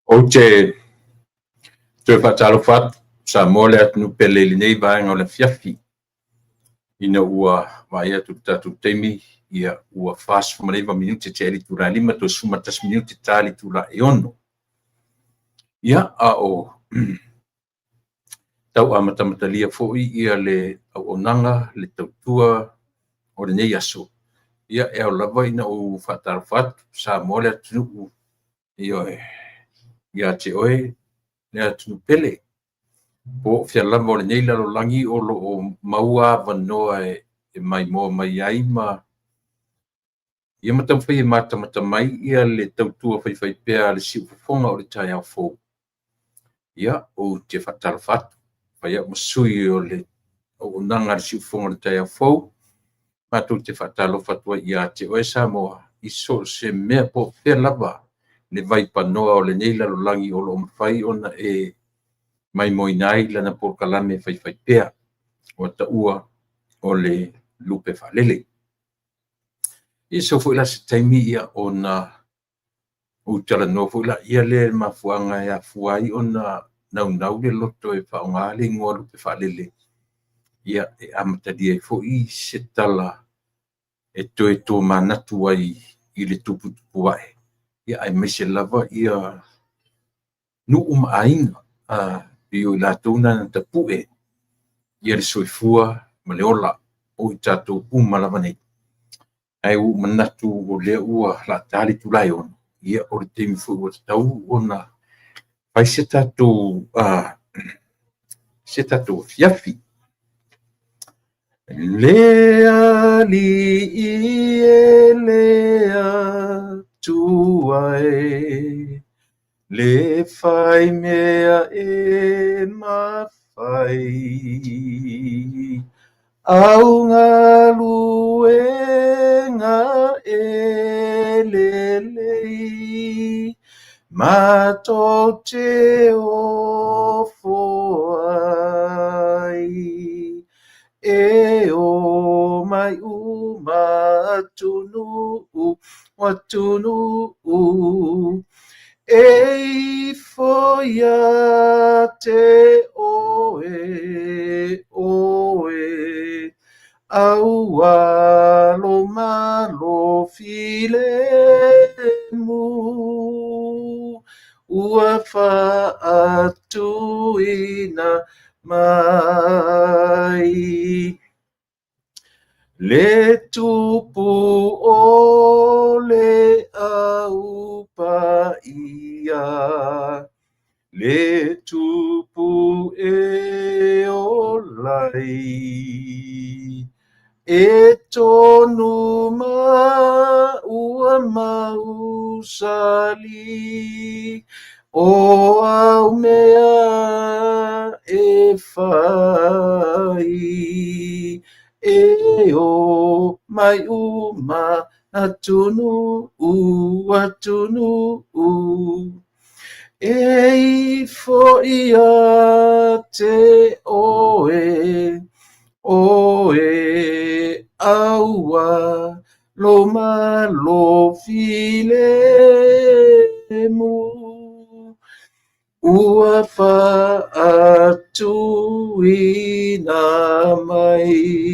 Ou te toe faatalofa atu Samoa le atunuu pele i lenei vaega o le afiafi, ina ua vaai atu i le tatou taimi, ia ua 49 minute tea le itula e 5 toe 11 minute ta le itula e 6. Ia, a o tau amatamatalia foi ia le auaunaga, le tautua o lenei aso, ia e ao lava ina ou faatalofa atu Samoa le atunuu, ioe, ia te oe le atunuu pele, po o fea lava o lenei lalolagi o lo o maua avanoa e maimoa mai ai ma ia ma taumafai e matamata mai ia le tautua faifaipea a le siufofoga o le taeao fou. Ia, ou te faatalofa atu, fai au ma sui o le auaunaga a le siufofoga o le taeao fou, matou te faatalofa atu ai ia te oe Samoa i so o se mea po o fea lava le vaipanoa o lenei lalolagi o lo o mafai ona e maimoaina ai lana polokalame faifaipea ua taua o le lupe faalele. Ia sau foi la se taimi ia ona ou talanoa foi laia lea i le mafuaaga e afua ai ona naunau le loto e faaaoga le igoa lupe faalele, ia e amatalia ai foi se tala e toe tomanatu ai i le tuputupu ae, ia aemaise lava ia nuu ma aiga, pei o i latou na na tapue ia le soifua ma le ola o i tatou uma lava nei. Ae ua ou manatu o lea ua lata le itula e 6, ia o le taimi foi ua tatau ona fai se tatou afiafi. Le Alii e le Atua e, le fai mea e mafai, au galuega e lelei, matou te ofo ai. E o mai uma atunuu, atunuu, e ifo ia te oe, oe, aualo malo filemu, ua faatuina mai. Le tupu o le au paia, le tupu e ola ai, e tonu ma ua mausali, o au mea e fai, e o mai uma atunuu, atunuu, e ifo ia te oe, oe, aua lo malo filemu, ua faatuina mai.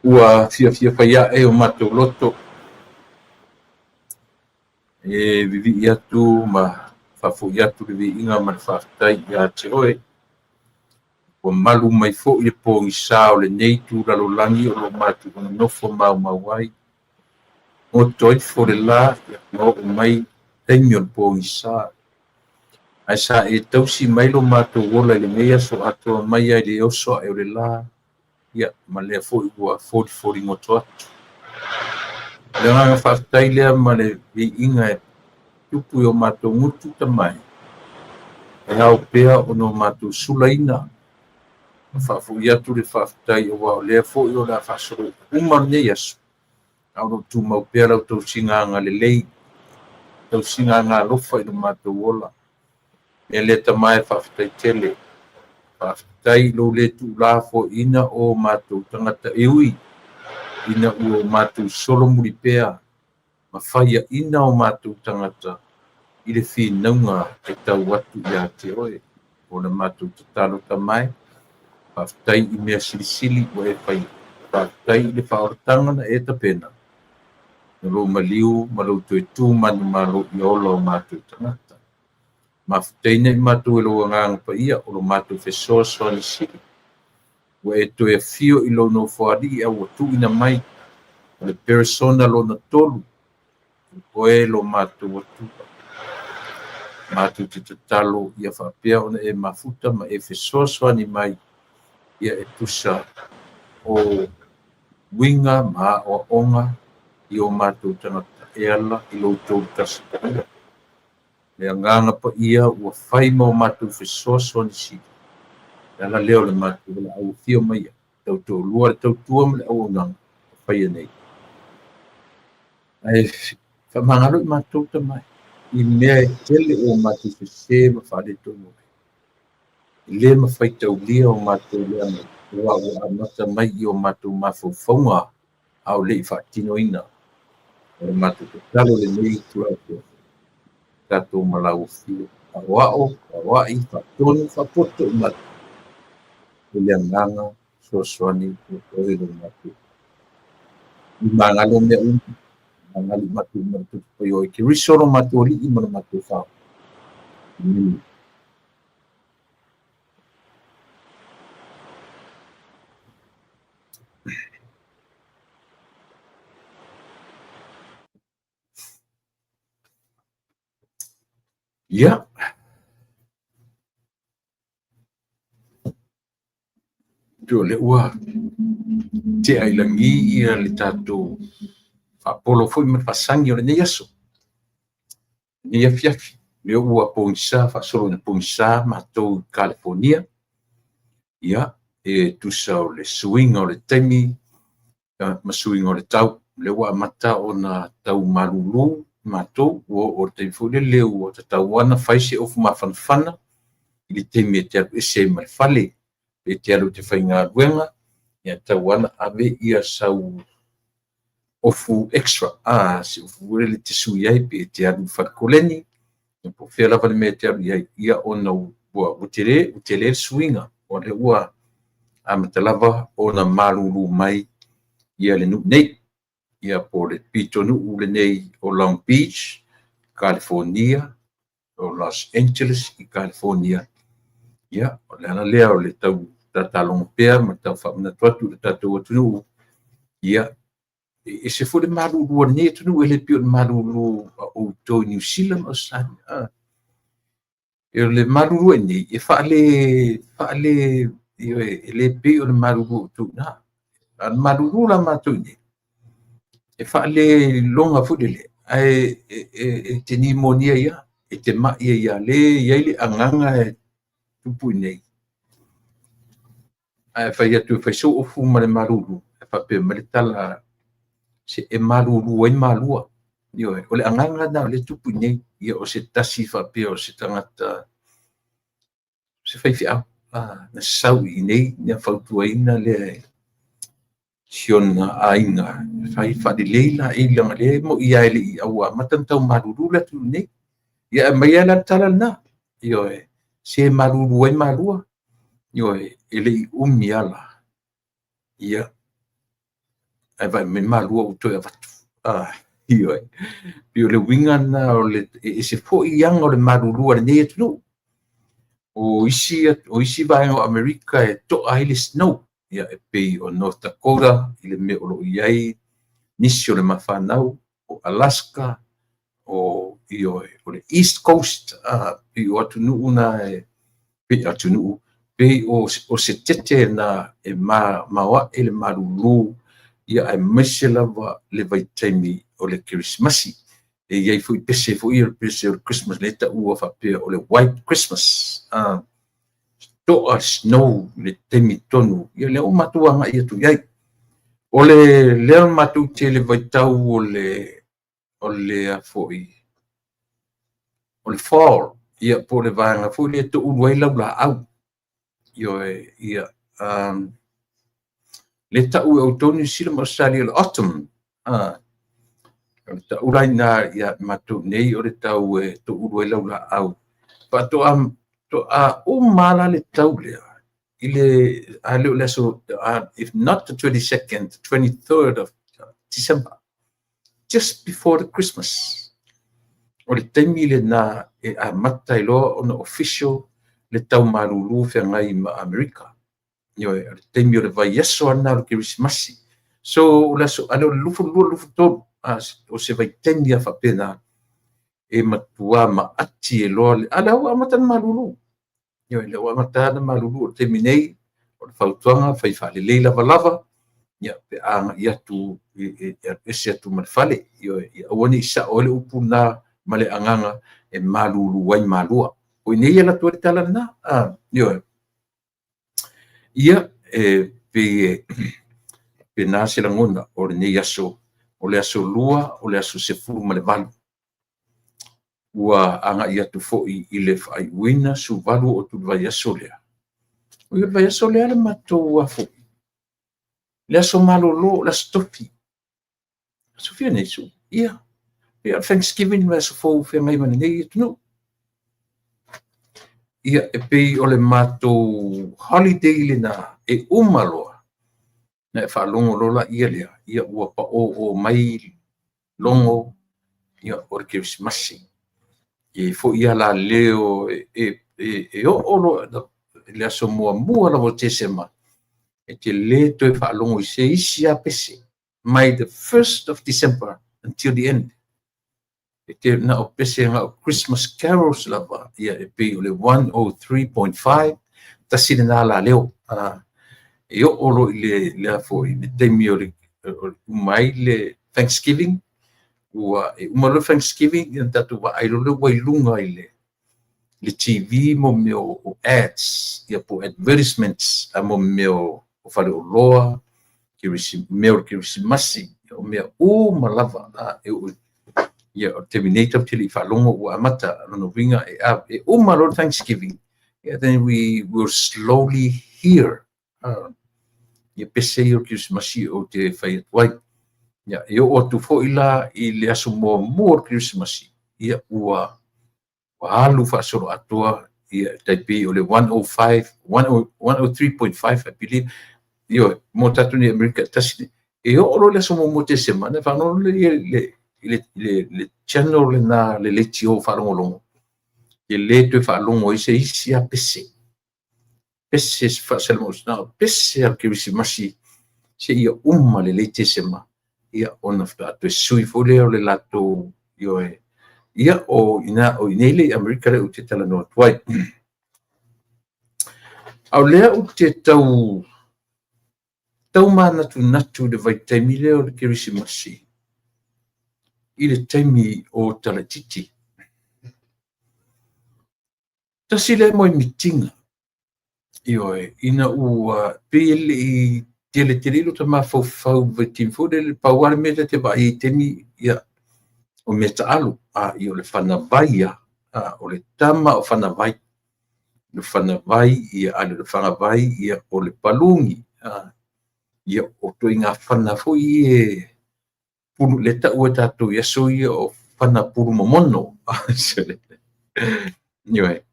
Ua fiafia fai ae o matou loto e vivii atu ma faafoi atu le viiga ma le faafetai ia te oe. Ua malu mai foi le pogisa o lenei tu lalolagi o lo o matou nonofo maumau ai. Goto ifo le la ma oo mai taimi o le pogisa. Ae sa e tausi mai lo matou ola i lenei aso atoa mai ai le oso ae o le la, ia ma lea foi ua folifoli goto atu. O le agaga faafetai lea ma le viiga e tupu i o matou gutu tamai, e ao pea ona o matou sulaina ma faafoi atu le faafetai aua o lea foi o le a faasolo uma lenei aso, a o lo o tumau pea lau tausiga agalelei, tausiga agalofa i lo matou ola. E lea tama e faafetai tele, faafetai i lou le tuulafoaiina o matou tagata e ui ina ua o matou solomuli pea ma faiaina o matou tagata i le finauga e tau atu ia te oe. O le matou tatalo Tama e, faafetai i mea silisili ua e faia, faafetai i le faaolataga na e tapena, na lou maliu ma lou toe tu manumalo ia ola o matou tagata. Mafutaina i matou e lou Agaga Paia o lo matou fesoasoani sili, ua e toe afio i lou Nofoalii a ua tuuina mai o le peresona lona tolu, o oe lo matou Atua. Matou te tatalo ia faapea ona e mafuta ma e fesoasoani mai ia e tusa o uiga ma aoaoga i o matou tagata e ala i lo outou Tasi Paia. Le Agaga Paia ua fai ma o matou fesoasoani sili. Le ala lea o le matou valaau afio maia, tautoalua le tautua ma le auaunaga o faia nei. Ae faamagalo i matou Tama e, i mea e tele ua matou sese ma faaletonu ai. E le mafai taulia o matou leaga, aua ua amata mai i o matou mafaufauga a o le i faatinoina. O le matou tatalo lenei itula afiafi, tatou malauafio, aoao, aoai, faatonu, faapoto i matou e le Agaga fesoasoani o oe lo matou. I magalo mea uma, magalo i matou uma le Toto Paia o Keriso lo matou Alii ma lo matou Faaofi. Amene. Ia, pei o lea ua tea i lagi ia le tatou faapolo foi ma le faasagi o lenei aso, lenei afiafi. Lea ua pogisa, faasolo ina pogisa matou i Kalifonia, ia, e tusa o le suiga o le taimi ma suiga o le tau. Lea ua amata ona tau malulu matou, ua oo i le taimi foi lele ua tatau lava ona fai se ofu mafanafana i le taimi e te alu ese ai ma le fale, pe te alu e te faigaluega, ia e tatau lava ona ave ia sau ofu extra, se ofu foi lele e te sui ai pe e te alu i le fale koleni, ia po o fea lava le mea e te alu i ai, ia ona ua tele, ua tele le suiga, o lea ua amata lava ona malulu mai ia le nuu nei, ia po o le pitonuu lenei o Long Beach, Kalifonia, o Los Angeles i Kalifonia. Ia, o le ala lea o le tau tatalogo pea ma tau faamanatu atu i le tatou atunuu, ia, e ese foi le malulu a lenei atunuu, e le pei o le malulu a outou i Niu Sila ma Ausetalia. O le malulu ai nei, e faale, faale, ioe, e le pei o le malulu a outou i ina. A o le malulu la matou i inei, e faaleloga foi lele, ae e te nimonia ai lava, e te mai ai lava, lea e i ai le agaga e tupu i inei. Ae fai atu e fai sou ofu ma le malulu, ae faapea mai le tala, se e malulu ai malua. Ioe, o le agaga lena o lea e tupu i inei. Ia o se tasi faapea o se tagata, o se faifeau, na sau i inei na fautuaina lea e si ona aiga, fai faalelei laei leaga o lea e moni lava e le i ua amata ona tau malulu le atunuu nei. Ia ae aumai lava la le tala lena, ioe, se malulu ai malua, ioe, e le i umi lava la, ia, ae vaai mai malua ua toe avatu. Ioe, pei o le uiga lena o le e ese foi aga o le malulu a lenei atunuu. O isi vaega o Amerika e toa ai le snow, ia e pei o North Dakota i le mea o lo o i ai nisi o le mafanau, o Alaska, o, ioe, o le East Coast, pei o atunuu na e, pei atunuu, pei o se tete na e maoae le malulu, ia aemaise lava le vaitaimi o le Kerisimasi. E i ai foi pese foi ia, pese o le Christmas lea e taua faapea o le White Christmas. Toa snow i le taimi tonu, ia lea ua matou agai atu i ai. O le lea matou te le vaitau o le a foi, o le fall, ia po o le vaega foi lea e toulu ai laulaau. Ioe, ia, Le ta'u e outou Niu Sila ma Ausetalia o le autumn. O le ta'u la ina ia matou nei o le tau e to'ulu ai laula'au. Faatoa to'a uma la le tau lea i le a le o le aso, if not the 22nd, the 23rd of December, just before the Christmas. O le taimi lena e amata ai loa ona official le tau malūlū feagai ma Amerika. Ioe, o le taimi o le vaiaso ana o le Kerisimasi. So, o le aso, a le o le 22, 23, o se vaitaimi a faapena, e matuā maati e loa le, a lea ua amata na malūlū. Ioe, lea ua amata na malūlū o le taimi nei, o le fautuaga, fai faalelei lavalava, ia, pe a agai atu, e alu ese atu ma le fale, ioe, ia aua ne i sa'o ai le upu lena ma le agaga e malūlū ai malua. O i nei e alu atu ai le tala lena, ioe. Ia, e pei e pena se lagona o lenei aso, o le aso Lua, o le aso 18. Ua agai atu foi i le faaiuina 18 o atu le vaiaso lea. O le vaiaso lea le matou afo. Le aso malolo, le aso tofi. Aso fia nei su? Ia. Ia, Thanksgiving le aso fou feagai ma lenei atunuu. Ia, e pei o le matou holiday lena e uma loa. Na e faalogo loa laia lea, ia ua pa'ō'ō mai logo, ia o le Kerisimasi. E fo'i a la leo e oo loa le aso muamua lava o Tesema, e te lē toe faalogo i se isi a pese mai the 1st of December until the end. E te na o pese na o Christmas carols lava, ia e pei o le 103.5, tasi lena la leo. E oo loa i le lea foi le taimi o le uma ai le Thanksgiving, ua e uma loa Thanksgiving, ia na tatou vaai loa lea ua i luga i le TV mo mea o ads, ia po advertisements, a mo mea o faleoloa, mea o le Kerisimasi, o mea uma lava. E oo ia o le taimi nei tatou te le i faalogo ua amata lona uiga e uma loa le Thanksgiving, yeah, then we will slowly hear ia pese ia o le Kerisimasi o te fai atu ai. Ia, e oo atu foi la i le aso muamua o le Kerisimasi, ia ua alu faasoloatoa, ia tai pei o le 105, 103.5, I believe. Ioe, mo tatou nei Amerika, tasi e oo loa le aso muamua o Tesema, na faalogo le le channel lena le leitio faalogologo, e lē toe faalogo ai se isi a pese. Pese faasalemausi, pese a le Kerisimasi seia uma lelei Tesema, ia ona faatoa toe sui foi lea o le latou, ioe. Ia o ina o inei le i Amerika lea ou te talanoa atu ai. A o lea ou te tau tau manatunatu i le vaitaimi lea o le Kerisimasi i le taimi o talaititi. Tasi lea moemitiga, ioe, ina ua pei e le i tele tele i lo ta mafaufau i le vaitaimi foi lele, pau lava le mea ta te vaai ai taimi, ia, o mea taalo, ia o le fanavai a, o le tama o fanavai. Le fanavai, ia, a le o le fagavai, ia, o le paluni, ia, o ituaiga fana foi e pulu, le ta'u e tatou i aso ia o fana pulu momono. Ioe.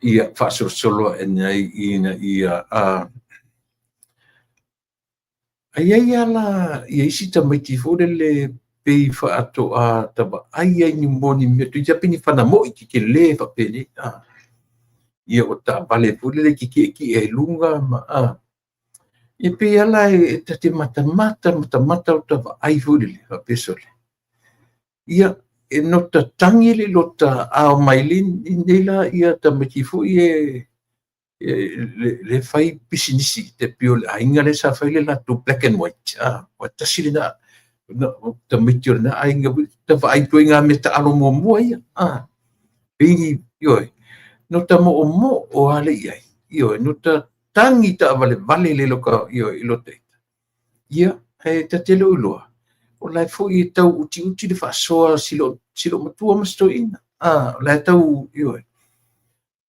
Ia faasolosolo aʻe ai ina ia ai ai ala ia isi tamaiti foi lele pei faatoa tavaai ai ni mo ni mea toeitiiti lava pei ni fana mo'i tetelē faapenei. Ia o taavale foi lele tetietie ai luga ma ia pei ala e ta te matamata matamata o ta vaai foi lele faapea sole. Ia e no ta tagi le lota ao mai nei la ia tamaiti foi e le fai pisinisi te pei o le aiga lea sa fai le latou black and white. Ua tasi lena tamaiti o lena aiga ta vaai ituaiga mea taalo muamua ia. Pei ioe, no ta mo'omo'o lava le i ai. Ioe, no ta tagi taavalevale le loka, ioe, i lota ita. Ia, e ta te le o iloa, o la e foi e tau utiuti le faasoa si loo matua ma si toeaina. O la e tau, ioe.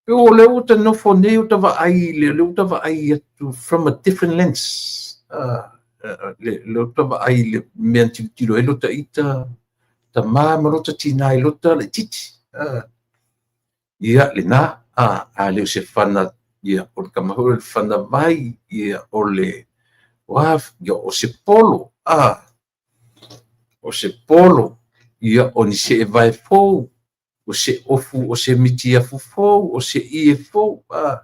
Pe o lea ua ta nofo nei o ta vaai le lea ua ta vaai atu from a different lens. Le ua ta vaai le mea na tilotilo ai lo ta ita tamā ma lota tinā i lota laitiiti. Ia lena, a le o se fana, ia o le tama foi o le fana vai, ia o le o ia o se polo, o se polo, ia o ni seevae fou, o se ofu, o se mitiafu fou, o se ie fou, a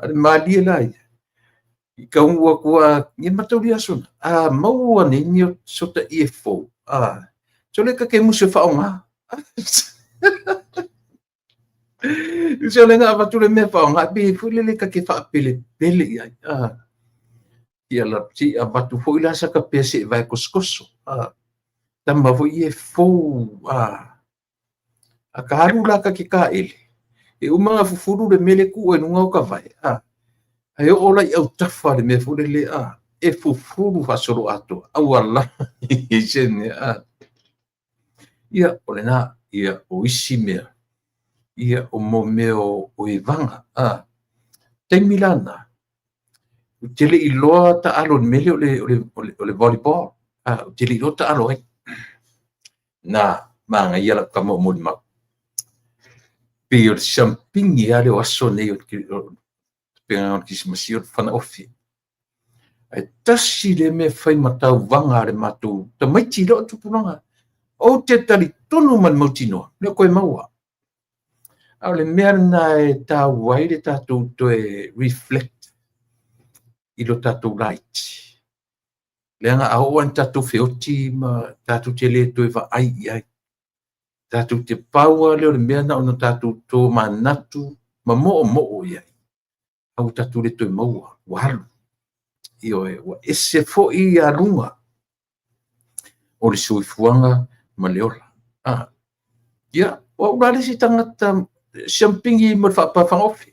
le malie la ia. I taunuu atu a, ia mataulia aso na, a maua nei ni o sota ie fou, so le ka ke musu e whaonga. Se le na avatu le mea whaonga, pe foi le le ka ke whaapele pele i ai. Ia la ti avatu foi la sa ka pea se vai koskoso. Tama foi ie fou, a ka alu la ka ke ka ele. E uma nga fufulu le mele ku e nunga o ka vai. Ai o ola i au tafa le mea foi le le e fufulu whaasolo atoa. Aua la, i se ne, Ia, o le nā, ia, o isi mea, ia, o mo mea o e vanga, Taimi lana, u te le i loa ta alo ni mele o le, o le, o le, o le volleyball, u te le i loa ta alo ai. Nā, maanga ia lau kama o moli mau. Pe o le siampingi a le o aso nei o tapenaga o le Kirisimasi o le fana ofi. Ae tasi le mea fai ma tauvaga a le matou tamaiti i loo tupulaga. Ou te talitonu ma le mautinoa, le koe maua. A o le mea lena e tāua ai le tatou toe reflect i lo tatou laiti. Leaga a oo lava ina tatou feoti ma tatou te le toe vaai i ai. Tatou te pau lava lea o le mea na ona tatou tomanatu ma moomoo i ai. A ua tatou le toe maua, ua alu. Ioe, ua ese foi aluga o le soifuaga ma le ola. Ia, o au la le isi tagata siampingi ma le faapafagaofe.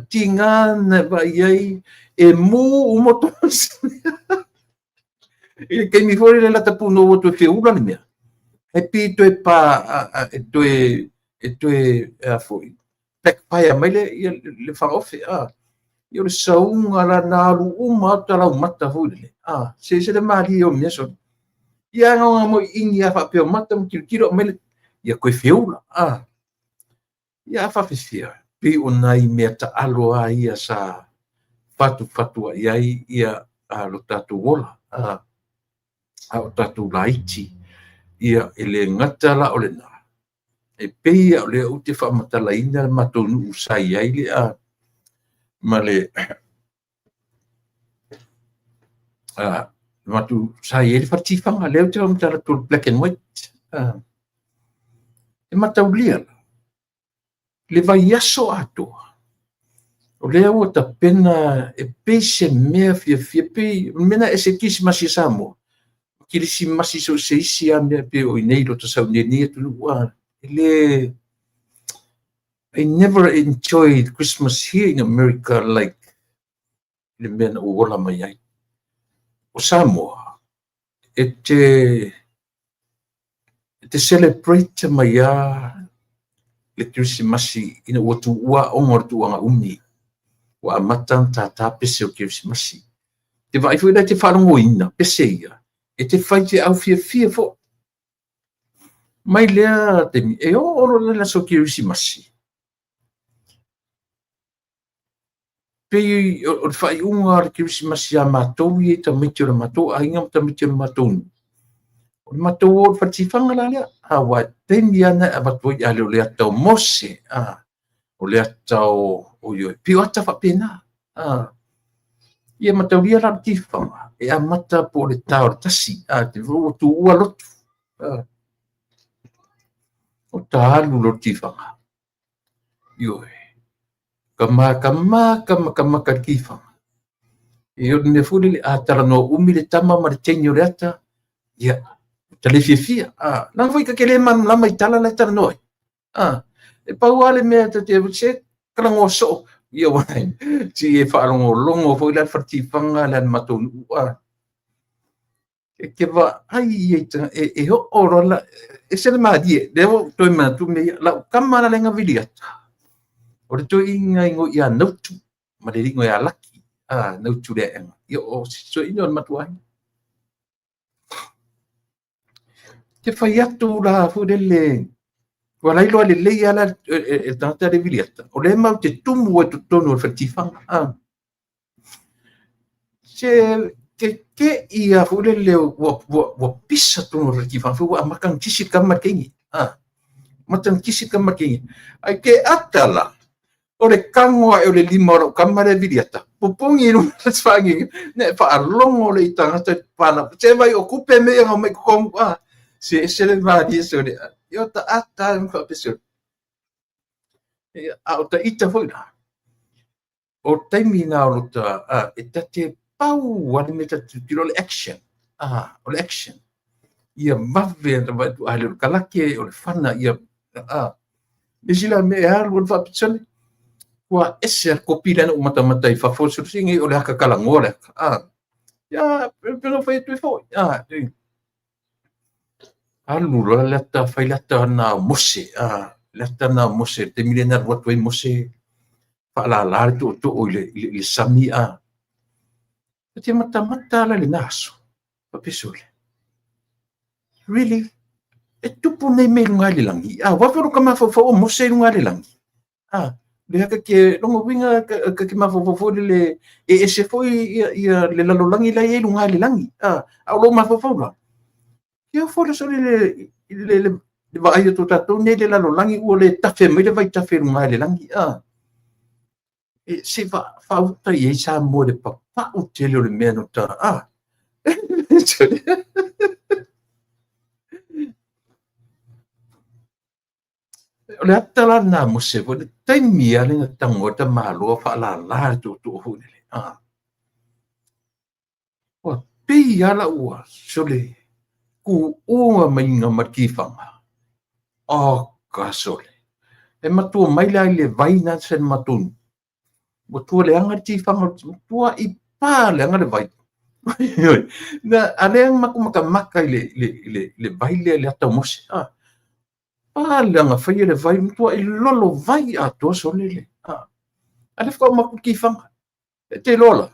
Tiga na vaai ai e mu uma tosi. I le taimi foi le lata punou ua toe feula le mea. E pi toe pa, e toe, e toe, a foi, backfire mai le, ia, le fagaofe. Ia o le sauga la na alu uma atu lau mata foi le. Se se le malie o mea so. Ia nga nga mo ingi a faapea mata mo tilotilo mai le, ia koe feula. Ia a faafefea, pei o nai mea taalo a ia sa fatufatu ai ai ia a lo tatou ola, a o tatou laiti. Ia e le gata la o lena. E pei o lea ou te faamatalaina le matou nuu sa i ai le a ma le matou sa i ai le faletifaga lea ou te faamatala atu o le black and white. E mataulia la le vaiaso atoa o lea ua tapena e pei se mea fiafia, pei o le mea na ese Kirisimasi a Samoa. Kirisimasi so se isi a mea pe o i nei lo ta sau nei nei atunuu a. E le, I never enjoyed Christmas here in America like le mea na ou ola mai ai. O Samoa, e te celebrate mai a le Kirisimasi ina ua tuua aoga o le tuuaga umi. Ua amata na tātā pese o Kirisimasi. Te vaai foi la te faalogoina pese ia, e te fai te au fiafia foi. Mai lea taimi, e oo loa le aso Kirisimasi. Pei o le faaiuga o le Kirisimasi a matou ia i tamaiti o le matou aiga ma tamaiti o le matou nuu. O le matou o le faletifaga la lea. Aua taimi lava na e avatu ai, a le o le ata o Mose, o le ata o Ioe, pei o ata faapena. Ia mataulia la le tifaga, e amata po o le tā o le 1, te ua tuua lotu. O ta alu lo tifaga. Ioe. Ka makamaka makamaka le tifaga. E o le mea foi lele, a talanoa umi le tama ma le teine o le ata, ia, ta le fiafia. Lana foi ka ke le malamalama i tala la e talanoa ai. E pau lava le mea ta te se talanoa soo. Ia ua ti e faalogologo foi la le faletifaga le matou nuu. E ke vaai ia i e oo loa la, e se le malie, lea ua ou toe manatu mea ia, lau tama la lenga vili ata. O le toeaina e igoa ia Nautu ma le alii ia Laki, Nautu le Aega. Ia o se toeaina o le matou aiga. Te fai atu la foi lele, ua lailoa lelei lava e le tagata le viliata, o lea matou te tumu ai totonu o le fale tifaga. Se keke'i lava foi lele ua pisa totonu o le fale tifaga, foi ua amata ona kisi le tama i le teine. Amata ona kisi le tama i le teine. Ae te ata la, o le tago ae o le lima o lau tama lea viliata, pupuni i luga o le faanini, na e faalogo le i tagata pana. Se vai o tupe mea ia na omai i totonu, se ese le malie sole. Ia o ta ata lava ma faapea sole. A o ta ita foi la, o taimi na o lota, e ta te pau lava le mea ta te tilotilo o le action. O le action. Ia vave ona vaai atu, a le o le kalake, o le fana, ia, le isi la mea e alu alu faapea sole, ua ese le kopi lea na ou matamata i fafo, sole sigi o le ata talanoa le ata. Ia, pe na fai atu ai foi. Alu loa le ata, fai le ata na o Mose, le ata na o Mose, le taimi lea na alu atu ai Mose, faalala le tootoo i le sami, E te matamata la i lena aso, faapea sole, really? E tupu nei mea i luga i le lagi. Aua foi lo ka mafaufau o Mose i luga i le lagi. Lea ka ke longa uiga ka ke mafaufau foi lele e ese foi ia le lalolagi la i ai luga i le lagi. A o lou mafaufau la, ia foi le sole le vaai atu o tatou nei le lalolagi ua le tafe mai le vaitafe i luga i le lagi. E se faauta i ai Samoa i le papau tele o le mea no ta. O le ata la lena Mose foi le taimi lava lea na tago ai tamaloa faalala le tootoo foi lele. Ua pei lava la ua sole tuuga maiga ma le tifaga. Oka sole. E matua mai la i le vai na se matou nuu. Ua tua leaga le tifaga, ua tua i pa leaga le vai. Na a lea matou matamata i le vai lea le ata o Mose. Pa leaga faia le vai, matua i lolo vai atoa sole le. A lea faatoa uma atu le tifaga. E te iloa la,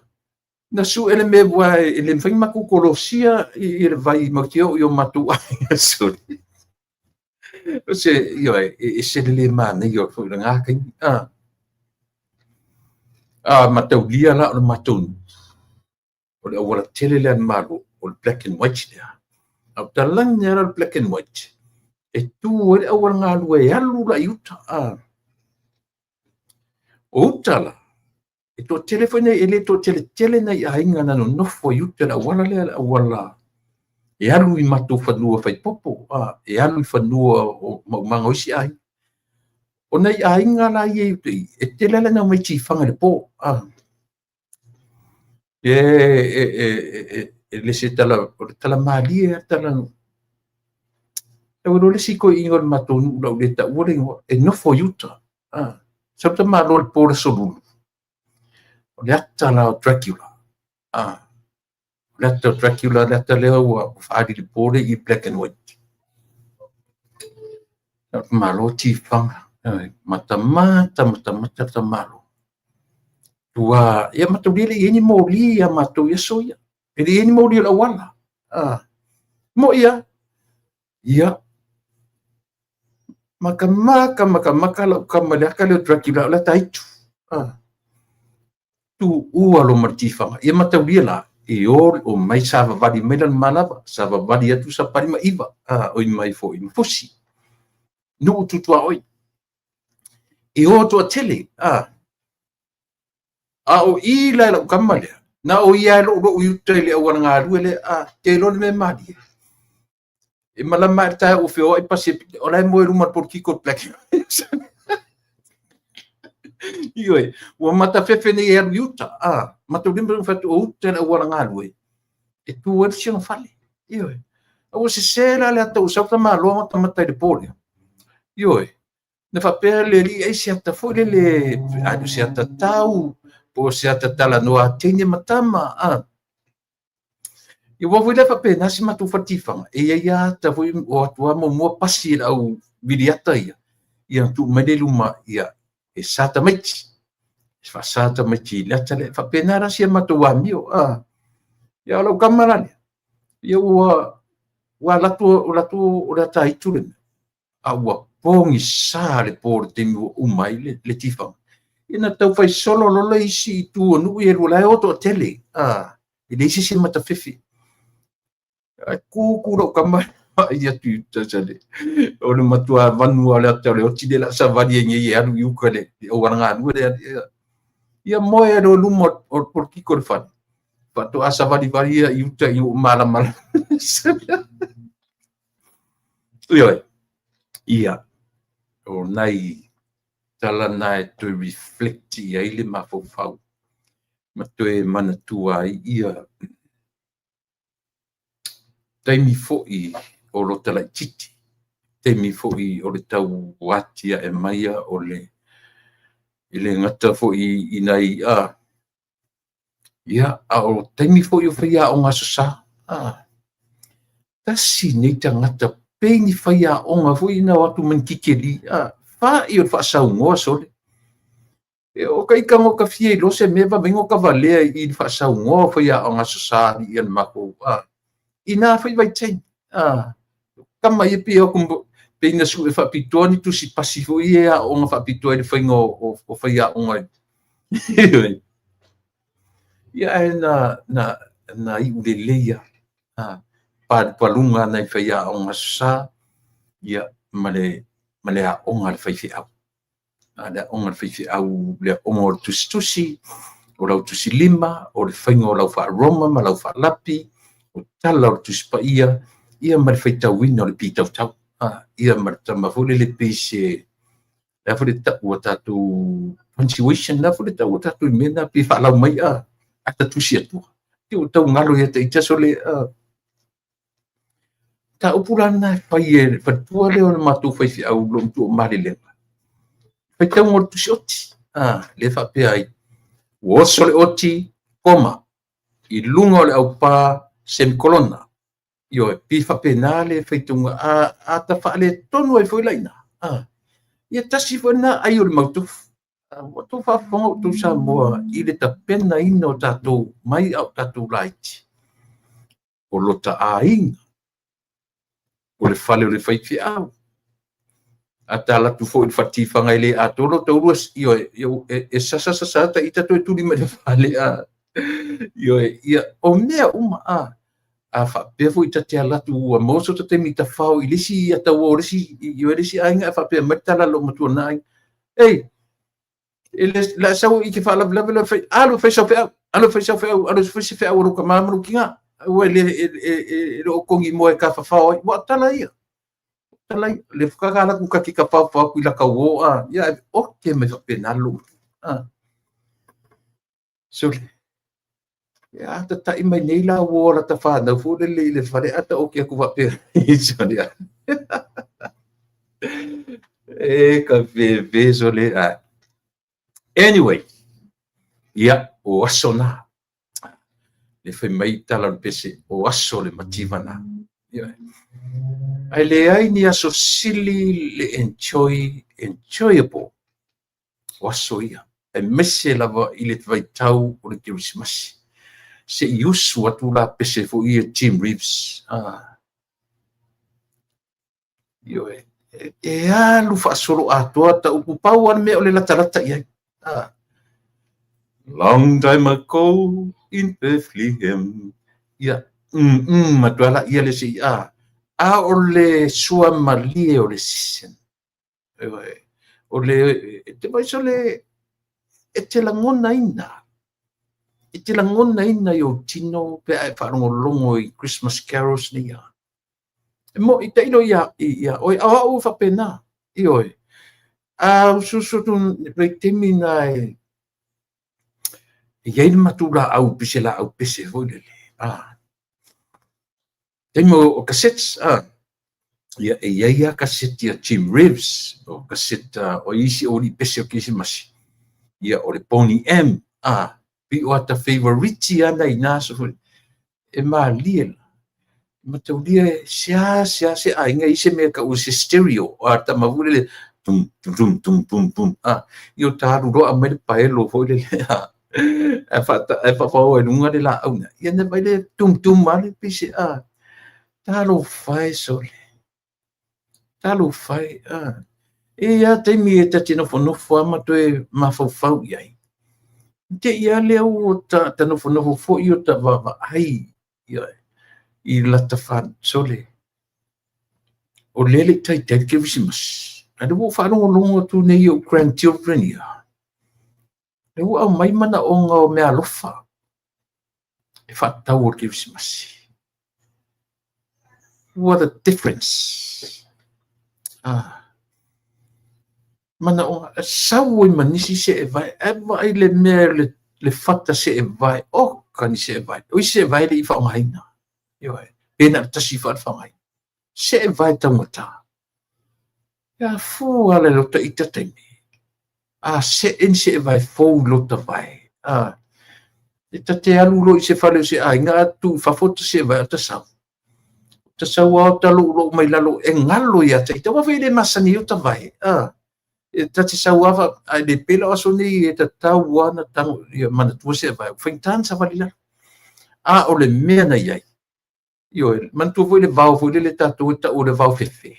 na sue le mea ua e le mafai ona matou kolosia i le vai matou te oo i o matou aiga sole. O se, ioe, e ese le le manaia o foi lena taimi. Mataulia la o le matou nuu, o le auala tele lea a le Malo, o le black and white lea. A o talani lava le black and white, e tu ai le auala galue e alu la i uta. O uta la, e toatele foi nei, e le toatele tele nai aiga na nonofo i uta le auala lea, le auala e alu i matou fanua faipopo, e alu i fanua o maumaga o isi aiga. O nai aiga la ia i uta i, e tele lava na omai tifaga i le po. E le se tala, o le tala malie lava tala. Tau iloa le isi toeaina o le matou nuu lau le taua le igoa, e nofo i uta. Sau tamaloa i le po le Aso Lulu. O le ata la o Dracula. O le ata o Dracula, le ata lea ua faaali i le po lea i black and white. Sau tamaloa tifaga. Matamata, matamata le tamaloa. Tua, ia mataulia e le i ai ni moli ia matou i aso ia. E le i ai ni moli o le auala. Mo'i lava. Ia, matamata, matamata lau tama i le ata lea o Dracula, o le ata aitu. Tuua loa ma le tifaga. Ia mataulia la, e o o mai savavali mai Lalomalava, savavali atu Sapali ma Iva, oi mai foi ma Fusi. Nuu tutuaoi. E o toatele. A o i la i lau tama lea, na o ia e loulou i uta i le auala galue lea, te iloa le mea malie. E malama ae le taeao ua feoai pasi o la e moe i luma o le polokiki o le black. Ioe, ua matafefe nei e alu i uta. Mataulia ma fai atu o uta le auala galue, e tu ai le siona fale. Ioe. A ua sese la le ata ua sau tamaloa matamata i le po lea. Ioe. Na faapea le alii ai se ata foi lele, a se ata tau, po o se ata talanoa a teine ma tama. Ia ua foi lea faapena se matou fale tifaga, e i ai lava ata foi o atu lava muamua pasi e le au viliata ia, ia tuu mai le i luma, ia, E sa tamaiti, e faasa tamaiti i le ata lea. E faapena la si a matou amio. Ia o lau tama la lea, ia ua alu atu o le ata aitu le mea, a ua pogisa le po i le taimi ua uma ai le tifaga. Ia na tau fai solo loa le isi itu o nuu ia e lua, la e o toatele, e leai se isi e matafefe. Ae tu tu lau tama vaai atu i uta sale. O le matua vanu lava o le ata o le oti lea o le a savali ai nei e alu i uta i le auala galue lea. Ia moe ai loa i luma o le polokiki o le fale. Faatoa savalivali ia i uta ina ua malamalama. Ioe. Ia, o nai tala na e toe reflect i ai le mafaufau ma toe manatua ai ia taimi foi o lota laitiiti, taimi foi o le tau atiae maia o le e le gata foi i nai a ia, a o taimi foi o faiaoga Aso Sa. Tasi nei tagata pei ni faiaoga foi na o atu ma ni tikeri, fa'i o le faasaunoa sole. E o ka ita no ka fia iloa se mea vave no ka valea i le faasaunoa o faiaoga Aso Sa alii a le matou, i na foi vaitaimi. Tama ia pei o atu pei na sue faapitoa ni tusi pasi foi ia e aooga faapitoa i le faiga o faiaoga. Ia ae na iu lelei lava palupaluga a nai faiaoga Aso Sa, ia ma le aoga a le faifeau. Le aoga a le faifeau, le aoga o le tusitusi, o lau tusilima, o le faiga o lau faa-Roma ma lau faalapi, o tala o le Tusi Paia, ia ma le faitauina o le pitautau. Ia ma le tama foi lele pei se, le a foi le tau a tatou punctuation, le a foi le tau a tatou i mea na pei faalau mai ata tusi atua. Te ua tau galo ia te ita sole, mataupu la lena e fai e le faletua lea o le matou faifeau i lou matua o Malilega. Faitauga o le tusi oti, lea e faapea ai, ua oso le oti, koma, i luga o le aupa, semikolona. Ioe, pei faapena le faitauga, a ta faaletonu ai foi la i ina, ia tasi foi lena ai o le mautofu. Ua outou faafofoga outou Samoa i le tapenaina o tatou mai a o tatou laiti, o lota aiga, o le fale o le faifeau, a ta alu atu foi i le fale tifaga e le atoa lota ulua, ioe, e sasa sasa ta ita toe tuli mai le fale, ioe, ia, o mea uma, a faapea foi ta te alu atu ua maua so ta taimi tafao i le isi ata uo o le isi, ioe, le isi aiga, ae faapea mai le tala a lou matua na aiga, ei, e le la sau i ke faalavelave le fai, alu e fai sau feau, alu e fai sau feau, alu e fai se feau a lou tama ma lou tina, aua e le e le o togi moa e tafafao ai. Ua tala ia, tala ia, le whakaka ala ku ka ki ka pau pau ku i laka uo, ia, oke mai faapena lou matua. So, ia, tata'i mai nei la uo ala ta whānau fo lele i le fale, a ta oke aku faapea. Sorry, e ka veve sole. Anyway, ia, o aso nā. Le fai mai tala o le pese, o aso le mativa nā. Ia. Ae leai ni aso sili le enjoyable o aso ia. Aemaise lava i le vaitau o le Kerisimasi. Se i usu atu la pese foi ia Jim Reeves. Ioe, e alu faasolo atoa ta upu pau a le mea o le latalata i ai. Long time ago in Bethlehem. Ia, matua la ia le se i a. A o le sua malie o le season. Ioe, o le, e te vai sole, e te lagonaina. E te lagonaina i ou tino pe a e faalogologo i Christmas carols nei a. E mo i tailo ia ia oe, o au e faapena. Ioe. A usuusu atu vaitaimi na e i ai le matou laau pese laau pese foi lele. Taimi o cassettes, ia e i ai lava kaseti a Jim Reeves, o kaseta o isi o alii pese o Kerisimasi. Ia o le Boney M, pei o ata favorite lava nai na aso foi. E malie la. Mataulia e sea sea se aiga i se mea tau o se stereo, a tama foi lele, Tum, tum, tum, tum, pum, pum. Ia o ta alu loa aumai le paelo foi lele, ae faafaoa i luga le laau lena. Ia ona vaai lea tum, tum lava le pise. Talofa e sole. Talofa e. E i ai lava taimi e ta te nofonofo lava ma toe mafaufau i ai. Te i lava lea ua ta nofonofo foi o ta vaavaai i lata sole. O lea e le i taitai le Kerisimasi. A o lea ua ou faalogologo atu nei i ou grandchildren ia, lea ua aumai manaoga o meaalofa e faatatau o le Kerisimasi. What a difference! Manaoga, sau ai ma nisi seevae, ae vaai le mea le fata seevae, oka ni seevae. O isi seevae e le i faaaogaina. Ioe, pe na o le tasi foi le faaaogaina. Seevae taugata. Ia fua le lota ita taimi. A see ni seevae fou i lota vae. E ta te alu loa i se fale o se aiga a tuu i fafo ta seevae o ta sau. Ta sau lava o ta loulou mai lalo e galo ia te ita. Aua foi e le masani ai o ta vae. E ta te sau lava, ae le pei la o aso nei e tatau lava ona tago ia manatua seevae. Ua faigata ona savali i lalo. A o le mea na i ai, ioe, manatua foi le vao foi lele tatou e tau o le vao fefe.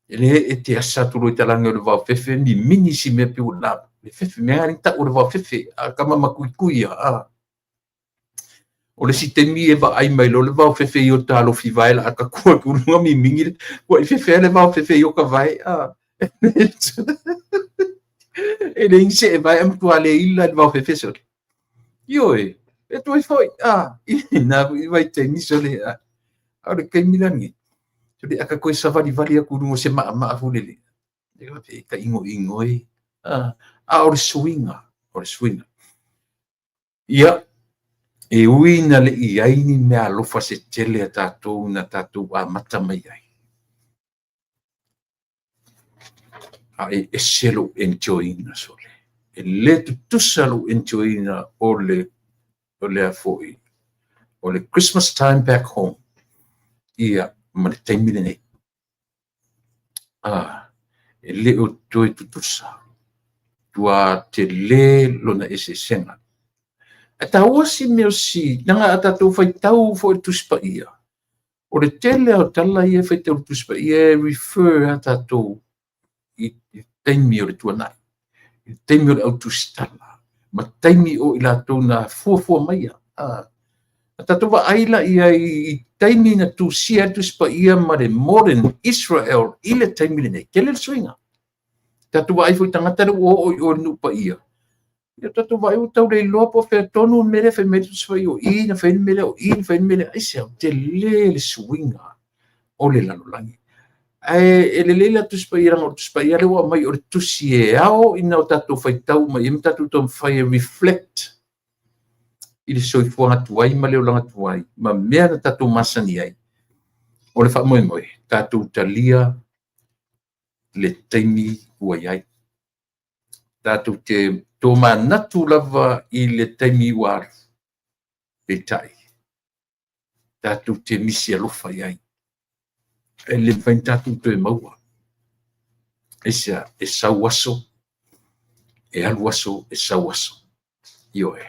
E le e te asa atu loa i talaane o le vao fefe, mimini si mea pei ua na le fefe, mea na tau o le vao fefe, a kama makuikui ia. O le isi taimi e vaai mai loa le vao fefe i o ta alofi vae la a kakua ku luga mimini le, ua i fefe le vao fefe i o ka vae. E le ni seevae a matua le ila le vao fefe sole. Ioe, e toe foi, i na i vaitaimi sole, a o le taimi lenei, sole a ka toe savalivali atu i luga o se maamaa foi lele, e ta igoigo ai, a o le suiga, o le suiga. Ia, e ui ina le i ai ni meaalofa se tele a tatou na tatou amata mai ai, a e ese lou enjoy-ina sole. E le tutusa lou enjoy-ina o le o le foi o le Christmas time back home ia ma le taimi lenei. E le o toe tutusa. Tua tele lona eseesega. E taua si mea o si, leaga a tatou faitau foi i le Tusi Paia, o le tele o tala ia e faitau i le Tusi Paia e refer a tatou i taimi o le tuanai, i taimi o le autusitala, ma taimi o i latou na fuafua maia. A tatou vaai la i ai i taimi na tusia ai le Tusi Paia ma le modern Israel i le taimi lenei, tele le suiga. Tatou vaai foi i tagata lea ua oo i o i le nuu paia, ia tatou vaai ua tau le iloa po o fea tonu le mea lea fai mai le Tusi Paia o i na fai le mea lea, o i na fai le mea lea. Aisea? Tele le suiga o le lalolagi. Ae e lelei la Tusi Paia, leaga o le Tusi Paia lea ua aumai o le tusi e ao ina o tatou faitau uma i ai ma tatou taumafai e reflect i le soifuaga tuai ma le olaga tuai ma mea na tatou masani ai. O le faamoemoe, tatou talia le taimi ua i ai. Tatou te tomanatu lava i le taimi ua alu, peitai, tatou te misi alofa i ai. E le mafai ona tatou toe maua. Aisea? E sau aso, e alu aso, e sau aso. Ioe.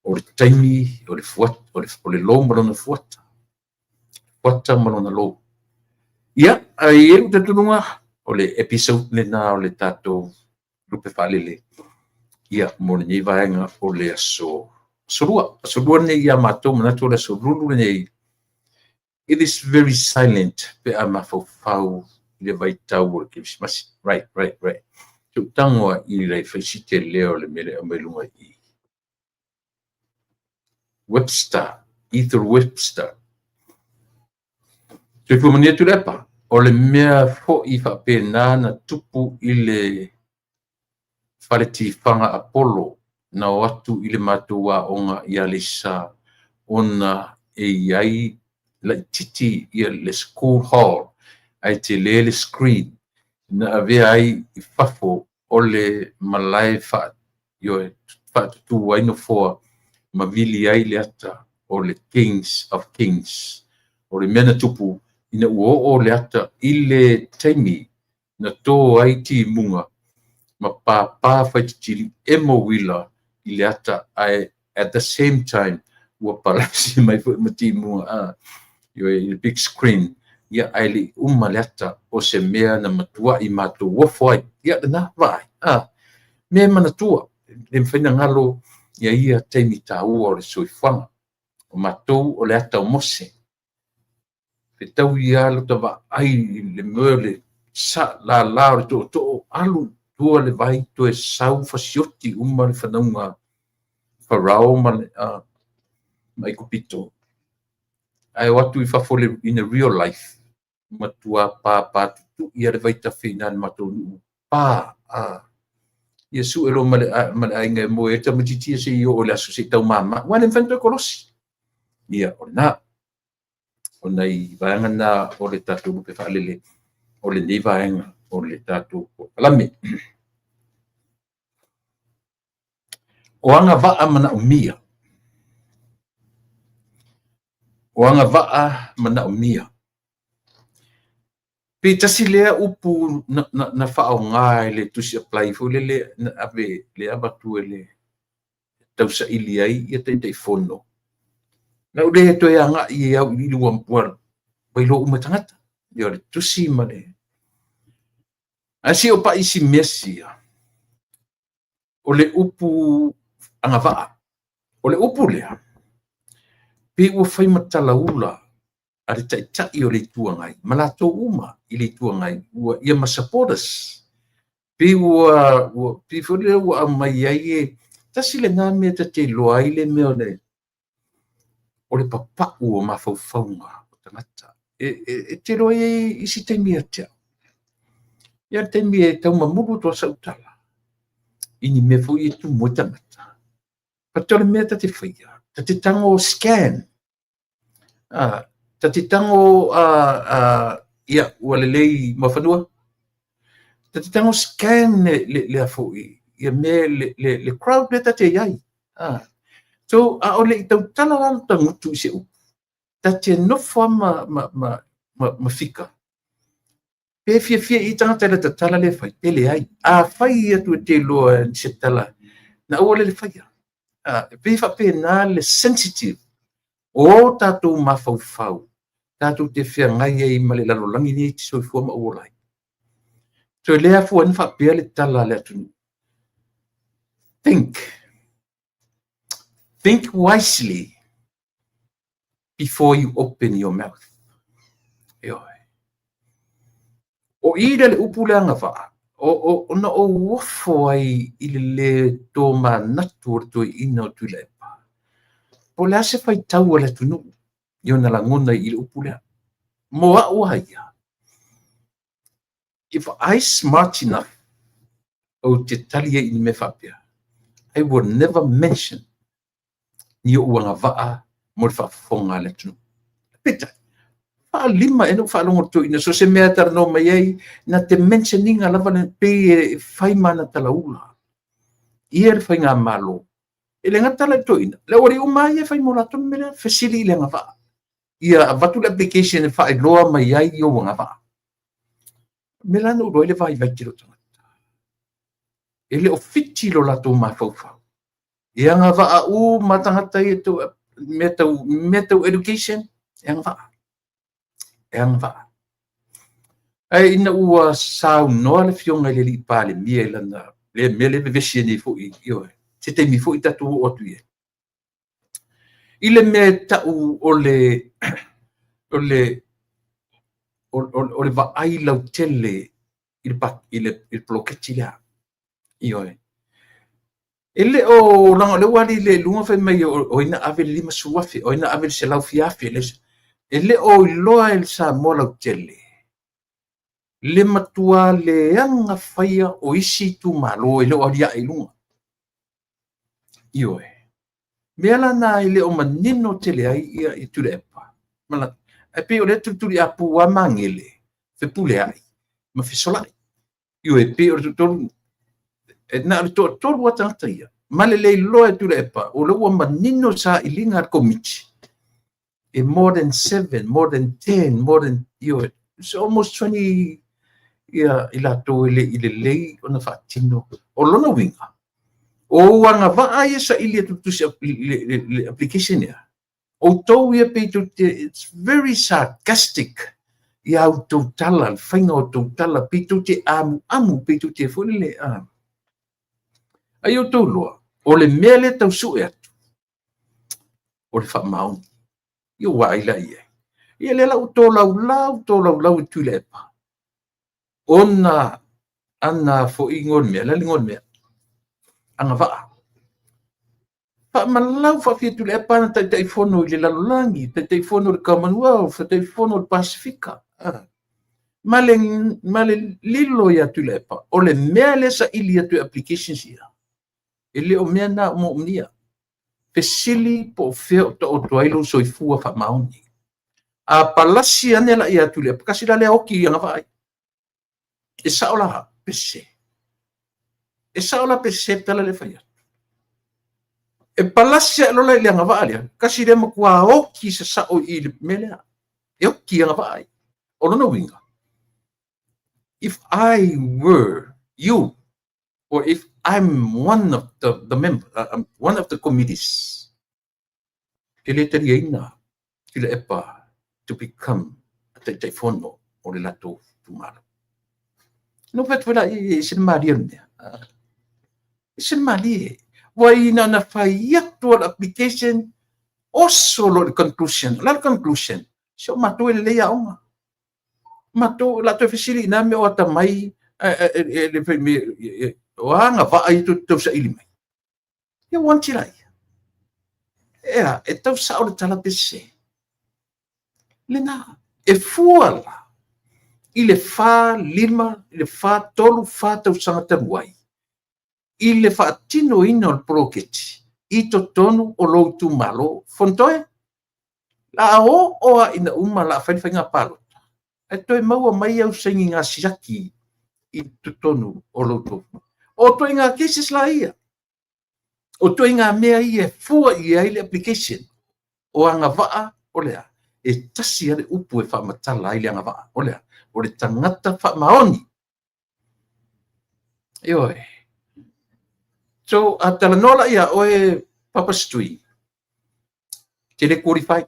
O le taimi, o le fuata, o le lou ma lona fuata. Fuata ma lona lou. Ia, ae i ai lou talitonuga, o le episode lena o le tatou lupe faalele. Ia, mo lenei vaega o le aso aso lua. Aso lua lenei ia matou, manatu o le aso lulu lenei. It is very silent pe a mafaufau i le vaitau o le Kerisimasi. Right, right, right. Se ou tago a i le fai si tele o le mea lea aumai luga i Webster, Ether Webster. Soifua manuia Tuilaepa. O le mea foi faapena na tupu i le fale tifaga Apollo na o atu i le matou aoga i Aleisa ona e i ai laitiiti ia le school hall ae tele le screen na avea ai i fafo o le malae faatutu ai nofoa ma vili ai le ata o le Kings of Kings. O le mea na tupu, ina ua oo le ata i le taimi na to ai timuga ma pāpā faititili emo uila i le ata, ae at the same time ua palasi mai foi ma timuga i le big screen, ia ae le i uma le ata o se mea na matuai matou ofo ai. Ia lena vaai, mea e manatua, le mafai ona galo ia ia taimi taua o le soifuaga. O matou o le ata o Mose, fetaui lava lota vaai i le mea o le lala o le tootoo, alu i tua le vai toe sau fasioti uma le fanauga Farao ma le Aikupito. Ae o atu i fafo in a real life, matua pāpā tutui lava le vaitafe i ina i le matou nuu. Pa! Ia sue loa ma le aiga e moe ai le tamaitiiti ia seia oo i le aso se i taumama. Aua e le mafai ona toe kolosi. Ia, o lena. O nai vaega na o le tatou lupe faalele o lenei vaega o le tatou polokalame. O agavaa manaomia. O agavaa manaomia. Pe tasi lea upu na faaaoga e le tusi apply foi lele na ave le avatu e le tausaili ai ia Taitaifono. Na ou le toe agai e auiliili ua iloa uma e tagata. Ia o le tusi ma le... Ae se i ou pai i si mea sia, o le upu agavaa. O le upu lea, pei ua fai ma talaula a le Taitai o le Itu Agai ma latou uma i le Itu Agai ua ia ma supporters. Pei ua pei foi lea ua aumai ai e tasi lena mea ta te iloa ai le mea o le papau o mafaufauga o tagata. E te iloa ai isi taimi ia te au. Ia le taimi e tau mamulu atu lava sau tala i ni mea foi e tumu ai tagata. But o le mea ta te faia, ta te tago scan. Ta te tago ia ua lelei Muafanua. Ta te tago scan le a foi ia mea le crowd lea ta te i ai. So a o le i tautala la lota gutu i se upu, ta te nofo lava ma fika. Pe fiafia i tagata i lata tala lea e fai, pe leai. Afai atu e te iloa i se tala, na aua le faia. E pei faapena le sensitive o tatou mafaufau, tatou te feagai ai ma le lalolagi lenei e te soifua ma ou ola ai. So e le afua ai ona faapea le tala a le atunuu. Think. Think wisely before you open your mouth. Ioe. O i lea le upu le agavaa, ona ou ofo ai i le le tomanatu o le toeaina o Tuilaepa. Po o le a se faitau a le atunuu i ona lagona i le upu lea. Mo au a ia, if I smart enough ou te tali ai i ni mea faapea, I will never mention ni ou agavaa mo le faafofoga a le atunuu. Peitai, faalima e na ou faalogo le toeaina, so se mea e talanoa mai ai, na te mention ina lava le pei e fai ma ana talaula. Ia le faigamalo. E le gata la i le toeaina, le aualii uma ia e fai mo latou le mea lea, fesili i le agavaa. Ia avatu le application e faailoa mai ai i ou agavaa. Mea la na ou iloa ai le vaivai tele o tagata. E le o fiti lo latou mafaufau. E agavaa uma tagata ia mea tau education, e agavaa. E agavaa. Ae ina ua saunoa le afioga i le alii Palemia i lana lea mea lea e vevesi ai nei foi, ioe, se taimi foi tatou oo atu i ai. I le mea e tau o le vaai lautele i le poloketi lea. Ioe. E le o leaga o lea ua ali i luga fai mai o ai na ave le 50,000, o ai na ave le 100,000. E le o iloa e le Samoa lautele le matua leaga faia o isi itumalo e le o aliae i luga. Ioe. Mea la na e le o manino tele ai ia Tuilaepa. Ae pei o lea tulituliapu lava Magele, Fepuleai ma Fesolai. Ioe, pei o le toatolu, na o le toatolu lava tagata ia. Ma le le iloa e Tuilaepa, o lea ua manino sailiga a le Komiti. E more than 7, more than 10, more than, it's almost 20 ia i latou e le i lelei ona faatino. O lona uiga, o ou agavaa ia saili atu tusi le application ia, outou ia pei tou te, it's very sarcastic ia outou tala, le faiga o outou tala, pei tou te amuamu, pei tou te foi lele, ai outou loa, o le mea lea tau sue atu, o le faamaoni. Ia ua ai la i ai. Ia lea la ua tolaulau, tolaulau e Tuilaepa, ona ana foi igoa o le mea, la le igoa o le mea, agavaa. Faamalau faafia Tuilaepa na Taitaifono i le lalolagi, Taitaifono i le Commonwealth, Taitaifono i le Pasefika. Ma le lilo ia Tuilaepa, o le mea lea saili atu e applications ia, e le o mea na o moomia. Fesili po o fea o taoto ai lou soifua faamaoni. A palasi ane la ia Tuilaepa, kasi la lea oki i agavaa ai. E sao la pese. E sao la pese tala le fai atu. E palasi ae lola i le agavaa lea, kasi lea matua oki sasao i le mea lea. E oki agavaa ai. O lona uiga, if I were you, or if I'm one of the member, one of the committees, e le taliaina Tuilaepa to become a Taitaifono o le latou itumalo. No fai atu la e se malie le mea. E se malie. Ua ina na fai atu o application, oso lo le conclusion. La le conclusion, se o matou e lelei aoga. Matou la toe fesili ina me o ata mai le fai me o agavaa i tu tau saili mai. Ia ua anti lai. Ea, e tau sao le tala pese. Lena, e fua la i le 4, 5, i le 4, 3, 4 tausaga talu ai, i le faatinoina o le poloketi i totonu o lou itumalo. Fonotoe, la o a ina uma la fai le faiga palota, e toe maua mai au saini gasiaki i totonu o lou tofu. O toiga cases la ia, o toiga mea ia e fua i ai le application o agavaa o lea, e tasi le upu e faamatala ai le agavaa o lea, o le tagata faamaoni. Ioe. So, a talanoa la ia oe Papa Stui, te le qualify.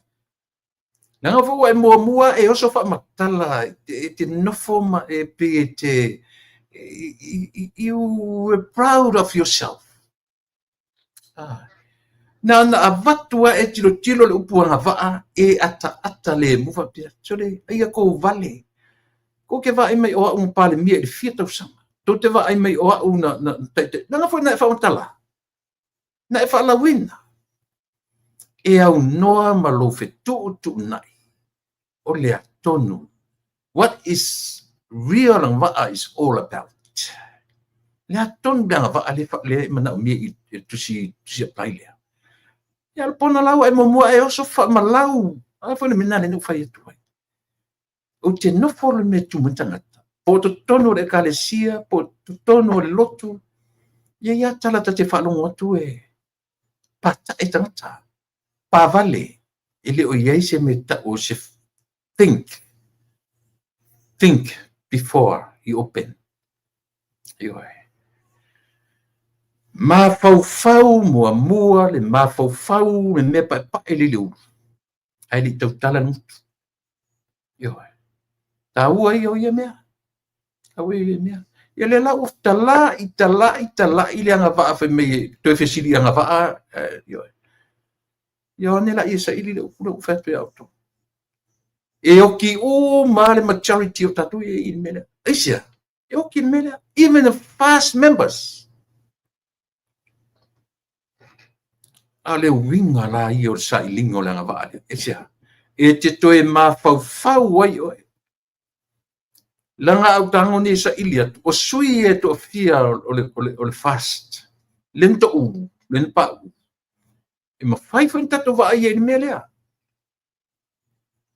Leaga foi ua e muamua e oso faamatala e te nofo ma e pei e te, you were proud of yourself. Na na avatu a e tilotilo le upu agavaa e ataata le mu faapea. Sole, aia kou vale. Kou te vaai mai o au na palemia i le fia tausaga. Tou te vaai mai o au na taitai. Leaga foi na e faamatala. Na e faalauina. E aunoa ma lou fetuutuunai o le atonu. What is real agavaa is all about. Le atonu le agavaa le manaomia i le tusi apply lea. Ia le pona lau e muamua e oso faamalau. A foi le mea lena le fai atu ai. O te nofo le mea tumu tagata. Po o totonu o le ekalesia, po o totonu o le lotu. Ia ia tala ta te faalogo atu e patae tagata. Pavale. E le o iai se mea tau o se think. Think before you open. Ioe. Mafaufau muamua le mafaufau le mea paepae le ulu. Ai le tautala le mutu. Ioe. Taua ia o ia mea. Taua ia mea. Ia le la ua talai, talai, talai le agavaa fai mai toe fesili agavaa. Ioe. Ia one la ia saili le upu le upu fai atu outou. E oki uma le majority o tatou i le mea lea. Aisea, e oki le mea lea. Even the fast members. A le uiga la ia o le sailiga o le agavaa lea. Aisea, e te toe mafaufau ai oe. Langa au tago ni saili atu. O sui e toafia o le fast. Le na toulu, le na pau. E mawhai whai tatou vaai ai le mea lea.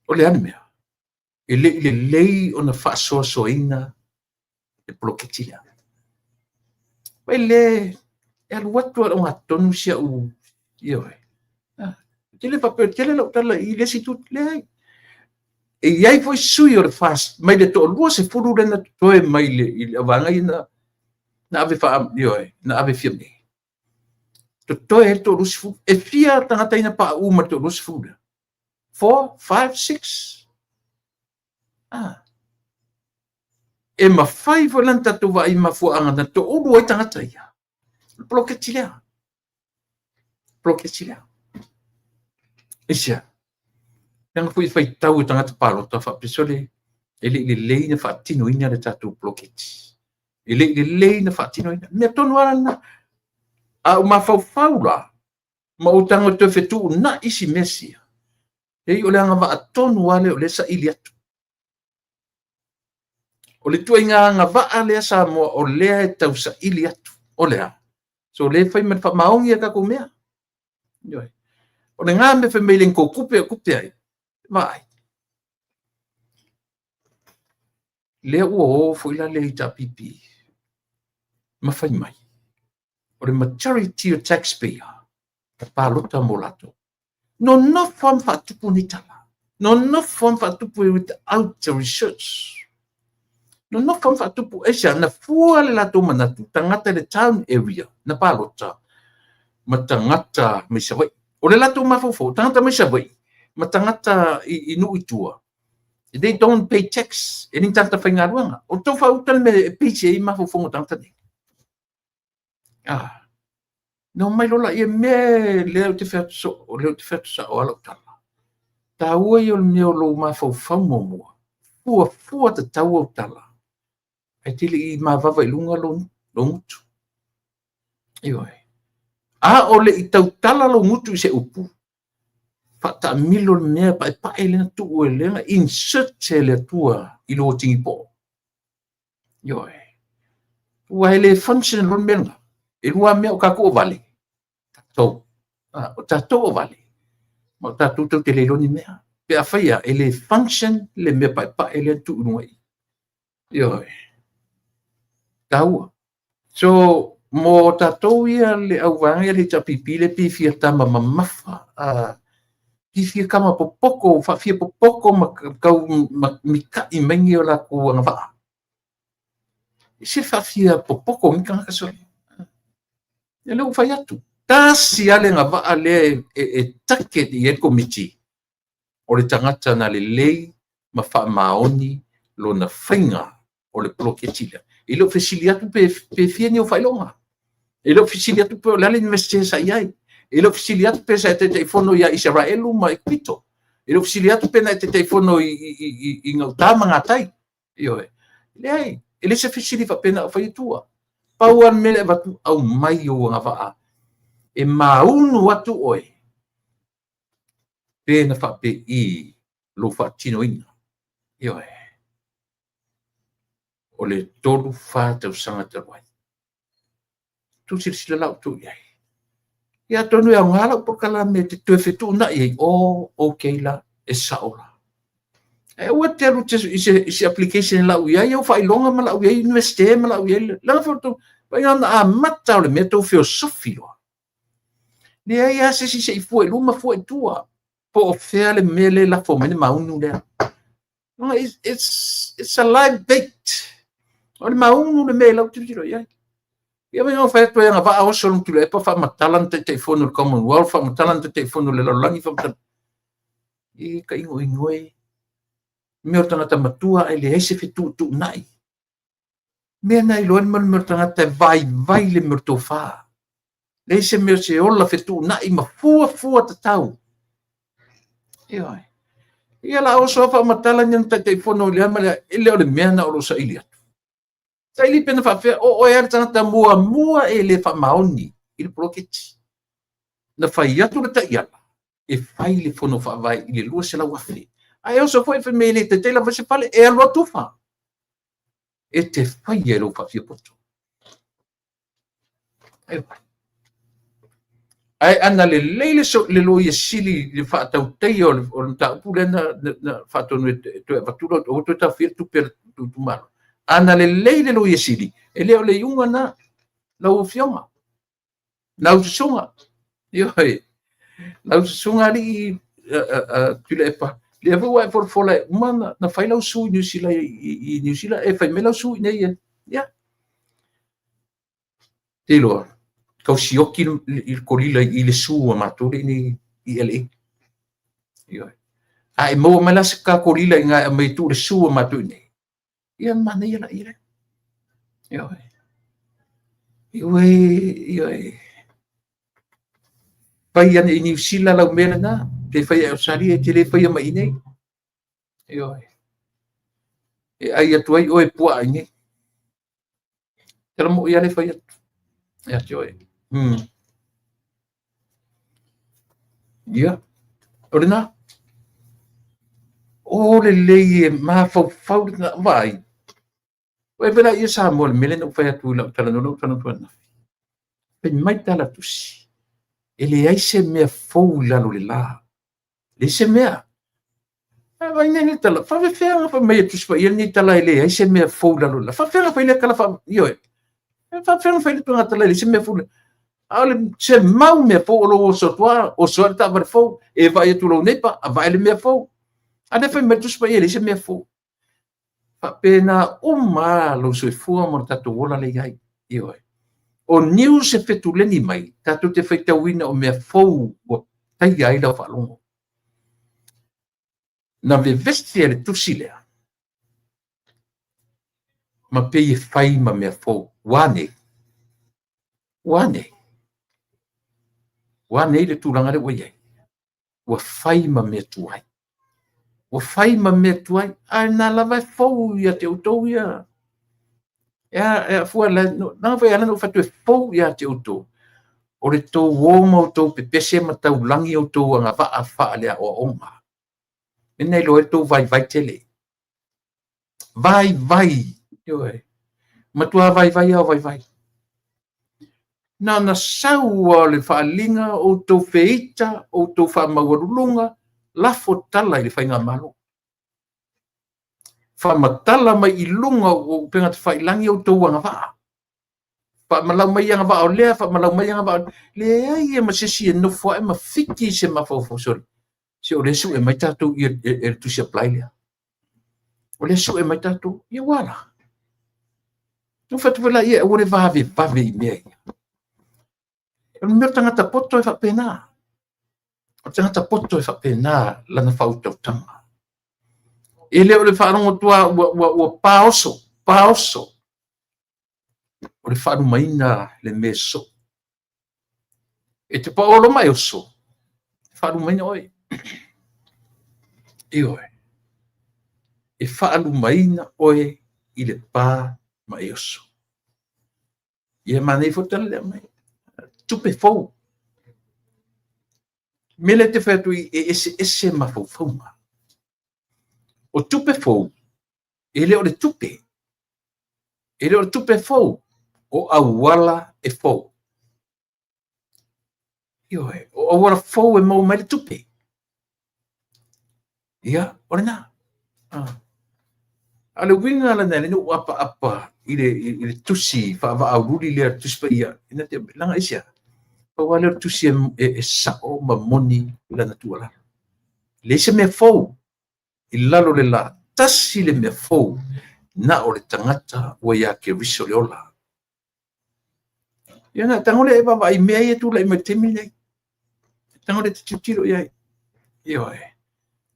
O le ane mea. E le i le lei o na faasoasoaina le poloketi lea. Vai le, e alu atu ala o ngā tonu si au, ioe. Te le faapea tele lau tala i le isi itu, leai. E i ai foi sui o le FAST mai le toa-20 lea na totoe mai i le vaega ia na ave faa, ioe, na ave Fiame. Totoe ai le toa-20. E fia tagata ia na pauu ma le toa-20 lea? 4, 5, 6. Ah. E mafai foi la ona tatou vaai i mafuaaga na toulu ai tagata ia. O le poloketi lea. Poloketi lea. Aisea? Leaga foi e faitau e tagata palota faapea, sole, e le i lelei ona faatinoina le tatou poloketi. E le i lelei ona faatinoina. Mea tonu lava lena. A ou mafaufau la, ma ou tago e toe fetuunai isi mea sia, leai o le agavaa tonu lava lea o lea e saili atu. O le ituaiga agavaa lea Samoa o lea e tausaili atu. O le a? So o lea e fai ma faamaoni a tatou mea. Ioe. O lena mea fai mai e le tou tupe o tupe ai, vaai. Lea ua o foi la le HRPP ma fai mai, o le majority o taxpayer na palota mo latou. Nonofo lava ma faatupu nei tala. Nonofo lava ma faatupu without the research. Nonofo lava ma faatupu. Aisea? Na fua le latou manatu, tagata i le town area na palota ma tagata mai Savaii. O le latou mafaufau, tagata mai Savaii ma tagata i nuu i tua, they don't pay tax, e le ni tagata faigaluega. O tou faauta le mea e base ai mafaufauga o tagata nei. Ah. Na omai loa laia mea lea ou te fai atu soo, o lea ou te fai atu sao lava lau tala. Taua ia o le mea o lou mafaufau muamua. Fuafua tatau au tala. Ae te le i mavava i luga lou gutu. Ioe. A o le i tautala lou gutu i se upu, faataamilo le mea paepae lea na tuu e lea na insert e le Atua i lou atigipoo. Ioe. Ua e le function loa le mea lena. E lua mea o tatou o vale. Tatou. O tatou o vale. Ma o tatou tou te le iloa ni mea. Pe afai e le function le mea paepae lea na tuu i luga i. Ioe. Taua. So, mo tatou ia le auvaega ia le HRPP le pei fia tama mamafa, pei fia tama popoto, faafia popoto ma tau mita'i mai ni o latou agavaa. E se faafia popoto ni tagata sole. Ia lea ua fai atu. Tasi lava le agavaa lea e target i ai le Komiti, o le tagata na lelei ma faamaoni lona faiga o le poloketi lea. E le o fesili atu pe fia ni ou faailoga. E le o fesili atu pe o le a le Iunivesite sa i ai. E le o fesili atu pe sa e Taitaifono ia Isaraelu ma Ekipito. E le o fesili atu pe na e Taitaifono i gauta ma gatai. Ioe. Leai, e le se fesili faapena o fai atua. Pau lava le mea lea e avatu, aumai ou agavaa e maunu atu oe pe na faapei lou faatinoina. Ioe. O le 3, 4 tausaga talu ai. Tou silasila la outou i ai. Ia atonu e aoga lau polokalame e te toe fetuunai ai, oh, okay la, e sao la. Ae aua te alu i se application e lau i ai au faailoga ma lau i ai universite ma lau i ai, leaga foi outou, vai ona amata o le mea tou feosofi loa. Leai lava se isi se i fua i luma fua i tua. Po o fea le mea lea e lafo mai le maunu lea. It's a live bait. O le maunu le mea e lau tilotilo i ai. Ia mai no fai atu ai agavaa oso le Tuilaepa faamatala na Taitaifono i le Commonwealth, faamatala na Taitaifono i le lalolagi, faamatala. E ka igoigoe. Mea o le tagata matua ae leai se fetuutuunai. Mea na iloa ai le mea o le tagata e vaivai le mea o le tofa. Leai se mea o se ola fetuunai ma fuafua tatau. Ioe. Ia la oso lava faamatala ni ana Taitaifono i lea ma lea, e le o le mea na o lo o saili atu. Saili pe na faapefea, o oe lava le tagata muamua e le faamaoni i le poloketi. Na fai atu le taiala e fai le fono faavae i le 200,000. Ae oso foi fai mai e le taitai lava se fale, e alu atu fa. E te faia e lou faafiapoto. Ae ana lelei le Loia Sili i le faatautaia o le mataupu lea na faatonu e toe avatu loa, aua toe taofia le tupe a le itumalo. Ana lelei le Loia Sili, e le o le iuga lena, lau Afioga, lau Susuga. Ioe. Lau susuga alii Tuilaepa, lea foi ua e folafola e uma ona fai lau su i Niu Sila, i Niu Sila e fai mai lau su i inei e. Ia. Te iloa, tau sioki le kolila i le su a matou lea i inei i LA. Ioe. A e maua mai la se ta kolila i ina e aumai e tuu i le su a matou i inei, ia ona manaia lea. Ioe. Ioe, ioe. Fai ane i Niu Sila lau mea lena, pe fai i Ausetalia, e te le faia mai i inei. Ioe. E ai atu ai oe puaa i inei. Tala moi lava le fai atu ia te oe. Ia, o lena. O lelei e mafaufau le vaai. Ua e vela ia Samoa i le mea lea na ou fai atu i lau talanoa, na ou talanoa atu ananafi. Fai mai tala tusi, e leai se mea fou i lalo o le la. Leai se mea. A vai nei le tala, faafefea ona fai mai e Tusi Paia lenei tala e leai se mea fou i lalo o le la. Faafefea ona fai lea tala faa... Ioe. Faafefea ona fai le tala e leai se mea fou. A o le se mau mea fou o lou oso atu lava, oso ai le taavale fou, e vaai atu i lou neighbour, a vaai le mea fou. A lea fai mai le Tusi Paia e leai se mea fou. Faapena uma lava lou soifua ma lo tatou ola lea i ai. Ioe. O news e fetuleni mai, tatou te faitauina o mea fou ua taia ai lau faalogo. Na vevesi e le tusi lea, ma pei e fai ma mea fou. Ua a nei? Ua a nei? Ua a nei le tulaga lea ua i ai? Ua fai ma mea tuai. Ua fai ma mea tuai, ae na lava e fou ia te outou ia. E a fua la, na foi ala na ou fai atu e fou ia te outou. O le tou o ma outou pepese ma taulagi outou agavaa faaleaoaoga. E na iloa ai le tou vaivai tele. Vaivai, ioe. Matua vaivai lava o vaivai. Na ona sau lava o le faaaliga, outou feita, outou faamaualuluga, lafo tala i le faigamalo. Faamatala mai i luga o upega tafailagi outou agavaa. Faamalau mai agavaa o lea, faamalau mai agavaa o lea. Leai ma se isi e nofo ae ma fiki se mafaufau sole. Se o lea sue mai tatou i e le tusi apply lea. O lea sue mai tatou, ia ua la. No fai atu foi laia e aua le vavevave i mea ia. O le mea o le tagata poto e faapena. O le tagata poto e faapena lana faautautaga. E le o le faalogo atu lava ua paoso, paoso. O le faalumaina le mea soo. E te paolo ma e oso, e faalumaina oe. Ioe. E faalumaina oe i le pa ma e oso. Ia manaia foi tala lea mai. Tupe fou. Mea lea te fai atu e eseese mafaufauga. O tupe fou, e le o le tupe. E le o le tupe fou, o auala e fou. Ioe, o auala fou e maua mai le tupe. Ia, o lena. Ah. A le uiga lena, le ou apaapa i le tusi faavaaululi lea, le Tusi Paia, ina te laga aisea? Pau lava lea o le tusi e sao ma moni lana tuualalo. Leai se mea fou i lalo o le la, tasi le mea fou, na o le tagata ua ia Keriso le ola. Ia na tago lea e vaavaai i mea ia e tulai mai i le taimi lenei. Tago lea e te tilotilo i ai. Ioe.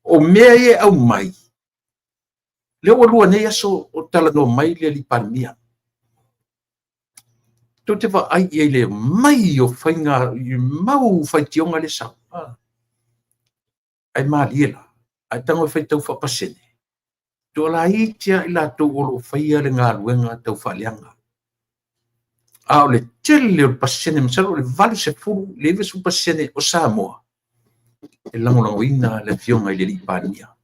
O mea ia e aumai, lea ua lua nei aso o talanoa mai le alii Palemia. Tou te vaai i ai le mai o faiga, mau faitioga lea sau. Ah. Ae malie la, ae tago e faitau faapasene, toalaiti lava i latou o lo o faia le galuega tau faaleaga. A o le tele o le pasene, masalo o le 80 i le 90% o Samoa, e lagolagoina le afioga i le alii Palemia.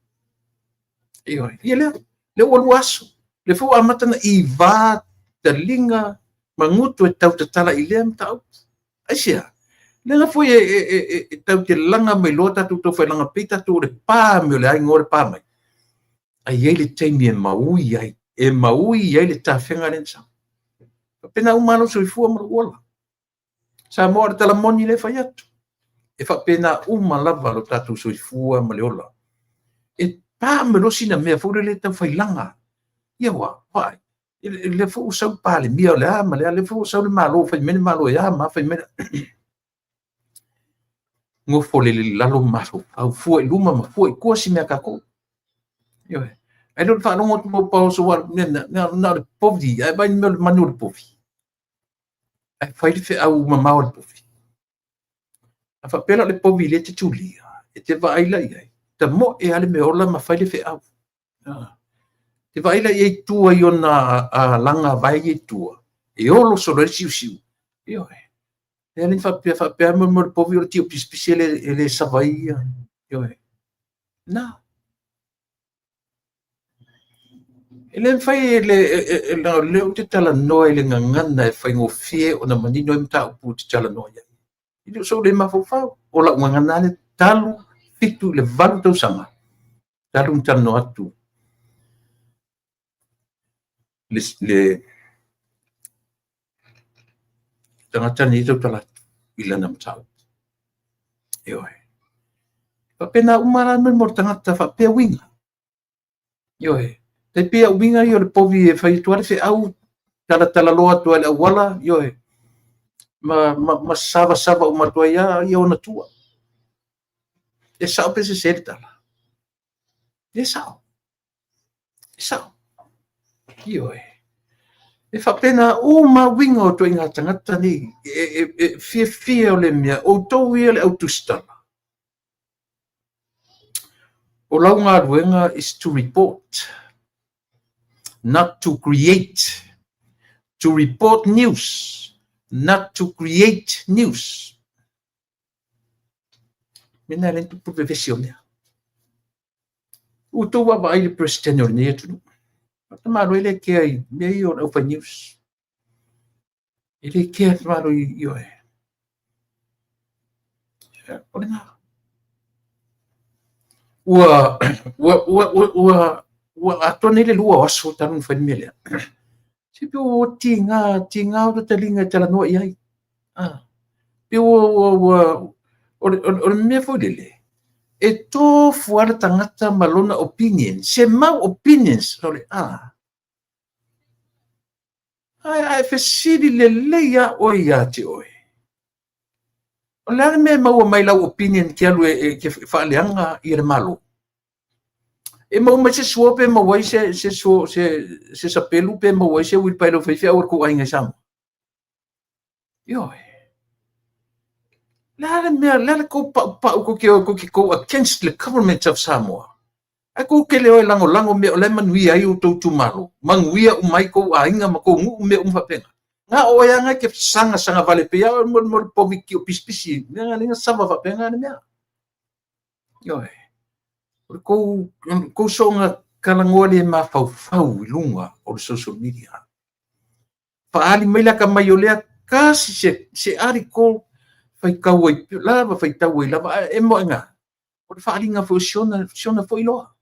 Ioe, ia lea, lea ua lua aso, lea foi ua amata ona iva taliga ma gutu e tau tatala i lea mataupu. Aisea? Leaga foi e tau te laga mai loa tatou taufailaga pei tatou o le pa mai o le a igoa le pa mai. Ae i ai le taimi e maui ai, e maui ai le tafega lea na sau. Faapena uma lava lou soifua ma lou ola. Samoa o le tala moni lea e fai atu. E faapena uma lava lo tatou soifua ma le ola. E pa mai loa sina mea foi lele tau failaga. Ia ua, vaai, lea foi ua sau le Palemia o le a ma le a, lea foi ua sau le Malo, fai mai le Malo e a ma a, fai mai le... Nofo lelei i lalo ma mafaufau, fua i luma ma fua i tua si mea tatou. Ioe. Ae le o le faalogo atu loa ua oso na o le povi, ae vaai i le mea o le manu o le povi. Ae fai le feau mamao a le povi. A faapea la o le povi lea e te tulia, e te vaai la i ai, tamoe lava le meaola ma fai le feau. E te vaai la i ai i tua i ona alaga vae ia i tua, e olo solo ai le siusiu. Ioe. E le faapea faapea mo le povi o le tio pisipisi e le sava ai ia. Ioe. Na. E le mafai e le ou te talanoa i le gagana e faigofie ona manino ai mataupu ou te talanoa i ai. E le o sou le mafaufau. O lau gagana lea talu 7 i le 8 tausaga, talu ona talanoa atu le tagata lenei e tautala atu i lana mataupu. Ioe. Faapena uma la mo le tagata faapea uiga. Ioe. Tai pei o uiga ia o le povi e fai atu lava le feau, talatala loa atu lava i le auala, ioe, ma savasava uma atu ai lava ia ona tua. E sao pe sese le tala? E sao. E sao. Ioe. E faapena uma uiga o ituaiga tagata nei. E fiafia o le mea, outou ia le au tusitala. O lau galuega is to report, not to create. To report news, not to create news. Mena le tupu vevesi o mea. Outou vaavaai le President o lenei atunuu. Tamalo e le kea i mea ia o le aufai news. E le kea tamalo i oe. O lena. Ua ua atoa nei le 2 o aso talu ona fai le mea lea. Se pe ua tiga, tiga o taliga e talanoa i ai. Pe ua o le mea foi lele, e tofu lava le tagata ma lona opinion, se mau opinions, o le a. Ae fesili lelei a oe ia te oe. O le a le mea e maua mai lau opinion ke alu e ke faaleaga ia le Malo? E maua mai se suo pe maua ai se suo, se sapelu pe maua ai se uilipaelo fai feau a le kou aiga i Samoa? Ioe. Le a le mea, le a le kou paupau ko ke go against the government of Samoa? Ae kou ke leo e lagolago mea o la e manuia ai outou itumalo, manuia uma ai kou aiga ma kou nuu mea uma faapena. Nga o oe lava e te sagasagavale pei lava mo le povi tio pisipisi, mea nga lenga sava faapena le mea. Ioe. O le kou soonga talanoa le mafaufau i luga o le social media. Faali mai le atamai o lea tasi se article faitau ai lava, faitau ai lava, ae e moe nga. O le faaaliga foi o siona foi loa.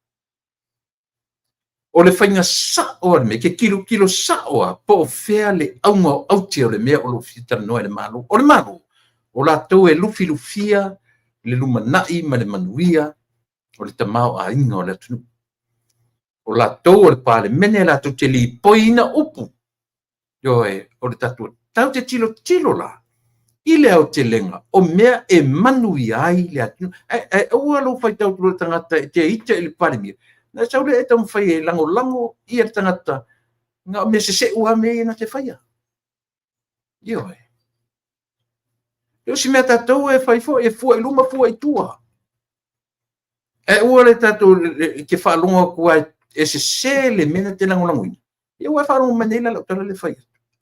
O le faiga sao a le mea, ke kilokilo sao a, po o fea le auga o aute o le mea o lo o fia talanoa i le Malo. O le Malo, o latou e lufilufia le lumanai ma le manuia o le tamaoaiga o le atunuu. O latou o le Palemene, latou te lipoiina upu. Ioe, o le tatou tau te tilotilo la i le aotelega o mea e manuia ai le atunuu. Ae aua lou faitau atu le tagata e te ita i le Palemia. Na sau le e taumafai e lagolago ia le tagata nga o mea seseu a mea ia na te faia. Ioe. E o si mea tatou e fai foi e fua i luma fua i tua. Ae aua le tatou ke faalogo atu ai e sese le mea na te lagolagoina. Ia ua faalogo mai nei la lau tala le fai.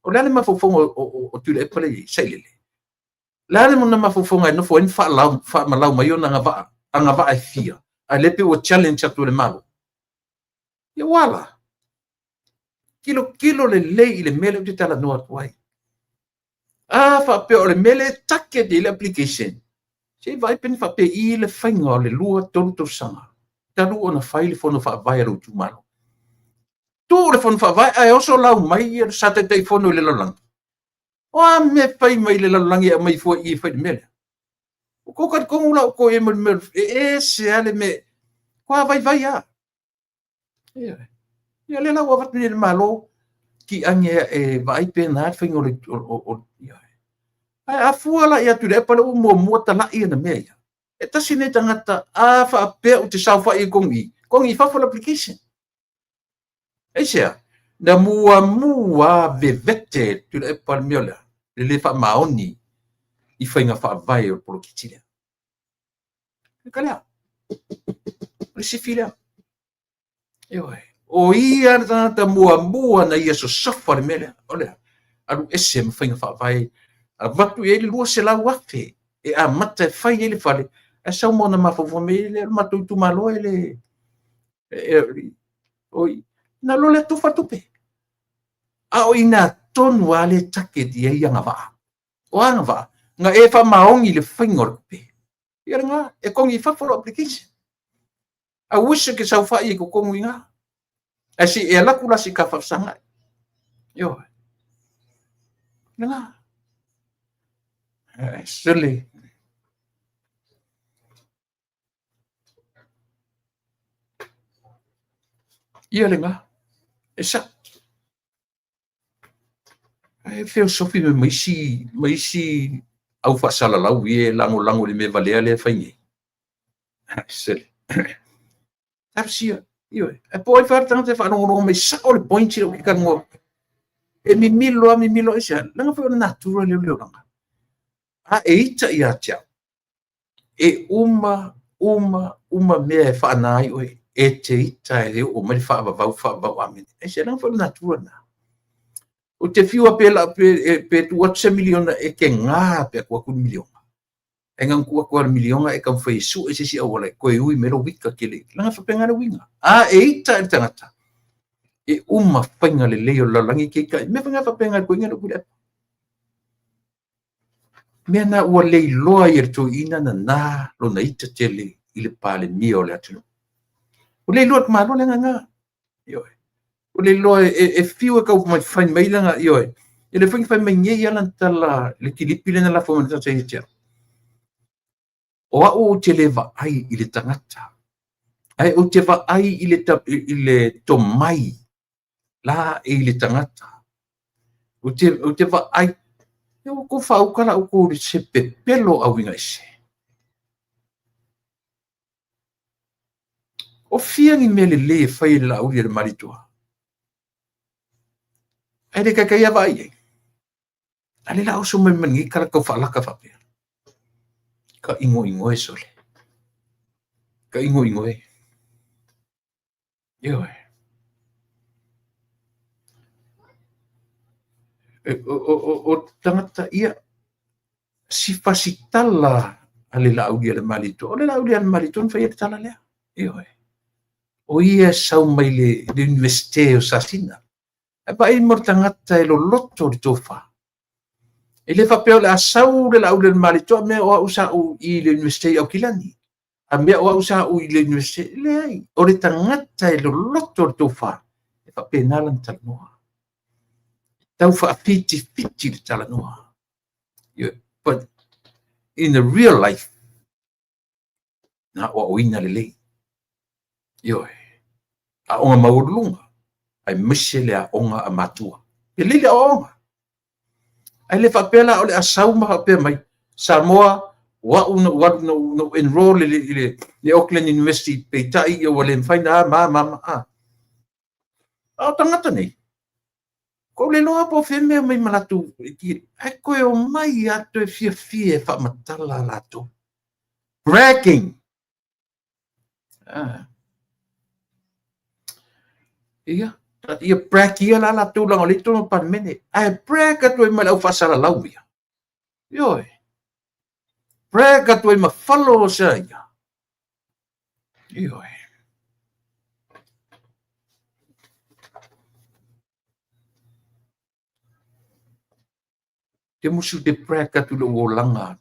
O le a le mafaufauga o Tuilaepa le i sailele. Le a le mona mafaufauga e nofo ai ma faamalau mai ona agavaa e fia. Ae le pe ua challenge atu e le Malo. Ia ua la. Kilokilo lelei i le mea lea ou te talanoa atu ai. A faapea o le mea lea e target i le application. Se i vaai pe na faapei le faiga o le 2-3 tausaga. Talu ona fai le fono faavae a lou itumalo. Tu le fono faavae ae oso lau mai ia sa taitaifono i le lalolagi. O a mea fai mai le lalolagi e aumai fua i e fai le mea lea. Ua tou talitonu la outou i ai ma le mea e ese lava le mea, matua vaivai lava. Ioe. Ia lea la ua avatu nei e le Malo, ti ane e vaai pe na le faiga o le... Ioe. Ae a fua la ia Tuilaepa lea ua muamua talai ana mea ia, e tasi lenei tagata a faapea ou te saofai ai tonu i i, togi i fafo le application. Aisea? Na muamua vevete Tuilaepa le mea lea, le le faamaoni i faiga faavae o le poloketi lea. E lea. O le sifi lea. Ioe. O ia le tagata muamua na ia sosofa le mea lea. O le alu ese ma faiga faavae, avatu i ai le 200,000 e amata e fai ai le fale, ae sau ma ona mafaufau mai lea, o le matou itumalo e le... Oi, na alu lea tufa tupe. A o i ina tonu lava lea e target i ai agavaa. O agavaa, na e faamaoni i le faiga o le tupe. Ia lena, e togi i fafo lau application. I wish e te saofai i totonu i ina. Ae se i e alu atu la se i ta faafesagai. Ioe. Lena. Sole. Ia lena. E sao. Ae feosofi mai ma isi, ma isi au faasalalau ia e lagolago i le mea valea lea e fai nei. Sele. Talosia, ioe. Ae po o ai fa le tagata e faalogologo mai sao le point lea ou te talanoa atu. E mimilo lava, mimilo aisea? Leaga foi o le natura lea o le olaga. A e ita ia te au, e uma, uma, uma mea e faana ai oe, e te ita e oo mai le faavavau, faavavau, amene. Aisea? Leaga foi o le natura lena. Ou te fiu lava pe, la, pe, pe tuu atu se miliona e te gā pe a tuu atu le miliona. Ae na ona tuu atu lava o le miliona e taumafai e sue se isi auala e toe ui mai lou ita tele. Leaga e faapena le uiga. A e ita i le tagata, e uma faiga lelei o le lalolagi e te ita ai. Mea foi na faapena i le toeaina lea o Tuilaepa. Mea na ua le iloa ai e le toeaina nana lona ita tele i le Palemia o le atunuu. Ua le iloa e le Malo le agaga. Ioe. Ua le iloa e fiu e tau mai fai mai lana, ioe. E le foi na fai mai nei lava lana tala i le kilipi lea na lafo mai le tagata ia te au. O au ou te le vaai i le tagata, ae ou te vaai i le tomai la e i le tagata. Ou te vaai, ia ua outou faauta la outou i se pepelo auiga ese. O fia ni mea lelei e fai e le Laaulialemalietoa? Ae le taitai lava vaai i ai. A lea la oso mai ma lenei tala tau faalaka faapea. Ka inoinoe sole. Ka inoinoe. Ioe. O tagata ia, si fasitala a le Laaulialemalietoa. O le Laaulialemalietoa na faia le tala lea. Ioe. O ia e sau mai le Universite o Sasina. Ae vaai mo le tagata e loloto le tofa. E le faapea o le a sau le Laaulialemalietoa mea o au sa ou i le Universite i Aukilani. A mea o au sa ou i le Universite. Leai, o le tagata e loloto le tofa. E faapena lana talanoa. E tau faafitifiti le talanoa. But in the real life, na aoaoina lelei. Ioe. Aoga maualuluga, aemaise le aoga a matua. Lelei le aoaoga. Ae le faapea la o le a sau ma faapea mai, Samoa, o au na ou alu na ou enroll i le Auckland University, peitai ia ua le mafai na a ma ma ma a. A o tagata nei, kou le iloa po o fea mea mai ma latou, ae toe omai lava toe fiafia e faamatala latou. Bragging! Ah. Ia, ia brag ia la latou leaga o lea i totonu o le Palemene. Ae brag atu ai ma le au faasalalau ia. Ioe. Brag atu ai ma followers ia. Ioe. Te musu te brag atu i lou olaga.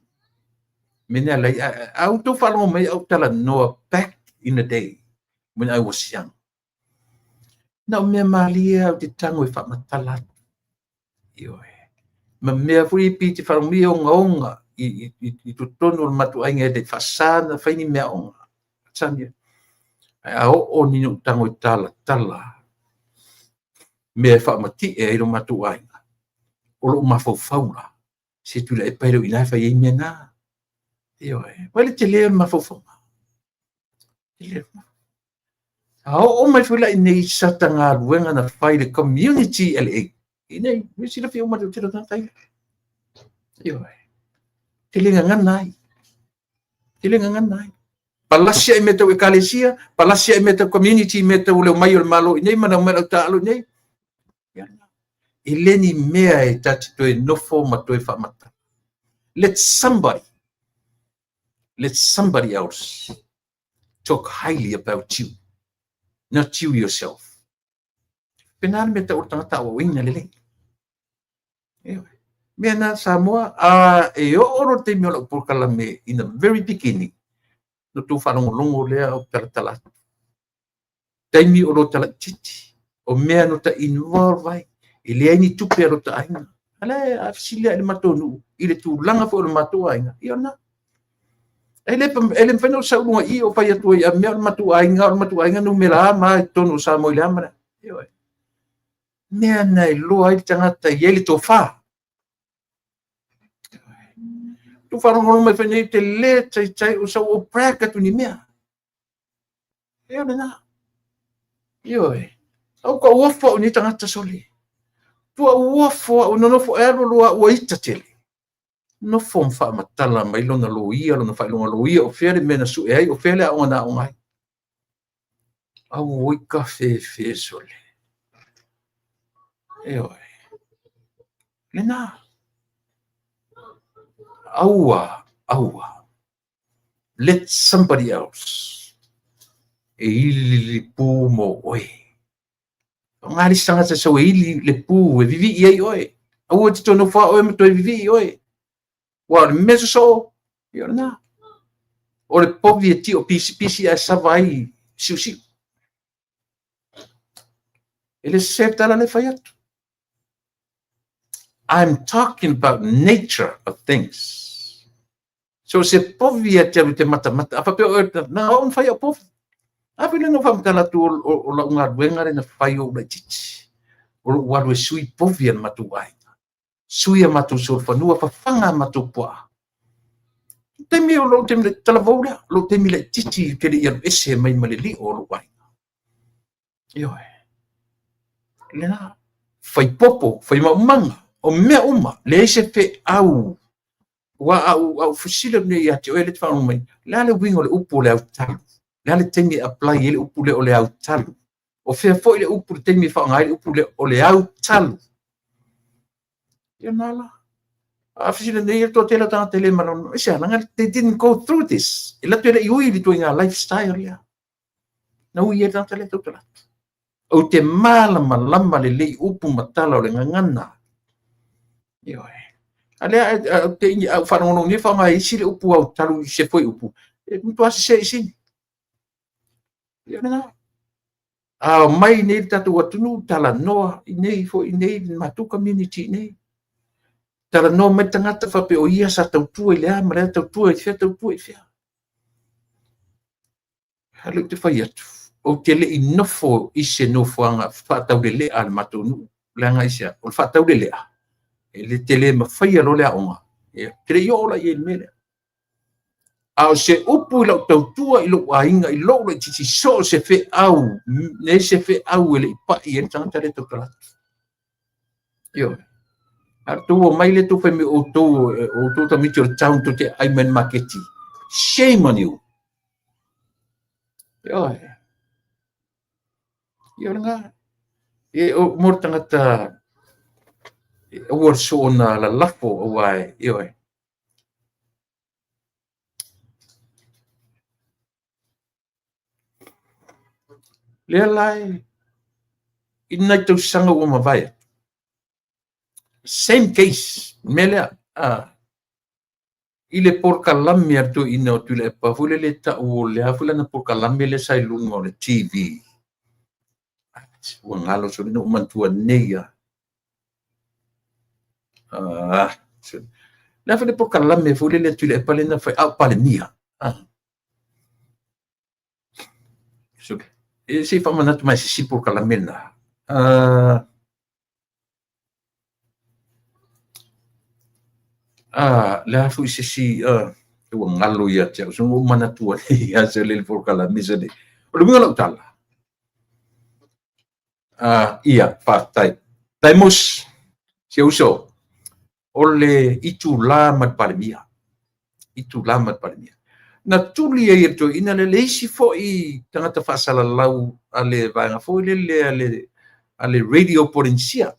Me nea lai, a outou faalogo mai au talanoa back in the day when I was young. Na o mea malie au te tago e faamatala atu. Ioe. Ma mea foi e pei te faalogo mai e ogaoga. i totonu o le matou aiga e le i faasa ona fai ni meaaoga. Masani ai. Ae a oo ni ou tago e talatala mea e faamatie ai lo matou aiga, o lou mafaufau la, se Tuilaepa e le o i ina e fai ai mea na. Ioe. Vaai le tele o le mafaufauga. A oo mai foi la i inei i sata galuega na fai i le community LA, i inei, ua silafia uma e le toatele o tagata ia. Ioe. Ou te le gagana ai. Ou te le gagana ai. Palasi ai mea tau ekalesia, palasi ai mea tau community, mea tau le omai o le Malo i inei ma le omai o le au taaalo i inei. E le ni mea e ta te toe nofo ma toe faamatala. Let somebody, let somebody else talk highly about you, not you yourself. Pena le mea tau o le tagata aoaoina lelei. Ioe. Mea na Samoa, a e oo loa le taimi o lau polokalame in the very beginning, na outou faalogologo lea o talatala atu. Taimi o lo ta laitiiti, o mea no ta involve ai, e leai ni tupe a lo ta aiga. A lea a fesili lava i le matou nuu, i le tulaga foi o le matou aiga, ia o lena. E le mafai ona ou sau i luga i i o fai atu ai, a mea o le matou aiga, o le matou aiga numera a ma a i totonu o Samoa i le a ma le a. Ioe. Mea na iloa ai le tagata e i ai le tofa. Tou faalogologo mai foi nei, te le taitai o sau o brag atu ni mea. Ioe lena. Ioe. Au ka uofo au nei tagata sole. Tua uofo au nonofo e alu alu ua ita tele. Nofo ma faamatala mai lona loia, lona faailoga loia, o fea le mea na sue ai, o fea le aoga na aoga ai. Auoi ka fefe sole. Ioe. Lena. Aua, aua. Let somebody else e ili le pu mo oe. O ngā le isi tagata sau e ili le pu e vivii ai oe. Aua e te toe nofo oe ma toe vivii oe. Ua o le mea sosoo, ia o lena. O le povi e tio pisipisi ae sava ai siusiu. E le sese tala le fai atu. I'm talking about nature of things. So se povi e te alu te matamata. A faapea oe, na o na fai au povi. A foi le na faamatala atu o lau galuega le na fai o laitiiti. O lou alu e sui povi a le matou aiga. Sui a matou solofanua, fafaga a matou puaa. Taimi o lou taimi talavou lea, lou taimi laitiiti te le i alu ese mai ma le lio o lou aiga. Ioe. Lena, fai popo, fai maumaga, o mea uma, leai se feau. Ua au fesili atu nei ia te oe le te faalogo mai, le a le uiga o le upu o le autalu? Le a le taimi e apply ai le upu lea o le autalu? O fea foi le upu le taimi e faaaoga ai le upu lea o le autalu? Ia na la. A fesili nei le toatele o tagata e le malamalama. Aisea, leaga they didn't go through this. E latou e le i ui i le ituaiga lifestyle lea. Na ui ai le tagata lea tautala atu. Ou te malamalama lelei upu ma tala o le gagana. Ioe. A lea ou te au faalogologo nei faaaoga e isi le upu autalu i se foi upu, e matua sese i sini. Ia lena. A omai nei le tatou atunuu talanoa i nei foi i nei le matou community i nei. Talanoa mai le tagata faapea o ia sa tautua i le a ma le a tautua i fea tautua i fea. A lea ou te fai atu, ou te le i nofo i se nofoaga faataulelea a le matou nuu. Leaga aisea? O le faataulelea, e le te le mafaia loa le aoga. Ia, ou te le i oo la i ai i le mea lea. A o se upu i lau tautua i lou aiga, i lou laitiiti, so o se feau, leai se feau e le i pai ai le tagata lea e tautala atu. Ioe. A outou omai lea tou fai mai outou, outou tamaiti o le town tou te aai mai le maketi. Shame on you. Ioe. Ia o lena. E, o, mo le tagata, e, aua le soona lalafo, aua e, ioe. Lea la e, i nai tausaga ua mavae atu. Same case, mea lea, i le polokalame a le toeaina o Tuilaepa foi lele e tau o le a foi lana polokalame lea sa i luga o le TV. Ua galo sole na ou manatua nei lava. Le a foi le polokalame foi lele a Tuilaepa lea na fai a o Palemia. E se i faamanatu mai se isi polokalame lena. Le a foi se isi, ua galo ia te au, ua ou manatua nei lava sole le polokalame sole. O le uiga o lau tala, ia, faafetai. Taimos, si ou uso, o le itula ma le Palemia. Itula ma le Palemia. Na tuli ai e le toeaina lea le isi foi tagata faasalalau a le vaega foi lele a le Radio Polenisia.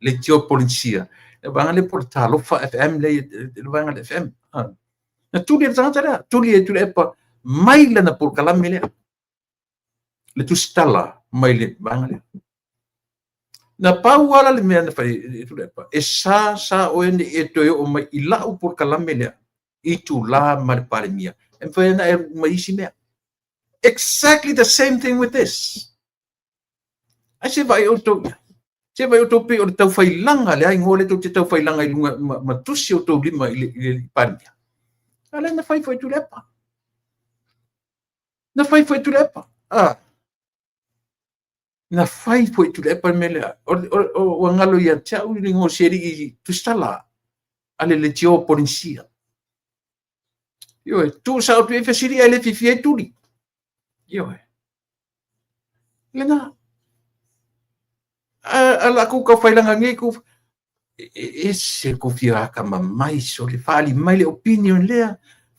Leitio Polenisia. Le vaega lea po o le Talofa FM le vaega le FM. Na tuli e le tagata lea, tuli e Tuilaepa mai lana polokalame lea. Le tusitala mai le vaega lea. Na pau lava le mea na fai e Tuilaepa, e sa sa oe ne i e toe oo mai i lau polokalame lea, itula ma le Palemia. E mafai ona e alu uma i isi mea. Exactly the same thing with this. Ai se vaai outou i ai. Se vaai outou pei o le taufailaga le igoa lea tou te taufailaga i luga ma tusi outou lima i le Palemia. A lea na fai foi e Tuilaepa. Na fai foi e Tuilaepa. Na fai foi e Tuilaepa le mea lea. Ua galo ia te au le igoa o si alii tusitala a le Leitio Polenisia. Ioe, tuu sao atu i ai fesili ae le fiafia ai tuli. Ioe. Lena. A lakou taufailaga nei kou e ese le kou fia atamamai sole, faaali mai le opinion lea,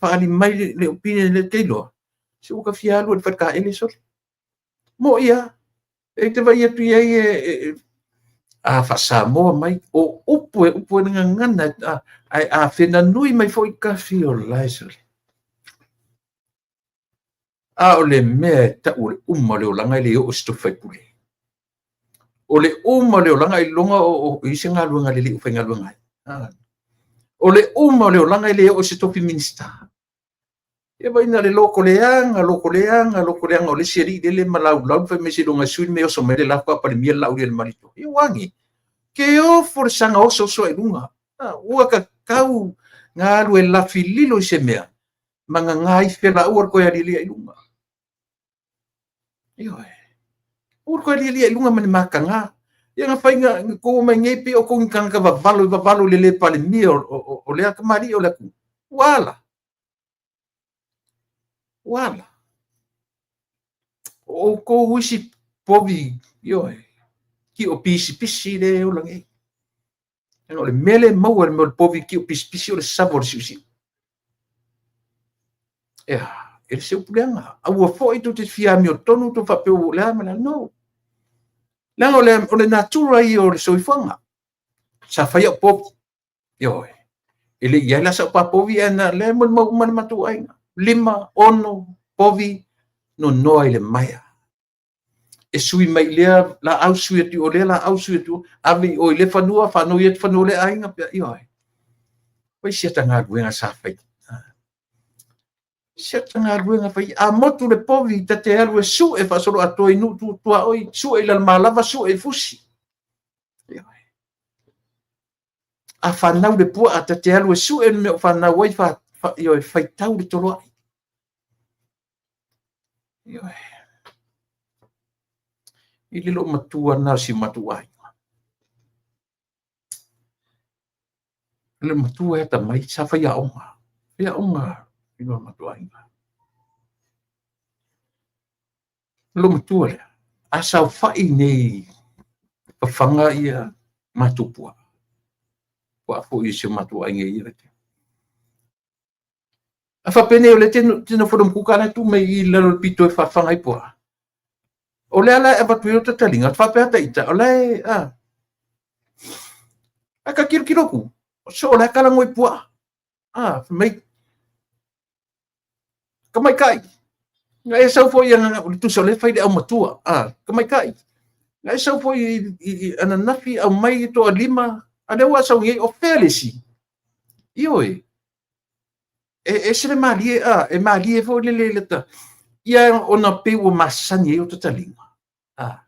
faaali mai le opinion lea, te iloa, se ua ta fia alu i le faletaele sole. Mo'i lava, e te vaai atu i ai e a faa-Samoa mai, o upu e upu e le gagana, ae a fenanui mai foi tafi o lae sole. A o le mea e tau o le uma o le olaga e le oo i se tofi faipule. O le uma o le olaga ailoga o i ai se galuega lelei o faigaluega ai. O le uma o le olaga e le oo i se tofi Minisita. Ia vaai na o le lotoleaga, lotoleaga, lotoleaga o le isi alii lele ma laulau fai mai seiloga e sui le mea e oso mai le la faatoa Palemia le Laaulialemalietoa. Ia ua age. Ke ofo le saga oso oso ai luga. Ua tatau na alu e lafi lilo i se mea ma gagā ai felaua le toe alialia i luga. Ioe. Aua le toe alialia i luga ma le mataga. Ia na fai na tou omai nei pei o outou ni tagata vavalo i vavalo i le le Palemia o lea tamalii o le atunuu. Ua ala. Ua ala. O outou isi povi, ioe, tio pisipisi le ola nei. O le mea lea e maua i le mea o le povi tio pisipisi o le sava o le siusiu. Ea, e le se upu leaga. Aua foi tou te fia amiotonu tou faapea ua le a ma le a. No. Leaga o le natura ia o le soifuaga. Sa fai au povi. Ioe. E le i ai la sau papovi ae na lea e molimau uma le matou aiga. 5, 6 povi nonoa i le maea. E sui mai i lea laau, sui atu i o lea laau, sui atu, ave i o i lea fanua, faanoi atu fanua o lea aiga, pea, ioe. Fai si ata galuega sa fai. Si ata galuega fai. A motu le povi, ta te alu e sue faasolo atoa i nuu tuaoi, sue i Lalomalava, sue i Fusi. Ioe. A fanau le puaa, ta te alu e sue le mea o fanau ai, ioe, faitau le toloai. Ioe. I le loo matua na o si matou aiga. Le matua e ata mai, sa faiaoga. Faiaoga i lo matou aiga. Lo matua lea, a saofai nei fafaga ia matou puaa. Puaa foi i si o matou aiga i ia. A faapea nei o lea te nofo le matua la e tuu mai i lalo o le pito e fafaga ai puaa. O lea la e avatu ai o tataliga, faapea ata ita, o la e, a. A ka kilokilo atu, so o la e kalago i puaa. A, fai mai, tamaitai, na e sau foi o le tusa o lea e fai le aumatua. A, tamaitai, na e sau foi i ananafi aumai e toalima, a lea ua sau nei, o fea le isi? Ioe, e ese le malie, a, e malie foi le le ta, ia ona pei ua masani ai o tataliga. A,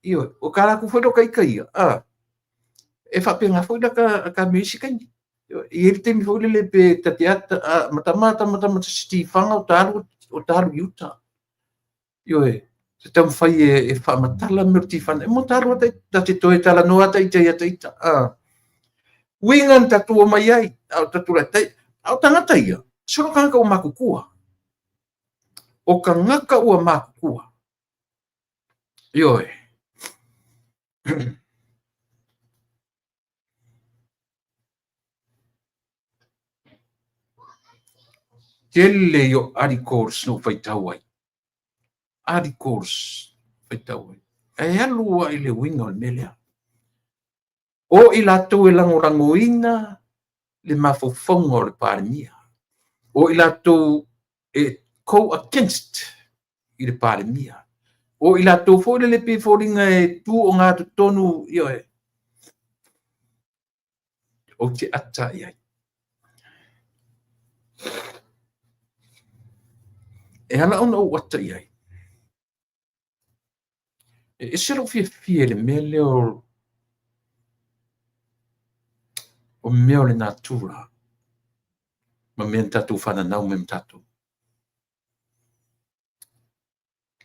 ioe, o ka latou foi lea o ta ita ia, a. E faapena foi la ta mea isi taimi. E i ai le taimi foi lele pe ta te ata, matama ata ma se tifaga o ta alu, o ta alu i uta. Ioe, se taumafai e faamatala mea o le tifaga. E mo ta alu ata, ta te toe talanoa ata ita ia ta ita. Uiga na tatou omai ai, a o tatou laitai, a o tagata ia, solo tagata ua matutua. O tagata ua matutua. Ioe. Tele i o articles na ou faitau ai. Articles faitau ai. Ae alu lava i le uiga o le mea lea. O i latou e lagolagoina le mafaufauga o le Palemia. O i latou e go against i le Palemia. O i latou foi lele pei e foliga e tu ogatotonu, ioe, ou te ata i ai. E ala ona ou ata i ai, e ese lou fiafia i le mea lea o mea o le natura ma mea na tatou fananau mai ma tatou.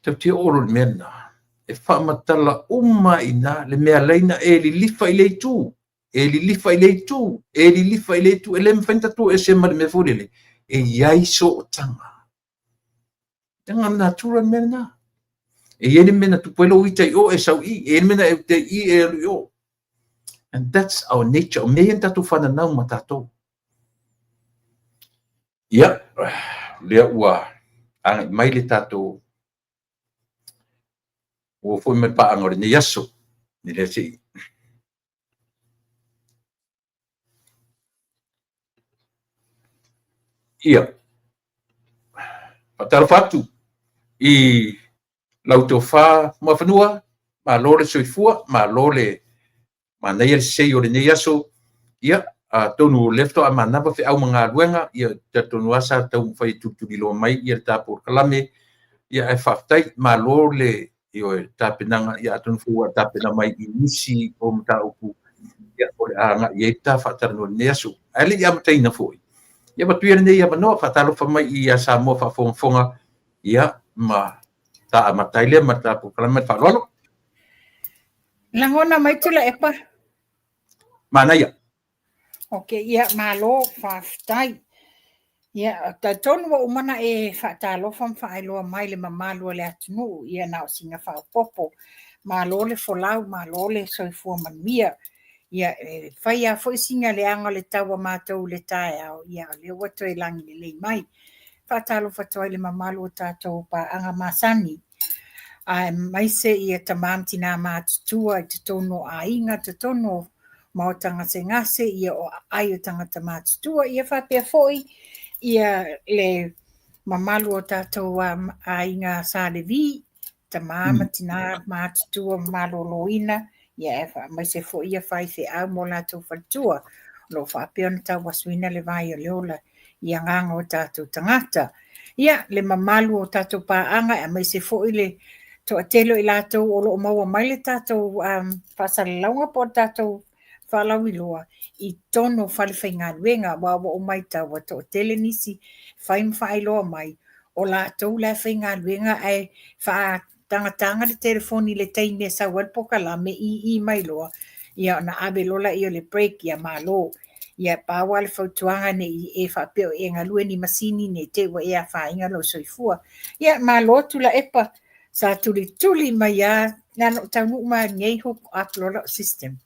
Tatou te oo loa i le mea lena, e faamatala uma ai i ina le mea e ala ai ona e lilifa i le itu, e lilifa i le itu, e lilifa i le itu. E le mafai ona tatou ese ma le mea foi lele, e i ai sootaga. Leaga o le natura le mea lena. E i ai le mea na tupu ai lou ita i o, e sau i i, e i ai le mea na e uta i i, e alu i o. And that's our nature. O mea ia na tatou fananau ma tatou. Ia, lea ua agai mai le tatou ua foi mai paaga o lenei aso. I lea se i Ia, faatalofa atu i lau tofa Muafanua, malo le soifua, malo le manaia le sei o lenei aso. Ia, atonu o lea faatoa manava feau ma galuega, ia talitonu lava sa taumafai e tulituliloa mai ia le ta polokalame. Ia ae faafetai, malo le ioe tapenaga, ia atonu foi ua tapena mai i nisi o mataupu ia o le a agai i ai ta faatalanoa i lenei aso. Ae le i amataina foi, ia avatu ia lenei avanoa faatalofa mai ia Samoa faafogafoga, ia ma ta amata ai lea ma le ta polokalame ma le faaaloalo. Lagona mai Tuilaepa. Manaia. Ok, ia, malo, faafetai. Ia, talitonu ua uma ona e faatalofa ma faailoa mai le mamalu o le atunuu, ia na o sina faaopoopo. Malo le folau, malo le soifua manuia. Ia, e fai lava foi sina leaga o le tau a matou i le taeao, ia o lea ua toe lagi lelei mai. Faatalofa atu ai i le mamalu o tatou paaga masani, aemaise ia tama ma tina matutua i totonu o aiga, totonu o maota gasegase, ia o aai o tagata matutua, ia faapea foi ia le mamalu o tatou aiga Sa Levi, tama ma tina matutua maloloina, ia aemaise foi ia faifeau ma o latou faletua, o lo o faapea ona tauasuina le vai o le ola i agaga o tatou tagata. Ia, le mamalu o tatou paaga, aemaise foi le toatele o i latou o lo o maua mai le tatou faasalalauga po o le tatou faalauiloa i totonu o falefaigaluega, aua ua ou matau ua toatele nisi fai ma faailoa mai, o latou la e faigaluega ae faatagataga le telefoni i le taimi e sau ai le polokalame, ii mai loa, ia ona ave loa lea o le break, ia malo. Ia pau lava le fautuaga ne i e faapea o e galue ni masini ne i te i ua e afaina lou soifua. Ia malo Tuilaepa, sa tulituli mai lava, na ona ou taunuu mai lava nei hook up loa lau system.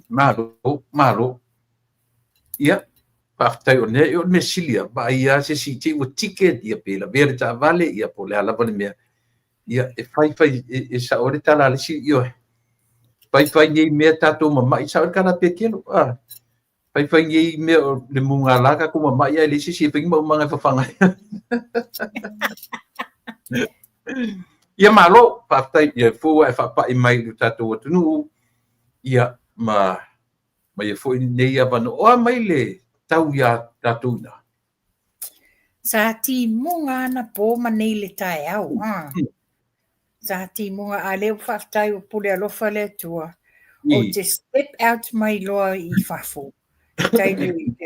Malo, malo. Ia, faafetai o lea, o le mea sili lava, vaai lava se isi i te i ua ticket, ia pe lavea le taavale, ia po o le a lava le mea. Ia, e fai fai, e sao ai le tala a le isi, ioe. Fai fai nei mea tatou mamai, sao ai le tala a Petelo, a. Fai fai nei mea o le mugala tatou mamai, ae leai se isi e fai ni maumaga e fafaga ai. Ia malo, faafetai, ia fou ua e faapai mai i lo tatou atunuu, ia ma ma ia foi nei avanoa. O a mai le tau iā tatou i ina? Sa timuga anapo ma nei le taeao. Sa timuga, a lea ua faafetai ua pule alofa le Atua. Ou te step out mai loa i fafo. Taimi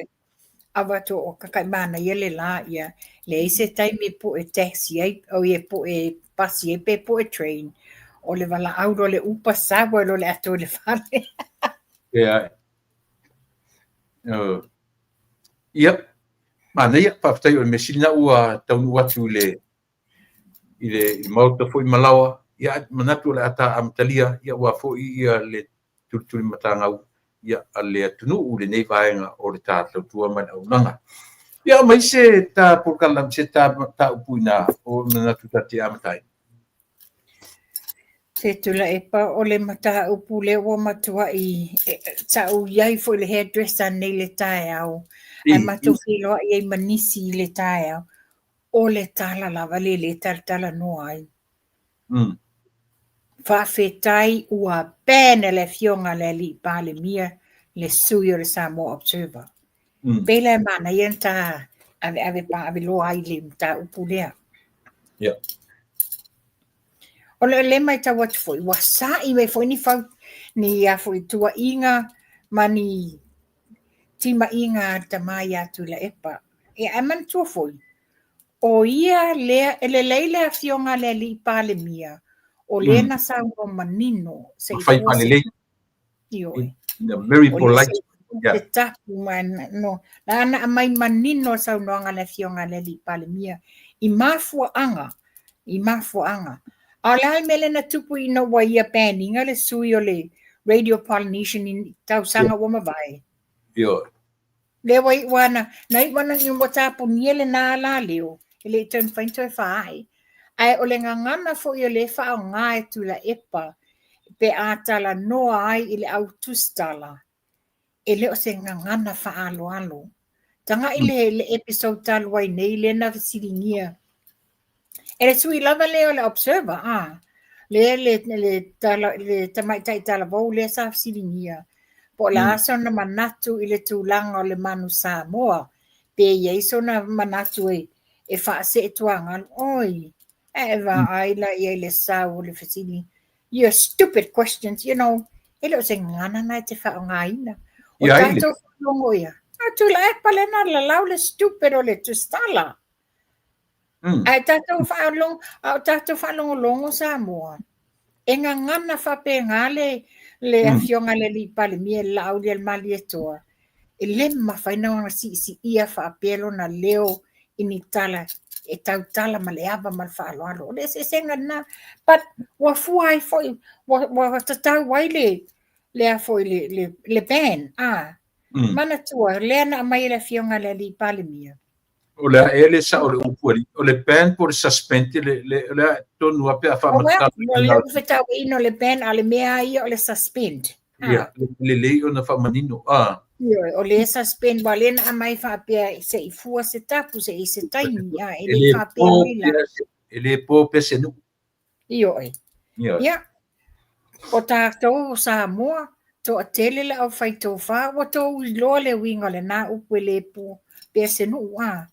avatu o kakai manaia le la ia leai se taimi e po'e taxi ai oi e po'e pasi ai pe po'e train o le valaau loa le upa sau ai loa le ato i le fale. Ia. Ia, manaia, faafetai o le mea sili lena ua taunuu atu i le i le Maota foi ma laoa, ia manatu o le a ta amatalia, ia aua foi ia le tulitulimatagau ia a le atunuu i lenei vaega o le ta tautua ma le auaunaga. Ia aumai se ta polokalame, se ta mataupu ina o manatu ta te amata ai. Se Tuilaepa, o le mataupu lea ua matuai sa ou i ai foi i le hairdresser nei i le taeao, ae matou feiloai ai ma nisi i le taeao, o le tala lava lea lea e talatalanoa ai. Faafetai ua ban e le Afioga a le Alii Palemia le sui o le Samoa Observer. Pei la e manaia ona ta aveave paave loa ai le mataupu lea. O le lea matau atu foi, ua sa'i mai foi ni fau, ni a foi tuuaiga ma ni timaiga a le tama ia Tuilaepa. Ia ae manatua foi, o ia lea, e lelei le afioga a le Alii Palemia, o lea na saunoa manino se i fai fua se faalelei. Ioe. In a very O le polite. Se tapu ma no, na ana aumai manino le saunoaga a le afioga a le Alii Palemia i mafuaaga, i mafuaaga. A o le a le mea lea na tupu ina ua ia ban-iga le sui o le Radio Polynesian i tausaga ua mavae? Ioe. Lea ua iu ana, na iu ana ina ua tapunia lena alaleo, e le i toe mafai ona toe faaee. Ae o le gagana foi o lea e faaaoga e Tuilaepa pe a talanoa ai i le au tusitala, e le o se gagana faaaloalo. Tagai le, le episode talu ai nei lea na fesiligia e le sui lava lea o le Observer, a, lea le, le, tala, le tamaitai talavou lea sa fesiligia po o le a sona manatu i le tulaga o le manu Samoa, pe i ai sona manatu e, e faaseetuagalu. Oi, e vaai la i ai le sau o le fesili. Your stupid questions, you know, e le o se gagana na e te faaaogaina. O Ia ai le. tatou faalogo ia, a Tuilaepa lea na lalau le stupid o le tusitala. Ae tatou faalogo, a o tatou faalogologo Samoa, e gagana faapena le, le afioga i le Alii Palemia le Laaulialemalietoa, e le mafai ona siisiia faapea lona leo i ni tala e tautala ma le ava ma le faaaloalo. O le eseesega lena. But ua fua ai foi, ua, ua tatau ai le, le a foi le, le, le ban. Ah, manatua, lea na aumai e le afioga i le Alii Palemia. O le a ea le sao o le upu alii? O le ban po o le suspend le, le, o le a tonu a pe a Oh, well, faamatala. o le fetauaiga o le ban, a o le mea lava ia o le suspend. Ah. Ia, le lelei ona faamanino. Ah. Ioe, o le suspend, ua lea na aumai faapea se i fua se tapu, se i se taimi, ah, e E le le faapea po mai la. pea se, e le po pea se nuu. Ioe. Ioe. Ia, o tatou o Samoa, toatele le aufaitofa, ua tou iloa le uiga o lena upu e le po pea se nuu, ah.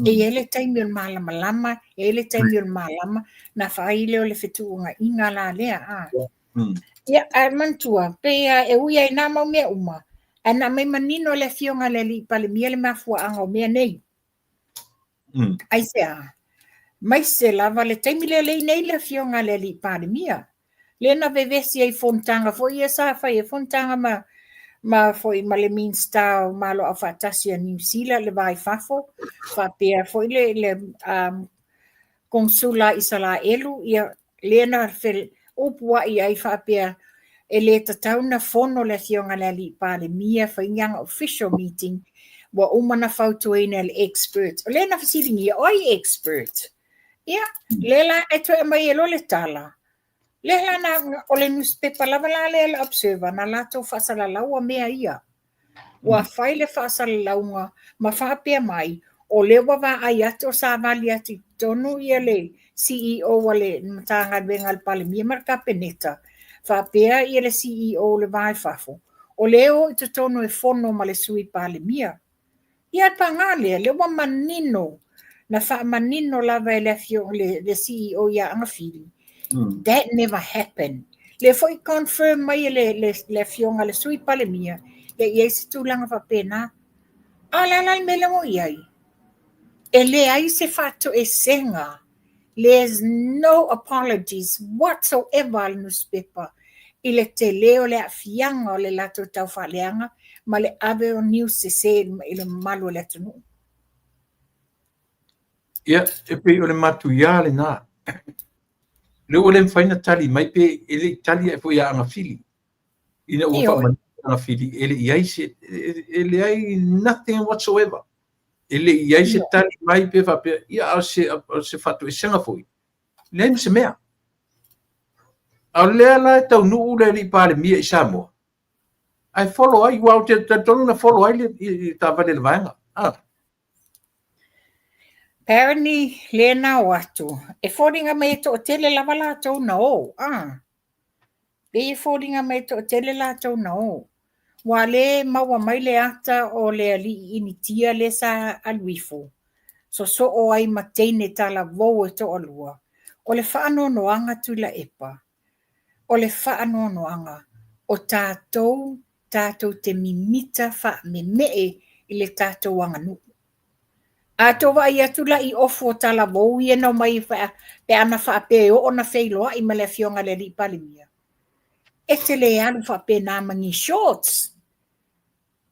E i ai le taimi o le malamalama, e i ai le taimi o le malama, na fai lea o le fetuunaiga la lea, ah. Ia, ae manatua, pei lava e ui ai i nā mau mea uma, ae na aumai manino e le afioga a le Alii Palemia le mafuaaga o mea nei. Aisea? Maise lava le taimi lea le i nei le afioga a le Alii Palemia. Lea na vevesi ai i fonotaga foi ia sa fai ai fonotaga ma ma foi ma le Minista o Malo Aufaatasi a Niu Sila le va i fafo, faapea foi le, le Konesula a Isalaelu, ia lea na upuai ai faapea e le tatau na fono le afioga i le Alii Palemia fai ni ana official meeting ua uma na fautuaina e le expert. O lea na fesiligia, o ai expert? Ia, lea la e toe aumai ai loa le tala. Lea la na, o le newspaper lava la lea le Observer na latou faasalalaua mea ia. Ua fai le faasalalauga ma faapea mai, o lea ua vaai atu o savali atu i totonu ia le CEO a le Matagaluega a le Palemia ma le Kapeneta, faapea ia le CEO o le Va i Fafo, o lea e o i totonu e fono ma le Sui Palemia. Ia paga lea, lea ua manino, na faamanino lava e le afioga le, le CEO ia Agafili. That never happened. Lea foi confirm mai e le, le, le afioga le sui Palemia, e i ai se tulaga faapena. A o le a la le mea lea ua i ai? E leai se faatoesega. There's no apologies whatsoever a le nusipepa i le tele o le aafiaga o le latou taufaaleaga ma le ave o news sese i le mamalu o le atunuu. Ia, e pei o le matuia lena. Lea ua le mafai ona tali mai pe e le i tali ae foi ia Agafili. Ina ua faamanino Agafili e le i ai se, e leai nothing whatsoever. E le i ai se tali mai pe faapea, ia a o se, o se faatoesega foi, leai ma se mea. A o lea la e taunuu le alii Palemia i Samoa, ae follow ai, aua ou te talitonu na follow ai le taavale a le vaega. Ah. Apparently, lea na o atu, e foliga mai e toatele lava latou na o. Ah. Pei e foliga mai e toatele latou na o. Ua le maua mai le ata o le alii Initia lea sa alu ifo, sosoo ai ma teine talavou e toalua. O le faanoanoaga Tuilaepa, o le faanoanoaga o tatou tatou te mimita faamemee i le tatou aganuu. A tou vaai atu la i ofu o talavou ia na omai pe ana faapea e oo ona feiloai ma le afioga i le alii Palemia, e te le alu faapena ma ni shorts.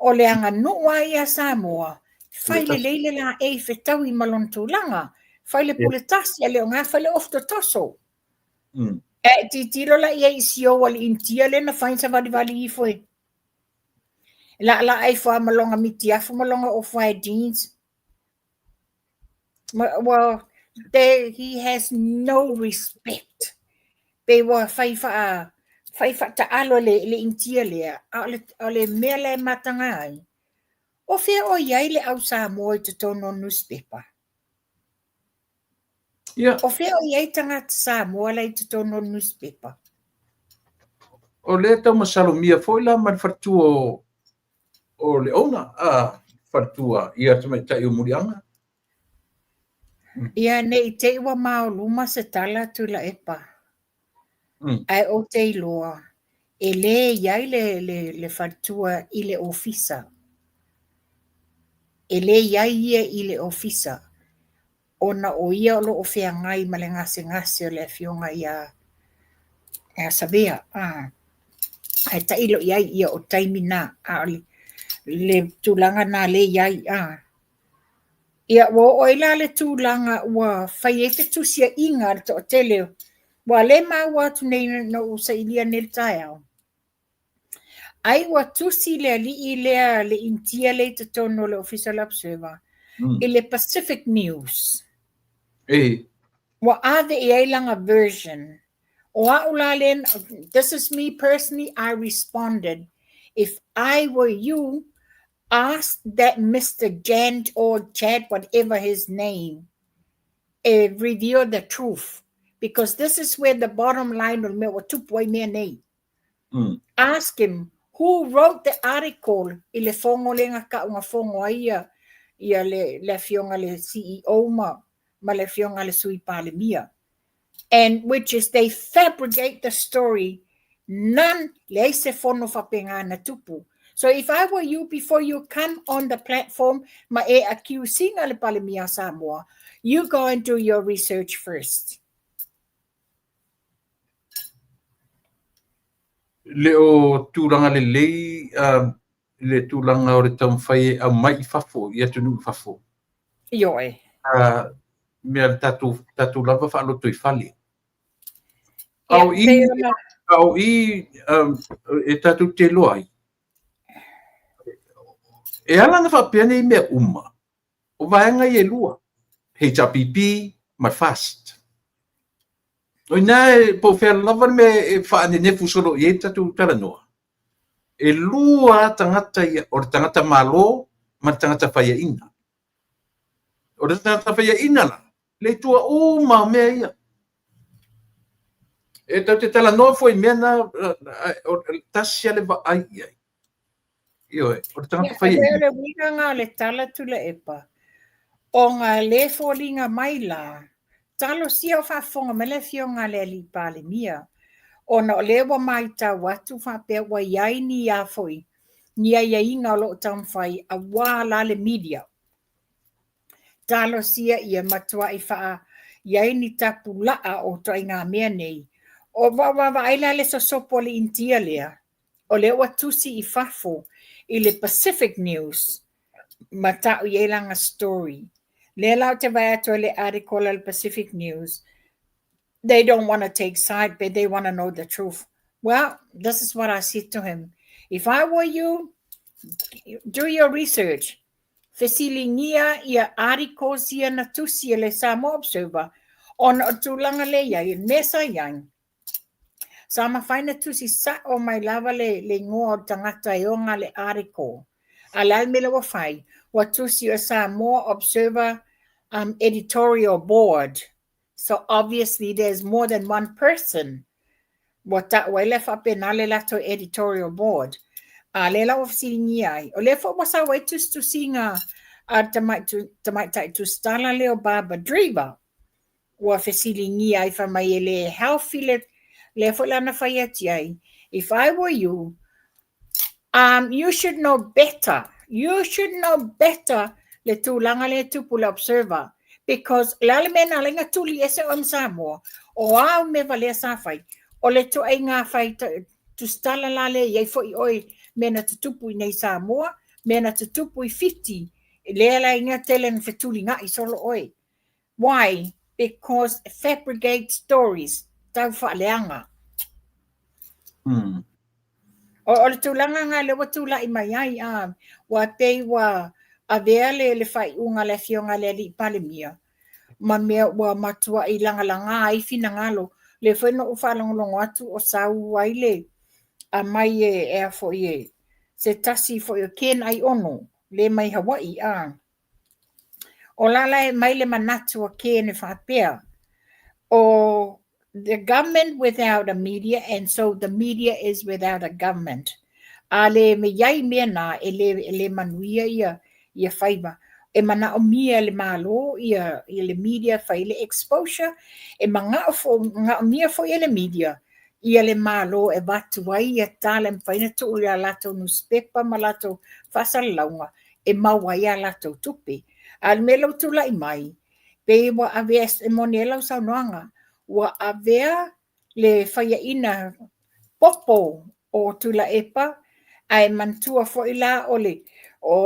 O le aganuu lava ia a Samoa, fai lelei le laei fetaui ma lona tulaga, fai le pule tasi, a le o ga fai le ofu totoso. E tilotilo la i ai i si ou alii Initia lea na fai na savalivali ifo e laalaa ifo lava ma lona mitiafu ma lona off-white jeans. Well, he has no respect. Pe ua fai faa fai faataalo le le Initia lea, a o le mea la e mataga ai, o fea o i ai le au Samoa i totonu o nusipepa? Ia. O fea o i ai tagata Samoa la i totonu o le nusipepa? O lea tau masalomia foi la ma le faletua o le owner, a faletua ia tamaitai o Muliaga. Ia ne i te i ua maoluma se tala Tuilaepa. Ae ou te iloa e le i ai le, le, le faletua i le ofisa. E le i ai ia i le ofisa ona o ia o lo o feagai ma le gasegase o le afioga ia Savea. Ae tailo i ai ia o taimi na, a o le, le tulaga na le i ai. Ia ua oo ai la le tulaga ua fai ai fetusiaiga a le toatele. Ua le maua atu nei na ou sailia nei le taeao. Ai ua tusi le alii lea le Initia lea i totonu o le Ofisa o le Observer i le Pacific News. E. Ua ave i ai lana version. O au la le, this is me personally, I responded, if I were you, ask that Mr. Jan or Chad, whatever his name, reveal the truth. Because this is where the bottom line o le mea ua tupu ai mea nei. Ask him who wrote the article i le fogo lea na tau na fogo ai ia, ia le, le afioga le CEO ma, ma le afioga le sui Palemia. And which is they fabricate the story. None, leai se fono faapena na tupu. So if I were you, before you come on the platform, ma e accuse ina le Palemia Samoa, you go and do your research first. Le o tulaga lelei le tulaga o le taumafai e aumai i fafo, i atunuu i fafo. Ioe. Mea le tatou, tatou lava faaloto i fale. A o i, a o i e tatou te iloa ai, e ala ona faapea nei mea uma, o vaega ia e lua, HRPP ma le FAST. O i ina e po o fea lava le mea e faanenefu solo i ai le tatou talanoa, e lua lava tagata ia, o le tagata Malo ma le tagata faiaina. O le tagata faiaina la, le i tua uma o mea ia. E tatou te talanoa foi i mea na, tasi lava le vaai i ai. Ioe, o le tagata faiaina. O le uiga na o le tala Tuilaepa, ona le foliga mai la, talosia o faafofoga mai le afioga a le alii Palemia. Ona o lea ua maitau atu faapea ua i ai ni a foi, ni aiaiga o lo o taumafai aua la le media. Talosia ia matuai faa i ai ni tapulaa o ituaiga mea nei. O vaavaai la le sosopo a le Initia lea, o lea ua tusi i fafo i le Pacific News ma tau i ai lana story. Lea la ou te vaai atu ai le article a le Pacific News, they don't want to take side, but they want to know the truth. Well, this is what I said to him. If I were you, do your research. Fesiligia ia articles ia na tusi e le Samoa Observer ona o tulaga le i ai, mea sa i ai. Sa mafai na tusi sa'o mai lava le igoa o le tagata e ona le article. A le a le mea lea ua fai, ua tusi o Samoa Observer Editorial Board. So obviously there's more than one person. Ua ta'u ai le faapena le latou editorial board. A lea la ua fesiligia ai. O lea foi ua sau ai tusitusiga a le tamaitai tusitala lea o Barbara Dreaver. Ua fesiligia ai fai mai e le healthy le lea foi la na fai atu ai. If I were you, you should know better. You should know better le tulaga lea e tupu le Observer. Because le a le mea na ala ai na tuli ese oe ma Samoa, o a au mea valea sa fai, o le ituaiga fai tusitala la lea i ai foi oe mea na tutupu i nei Samoa, mea na tutupu i Fiti, lea la inga tele na fetuliga'i solo oe. Why? Because fabricate stories, tau faaleaga. O le tulaga lena lea ua tulai mai ai, a, ua pei ua avea le faaiuga a le afioga i le alii Palemia ma mea ua matuai lagalaga ai finagalo. Lea foi na ou faalogologo atu o sau ai le aumai e a foi e se tasi foi o Ken Aiono le mai Hawaii, a. O la la e mai le manatu o Ken e faapea, o the government without a media and so the media is without a government. A le me iai mea na e le manuia ia faiva. E manaomia e le Malo ia le media fai le exposure, e manaomia foi e le media ia le Malo e avatu ai ia tala e mafai ona tuu i a latou newspaper ma latou faasalalauga e maua ai a latou tupe. A o le mea lea ua tulai mai, pei ua avea, e moni ai lau saunoaga, ua avea le faiaina popo o Tuilaepa, ae manatua foi la o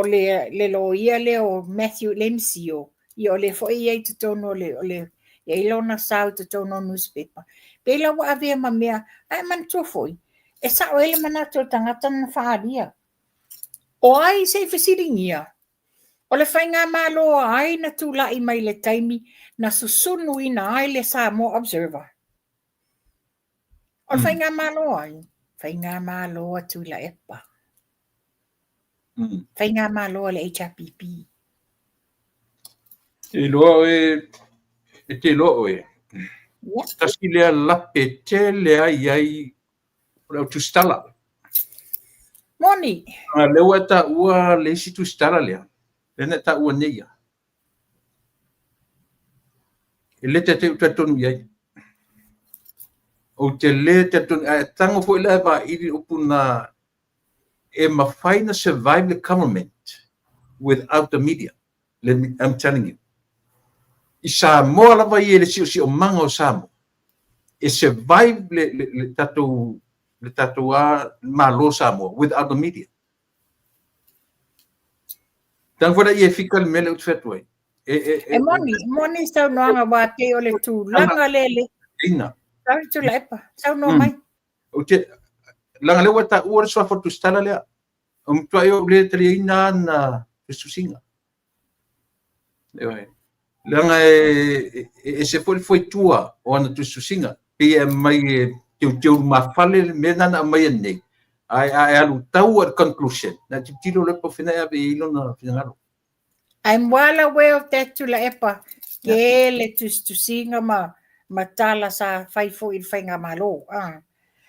le loia lea o Matthew Lemcio, ia o lea foi e i ai i totonu o le e i ai lona sao i totonu o newspaper. Pei la ua avea ma mea, ae manatua foi, e sao ai le manatu o le tagata na faaalia. O ai se i fesiligia? O le faigamalo a ai na tulai mai le taimi na susunuina ai le Samoa Observer? O le faigamalo ai? Faigamalo a Tuilaepa. Faigamalo a le HRPP. Te iloa oe, e te iloa oe. Tasi lea lape tele ai ai o le au tusitala. Moni. A lea ua e taua le isi tusitala lea, lea na e taua nei ia. E le taitai ou talitonu i ai. Ou te le talitonu, ae tago foi la e vaili upu na e mafai na survive the government without the media. Let me, I'm telling you. I Samoa lava ia le siosiomaga o Samoa, e survive le tatou a Malo Samoa without the media. Tago foi la ia e fika le mea lea ou te fai atu ai. E moni, moni saunoaga ua pei o le tulaga lea le. Ina. Sorry Tuilaepa, saunoa mai. Ou te, laga lea ua taua le suafa o le tusitala lea. O matuai ou le taliaina ana tusitusiga. Ioe. Leaga e ese foi le foitua o ana tusitusiga. Pei e aumai e teuteu lumafale le mea na aumaia nei. Ae alu tau at the conclusion. Na tilotilo loa po o fea e ave i ai lona finagalo. I'm well aware of that Tuilaepa. Ke le tusitusiga ma tala sa fai foi i le faigamalo. Ah.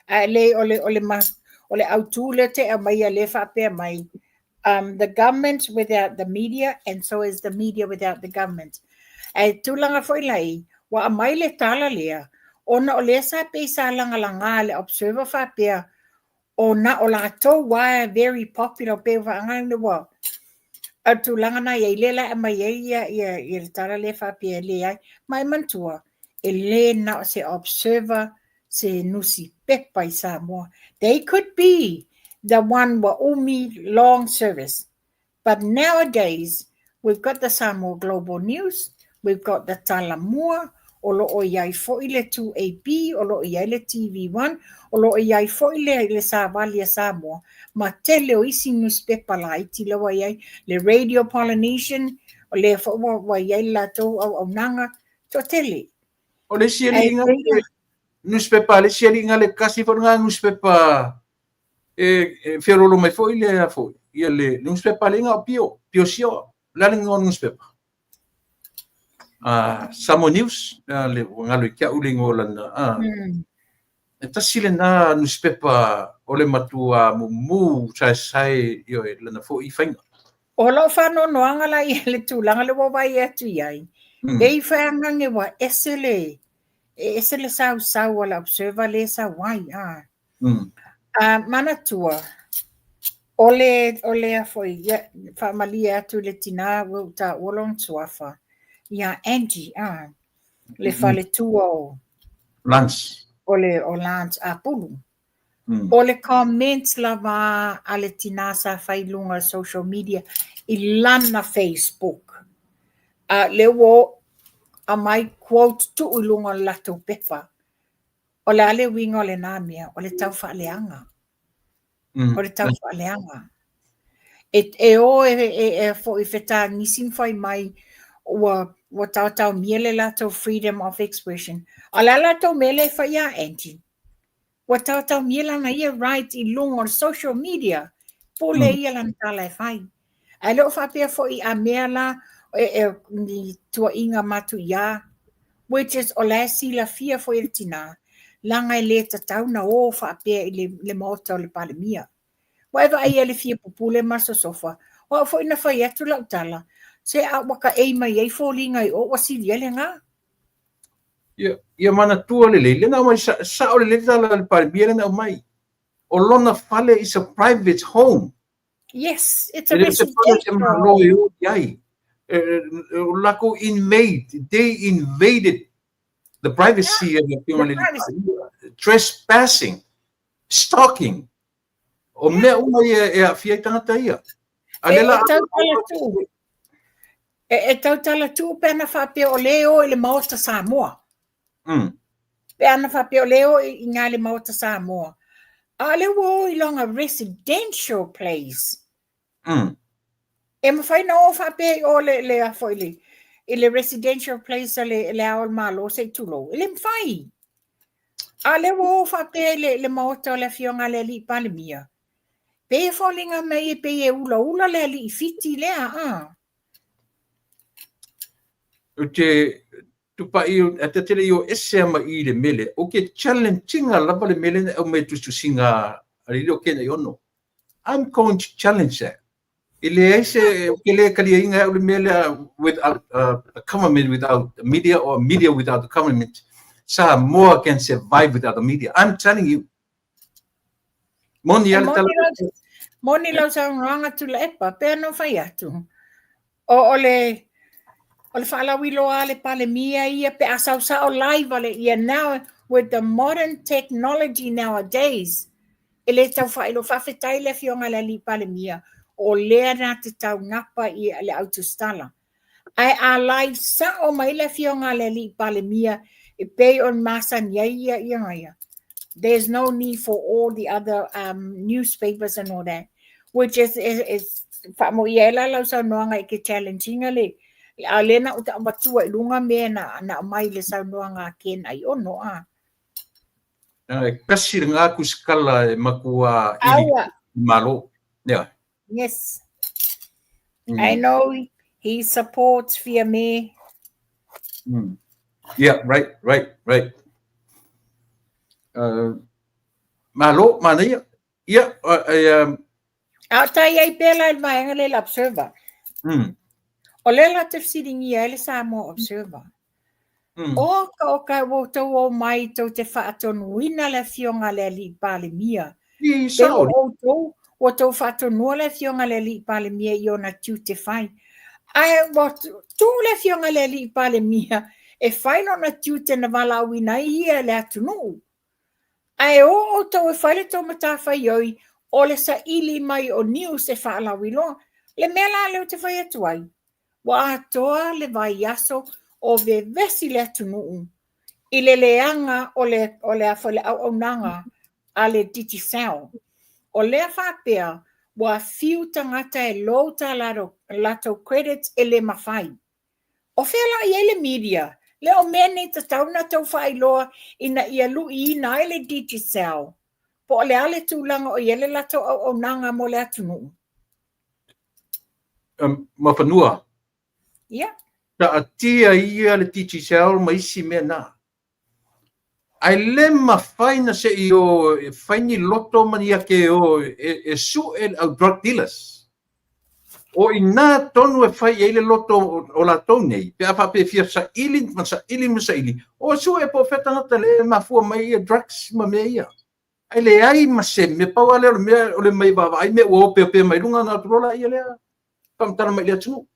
Ae le o le autū lea te aumaia lea faapea mai. The government without the media and so is the media without the government. Ae tulaga foi lai, ua aumai le tala lea, Ona o lea sa pei sa lagalaga e le Observer faapea o na o latou lava very popular pei ua faaaoga ua o le tulaga na i ai lea la e aumai ai ia, ia, ia le tala lea faapea e leai. Ma e manatua, e le na o se Observer se nusipepa i Samoa. They could be the one ua umi long service. But nowadays, we've got the Samoa Global News, we've got the Talamua, o lo o i ai foi le 2AP, o lo o i ai le TV1, o lo o i ai foi le, le Savali a Samoa, ma tele o isi nusipepa laiti la ua i ai, le Radio Polynesian, o lea foi ua, ua i ai le latou auaunaga, toatele. O le isi alii newspaper, le isi alii le kasi foi lena newspaper e feololo mai foi le foi ia le newspaper le o Pio, Pio Sio, la le ngo newspaper. Samoa News, le ngalo i kia ule ngo lana. E tasi le na newspaper o le matua mumu sai sai io e lana foi fainga. O lou faanoanoaga la ia le tulaga le ua vaai atu i ai. E i whaangange wa ese le, e ese le sausau a le Observer le sau ai. Ah. Manatua, o le, o le a foi, ia, faamalie atu le tina ua ou taua lona suafa, ia Angie, ah, le faletua o Lance. O le o Lance Apulu. O le comments lava a le tina sa fai i luga o social media i lana Facebook. A lea ua aumai quote tuu i luga o le latou pepa. O le a le uiga o lena mea? O le taufaaleaga. O le taufaaleaga. E, e o e, e, e foi fetagisi ma fai mai ua, ua taotaomia le latou freedom of expression. A le a latou mea lea e fai ia Angie? Ua taotaomia lana ia right i luga o le social media. Pule ia lana tala e fai. Ae le o faapea foi a mea la e, e, ni tuaiga matuia, which is o la e silafia foi e le tina, laga e le tatau na o faapea i le, le maota o le Palemia. Ua e vaai e le fia pupule ma le sosofa. O au foi na fai atu lau tala, se a ua kaʻei mai ai foliga i o ua sili ai lena. Ia, ia manatua lelei, le na aumai, sa, sao lelei tala le Palemia le na aumai. O lona fale is a private home. Yes, it's a residential home. E o i ai. O lakou invade, they invaded the privacy of the privacy. Trespassing, stalking. O mea uma ia e aafia ai tagata ia. A le la. E tautala tuu. E, e tautala tuu pe ana faapea o le o i le Maota Samoa. Pe ana faapea o le o i ngā le Maota Samoa. A le ua o i longa residential place. E mawhai na o faapea i o le, le afo i le, i le residential place a le, le ao o le Malo se i tulou. E le mawhai. A le ua o faapea i le, le maota o le afioga a le alii Palemia. Pei e foliga mai e pei e ulaula le alii Fiti lea, a. Ou te tupai a te tele i o ese ama i le mele. O ke challenge inga lava le mele na au mai tusitusiga a le o kena i ono. I'm going to challenge that. E leai se, ou te le kaliaina au le mea lea without a government without a media or a media without a government. Samoa can survive without a media. I'm telling you. Moni a le tala. Moni lau saunoaga Tuilaepa, pea na fai atu. O, o le o le faalauiloa a le Palemia ia pe a sausao live ale ia now with the modern technology nowadays e le tau faailoa faafetai le afioga i le alii Palemia o lea na te taunapa i le autusitala. Ae a live sao mai le afioga a le alii Palemia e pei o masani ai ia ia ia. There's no need for all the other newspapers and all that, which is faamoia ai la lau saunoaga i ke challenge ina le a le na uta matua i lunga me na na mai le saunoaga a Ken ai ono a. E kasi le ngā kusikala e makua ili malo. Yeah. Yes. I know he supports Fiame. Yeah, right. Malo, manaia. Yeah, A o tai ai pea la i le vaega lea i le Observer. O lea la te fesiligia ai le Samoa Observer. Oka oka ua outou omai tou te faatonuina le Afioga a le Alii Palemia. Pe ua outou ua tou faatonua le Afioga a le Alii Palemia i ona tiute fai. Ae ua tuu le Afioga a le Alii Palemia e fai lona tiute na valaauina ai ia e le atunuu. Ae o outou e fai le tou matafaioi o le saili mai o news e faalauiloa. Le mea la lea ou te fai atu ai, Ua atoa le vaiaso o vevesi le atunuu i le leaga o le, o le, o le auaunaga a le Digicel. O lea faapea ua fiu tagata e load a latou credits e le mafai. O fea la i ai le media? Le o mea nei tatau ona tou faailoa ina ia luiina ai le Digicel po o le a le tulaga o i ai le latou auaunaga mo le atunuu. Mafanua. Ia. Taatia ia le Digicel ma isi mea na. Ae le mafai na se i o e fai ni loto ma ni ake e o e su'e le au drug dealers. O i ina tonu e fai i ai le loto o latou nei, pe a faapea e fia saili ma saili ma saili, o e su'e po o fea tagata lea e mafua mai ia drugs ma mea ia. Ae leai ma se mea, pau lava lea o le mea o le omai vaavaai mea ua opeopea mai luga ona atu loa laia lea faamatala mai i le atunuu.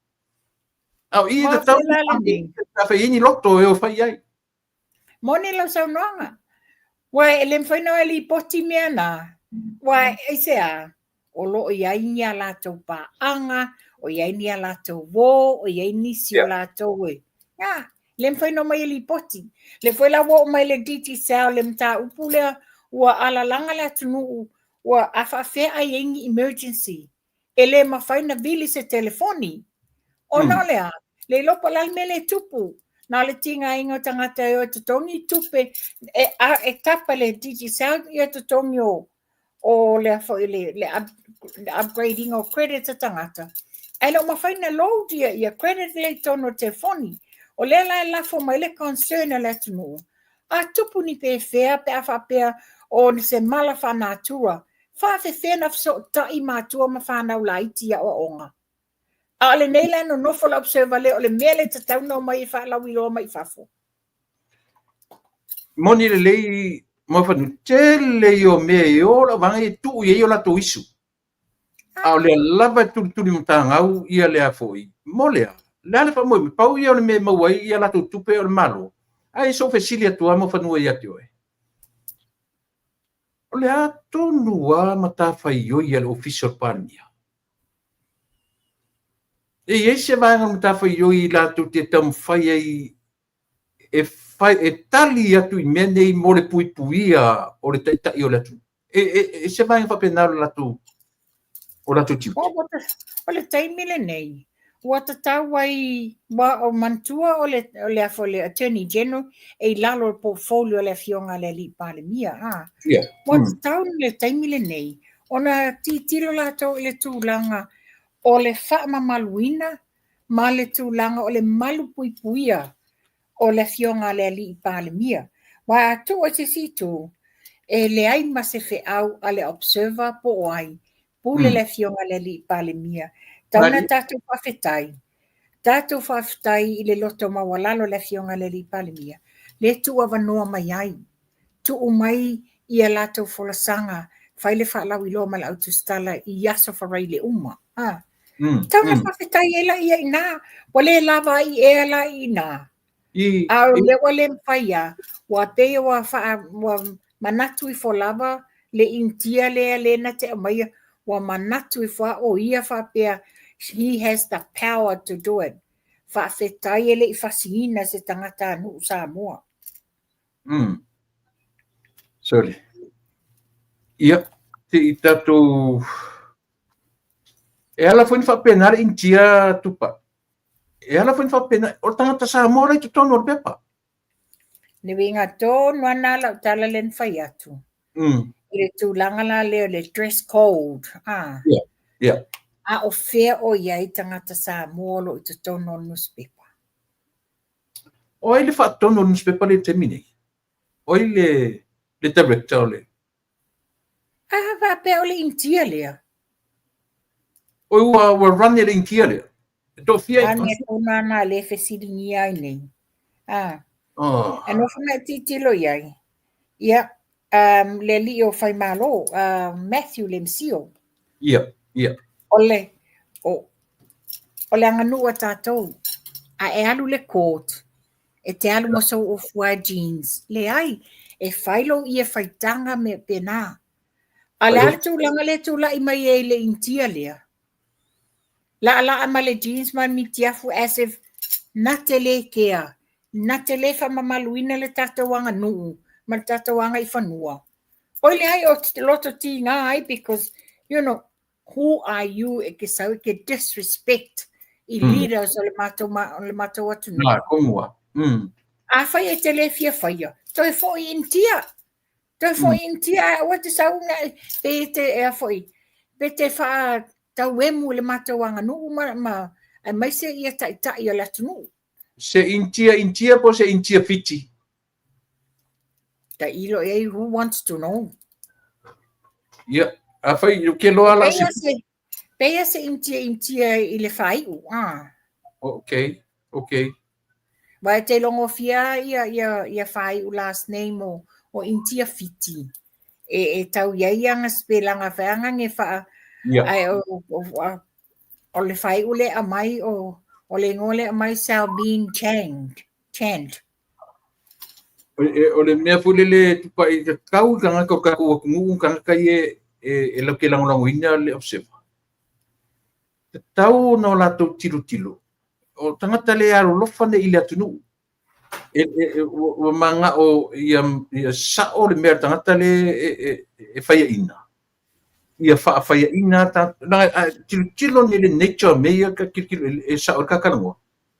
A o i e tatau ona fai ai ni loto e o fai ai. Moni lau saunoaga. Ua e le mafai ona e lipoti mea na. Ua aisea? O lo o i ai ni a latou paaga, o i ai ni a latou uo, o i ai nisi o latou e. A, le mafai ona omai e lipoti. Lea foi la ua oo mai le Digicel le mataupu lea, ua alalaga le atunuu, ua a faafefea a i ai ni emergency e le mafai ona vili se telefoni. Ona o le a? Le iloa po o le a le mea lea e tupu. Na o le tigaina o tagata e o e totogi tupe, e tapa e le Digicel ia totogi o o le foi le le, up, le upgrade ina o credit a tagata, ae le o mafai ona load ia, ia credit lea i totonu o le telefoni. O lea la e lafo mai le concern a le atunuu, a tupu ni pefea pe a faapea o se mala faanatura, faafefea ona fesootai matua ma fanau laiti i aoaoga. A o lenei la e nonofo le observer lea o le mea lea e tatau ona omai e faalauiloa mai i fafo. Moni lelei Mafanua, tele ia o mea e o lau vaega e tuu i ai o latou issue. A o lea lava e tulituli matagau ia lea foi. Mo le a? Le a le faamoemoe? Pau ia o le mea e maua ai ia latou tupe o le Malo. Ae sou fesili atu lava Mafanua ia te oe. O le a tonu lava matafaioi a le Ofisa o le Palemia? E i ai se vaega o le matafaioi latou te taumafai ai e fai, e tali atu i mea nei mo le puipuia o le taitai o le atunuu. E se vaega faapena o le latou o latou tiute. O le taimi lenei, ua tatau ai, ua o manatua o le, o le, o le Attorney General e i lalo o le portfolio a le Afioga a le Alii Palemia. A. Ua tatau le taimi lenei, ona tilotilo latou i le tulaga o le faamamaluina ma le tulaga o le malupuipuia o le Afioga a le Alii Palemia. Aua a tuu i se isi itu, e leai ma se feau a le Observer po o ai, pule le Afioga a le Alii Palemia. Tau ona tatou faafetai, tatou faafetai i le loto maualalo o le Afioga a le Alii Palemia, lea e tuuavanoa mai ai, tuu mai ia latou folasaga, fai le faalauiloa ma le autusitala i aso faraile uma. A. Tau na faafetai ai la ia i ina, ua le lava ai ea la i ina. A o lea ua le mafai lava, ua pei ua faa, ua manatu ifo lava le Initia lea lea na te aumaia, ua manatu ifo lava o ia faapea, he has the power to do it. Faafetai e le i fasiina se tagatanuu Samoa. Sorry. Ia, se i tatou... E ala foi na faapena le Initia Tupa. E ala foi na faapena, o le tagata Samoa la i totonu o le pepa. Le uiga tonu lava lena lau tala lea na fai atu. I le tulaga la lea o le dress code. Ah. Yeah. A o fea o i ai tagata Samoa o lo o i totonu o le nusipepa? O ai le faatonu o le nusipepa lea i le taimi nei? O ai le, le director o le... A faapea o le Initia lea. Oi ua, ua run e le Initia lea. E toafia i... A mea tonu lava lena lea e fesiligia ai nei. A. Oh. E nofo ma e tilotilo i ai. Ia, le alii o Faimalo, Matthew Lemcio. Ia, ia. O le, o, o le aganuu a tatou, a e alu i le court, e te alu ma sou off-white jeans. Leai, e fai lou ie faitaga mea pena. A o le a le tulaga lea e tulai mai ai i le Initia lea? Laalaa ma le jeans ma le mitiafu as if na te le kea, na te le faamamaluina le tatou aganuu ma le tatou agaifanua. Oi leai, ou te loto tiga ai because, you know, who are you e ke sau e ke disrespect i leaders o le matou, o le matou atunuu. Nā, komu a. Afai e te le fia faia, toe foi i Initia. Toe foi i Initia ae aua te sau na, pe te, ea foi, pe te faatauemu i le matou aganuu ma, ma aemaise ia taitai o le atunuu. Se Initia Initia po o se Initia Fiti? Tailo i ai, who wants to know? Ia, afai, ke loa la se... Peia se Initia Initia i le faaiu, ah. Okay, okay. Vai te longofia ia, ia, ia faaiu last name o, o Initia Fiti. E, e tau i ai anga spelanga whaanga nge wha, Yeah. ai, o, o, o, o le faaiu le aumai o, o le igoa le aumai Salbeen Chang, Chand. O le mea foi lele e tupai tatau i tagata o tatou atunuu, tagata ia e latou te lagolagoina le Observer. Tatau ona o latou tilotilo, o tagata le alolofa nei i le atunuu. Ua manao ia sao le mea a le tagata le e faiaina. Ia faafaiaina a tilotilo nei le nature o mea ia tilotilo e sao i le talanoa.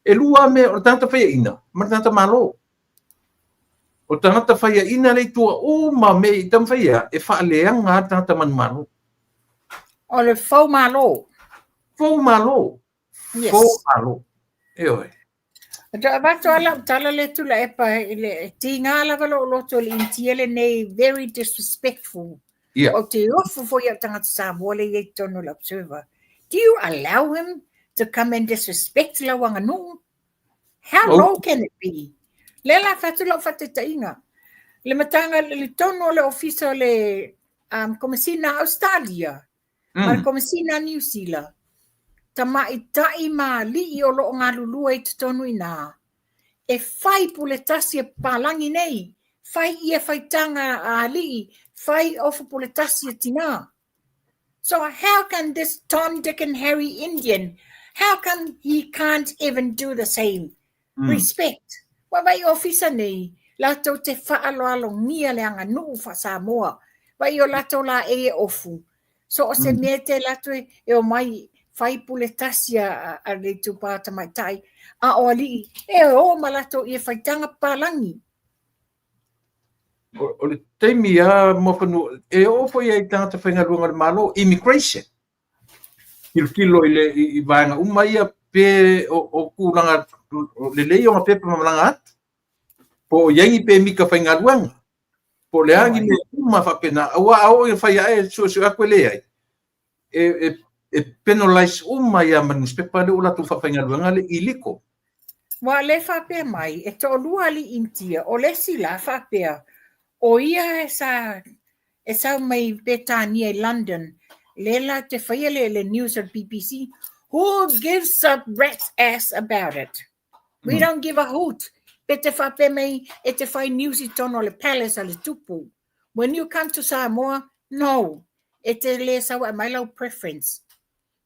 E lua mea, o le tagata faiaina ma le tagata Malo. O le tagata faiaina le i tua uma mea i taumafai ea, e faaleaga a le tagata manumalo. O le faux Malo. Faux Malo. Yes. Faux Malo. Ioe. Toe avatu lava lau tala lea Tuilaepa i le tiga lava lou loto i le Initia lenei, very disrespectful. Yeah. Ou te ofo foi i au tagata Samoa lea e i ai i totonu o le Observer. Do you allow him to come and disrespect lau aganuu? How low can it be? Lea la fai atu lau faataitaiga. Le matanga le tonu o le ofisa o le Komesina a Australia ma le Komesina a Niu Sila, tamaitai ma alii o lo o galulue i totonu i ina, e fai pule tasi e papalagi nei, fai ia faitaga a alii, fai ofo pule tasi a tina. So how can this Tom, Dick and Harry Indian, how come he can't even do the same? Respect. Ua vai ofisa nei, latou te faaaloalogia le aganuu faa-Samoa. Vai o latou la e e ofu. So o se mea te latou e o mai fai pule tasi a, a le itupa tamaitai, a o alii, e o ma latou ia faitaga papalagi. O le taimi a Muafanua, e oo foi ai i tagata faigaluega o le Malo, immigration. Tilotilo i le i vaega uma ia pe o, o tulaga lelei ona pepa ma malaga atu. Po o i ai ni pemita faigaluega. Po o le a ni mea uma faapena. Aua a oo ina fai ae suesue atu e leai, e, e, e penalize uma ia ma newspaper lea ua latou faafaigaluega le illegal. Ua le faapea mai, e toalua alii Initia, o le isi la faapea, o ia e sa e sau mai Petania i London, lea la te faia le, le news o le BBC, who gives a rat's ass about it? We don't give a hoot. Pe te faapea mai e te fai news i totonu o le palace a le tupu. When you come to Samoa, no. E te le sau e mai lau preference.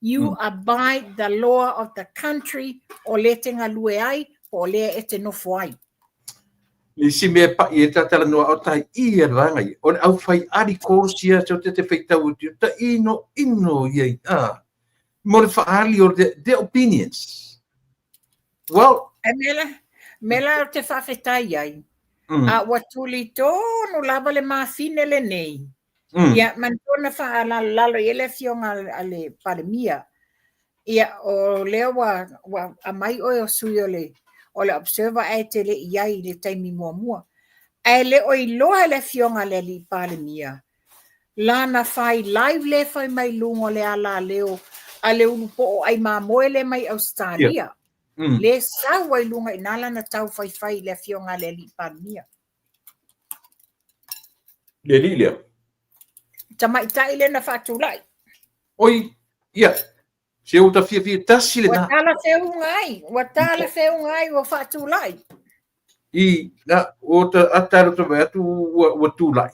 You abide the law of the country o lea te galue ai po o lea e te nofo ai. Le isi mea e paʻi ai talatalanoa o tahi i a le vaega ia, o le au fai ali course ia so te te faitau atu, ta ino ino ia i a, mo le faaali o their opinions. Well, E mea la, mea la o te faafetai ai, a ua tuli tonu lava le mafine lenei. Ia, manatua na faalalolalo i ai le afioga a le Palemia. Ia, o lea ua, ua aumai oe o sui o le, o le Observer ae te le i ai i le taimi muamua. Ae le o iloa e le afioga a le alii Palemia lana fai live lea e fai mai luga o le alaleo a le ulupoo ai mamoe lea mai Ausetalia. Lea e sau ai i luga i ina lana taufaifai i le afioga a le alii Palemia. Le alii lea? Tamaitai lea na faatulai. Oi, ia, se ua ta fiafia tasi lena. Ua talafeuga ai, ua talafeuga ai, ua faatulai. I, na, ua ta ata le ta atu ua tulai.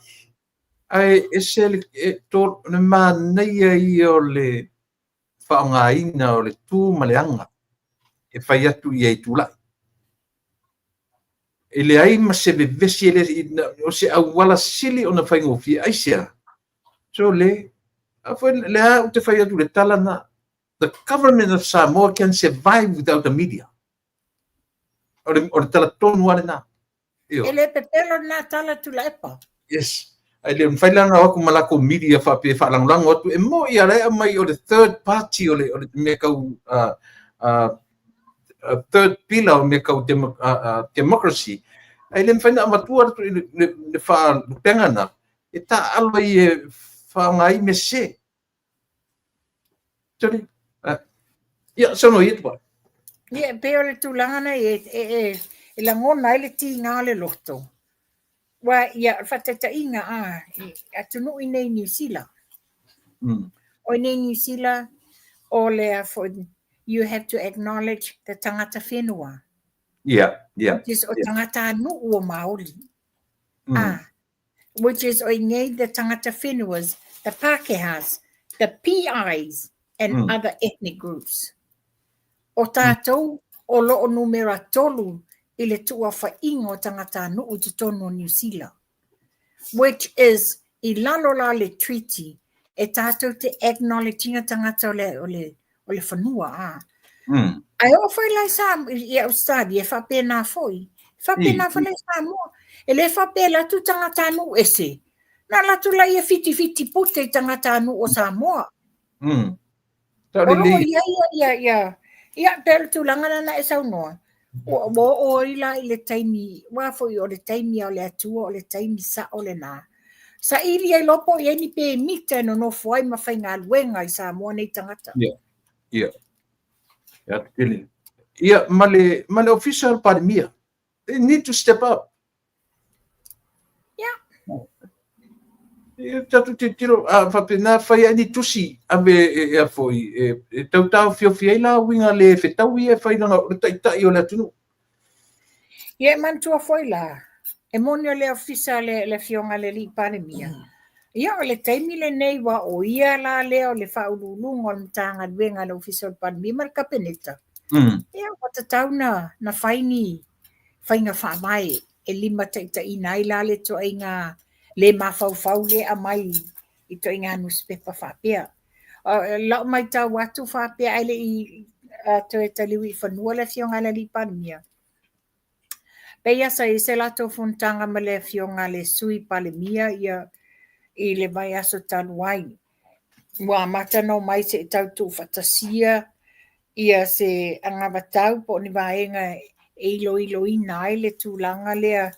Ae ese le, e, to, le manaia ia o le faaaogaina o le tu ma le aga e fai atu i ai tulai. E leai ma se vevesi, e le, o se auala sili ona faigofie. Aisea? So le, a foi le a ou te fai atu le tala na, the government of Samoa can survive without the media. O le tala tonu lava lena. E le pepelo lena tala Tuilaepa. Yes. Ae le mafai la ona o atu ma latou media faapea e faalagolago atu. E moni a la e aumai o le third party o le, o le mea tau third pillar o mea tau democracy. Ae le mafai ona avatua le faalupega na e taaalo ai e faaaoga ai mea sese. Sorry. Ia, saunoa ia Tupuai. Ia, e pei o le tulaga na e, e, e, e lagona ai le tiga o le loto. Ua, ia, o le faataitaiga, a, i atunuu i nei Niu Sila. O i nei Niu Sila, o le a foi, you have to acknowledge the tangata whenua. Yeah. Which is o tangata nuu o Māori. Ah, which is o i the tangata whenuas, the Pākehās, the PIs and other ethnic groups. O tātou, o lo o numera tolu i le tuuaofaiga o tagatanuu i totonu o Niu Sila, which is i lalo la o le treaty e tātou te acknowledge ina tagata o le, o le, o le whanua, ā. Ae oo foi la i Sa, i Australia, e faapena foi. E faapena foi la i Samoa. E le faapea e alu atu tagatanuu ese, na alu atu la ia whitiwhiti pute i tagatanuu o Samoa. O lo o i ai ia, ia, ia, pei o le tulaga lena na e saunoa, ua oo ai la i le taimi, aua foi o le taimi lava o le Atua, o le taimi sao lena. Saili ai loa po o i ai ni pemita e nonofo ai ma faigaluega i Samoa nei tagata. Ia, ia. Ia, tetele. Ia, ma le, ma le ofisa o le Palemia. They need to step up. Ia. Ia, tatou tilotilo, a faapena fai ai ni tusi ave e, e a foi, e, e tau taofiofi ai la uiga le fetaui ia e fai leaga o le taitai o le atunuu. Ia, e manatua foi la, e moni o le ofisa le, le afioga i le alii Palemia. Ia, o le taimi lenei ua o ia la lea o le faauluuluga o le Matagaluega a le Ofisa o le Palemia ma le Kapeneta. Ia, ua tatau na, na fai ni faiga faavae e limataitaiina ai la le ituaiga le mafaufau lea e aumai i ituaiga nusipepa faapea. Lau matau atu faapea ae le i toe taliu i fanua le afioga i le alii Palemia, pei lava sa i ai se latou fonotaga ma le afioga a le Sui Palemia ia i le vaiaso talu ai. Ua amata ona omai se i tau tuufaatasia ia se anavatau po o ni vaega e iloiloina ai le tulaga lea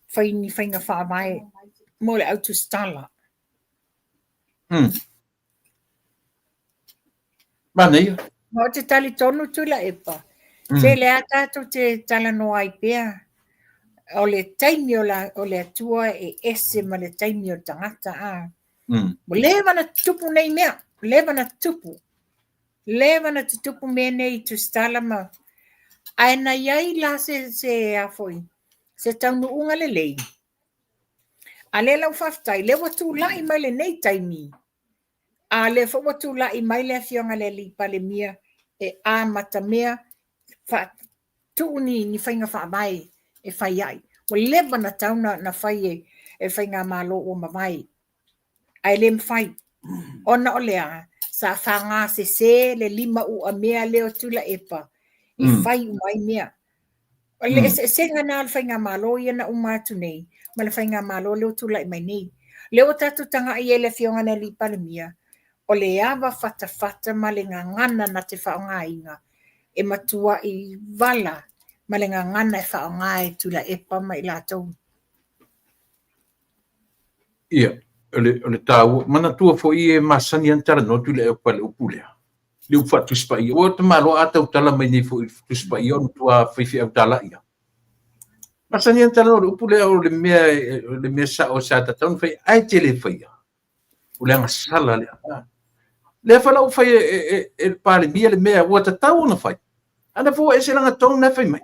fai ni faiga faavae mo le au tusitala. Manaia. Ma ou te talitonu Tuilaepa, se lea tatou te talanoa ai pea, o le taimi o, la, o le Atua e ese ma le taimi o le tagata. A. Ua leva ona tutupu nei mea, leva ona tutupu. Leva ona tutupu mea nei i tusitala ma... Ae na i ai la se, se, a foi, se taunuuga lelei. A lea la ua faafetai, lea ua tulai mai lenei taimi, a lea foi ua tulai mai le afioga i le alii Palemia e amatamea tuu ni, ni faiga faavae e fai ai. Ua leva ona tatau na, na fai e, e faigamalo ua mavae, ae le mafai. Ona o le a? Sa fagasese le lima uamea lea o Tuilaepa e fai uma ai mea. O le eseesega lena o le faigamalo ia na uma atu nei ma le faigamalo lea ua tulai mai nei. O lea ua tatou tagai i ai i le afioga i le Alii Palemia, o le ava fatafata ma le gagana na te faaaogaina e matuai vala ma le gagana e faaaoga e Tuilaepa ma i latou. Ia, o le, o le taua, manatua foi e masani ona talanoa Tuilaepa i le upu lea. Le upu faatusi paia. Ua tamaloa a tautala mai nei foi Tusi Paia o matua faifeau talai ia. Masani ana talanoa o le upu lea o le mea sao sa tatau ona fai ae te le faia. O le agasala lea. Lea foi la ua fai e le Palemia le mea ua tatau ona fai. Ana foi ua ese lana tone na fai mai.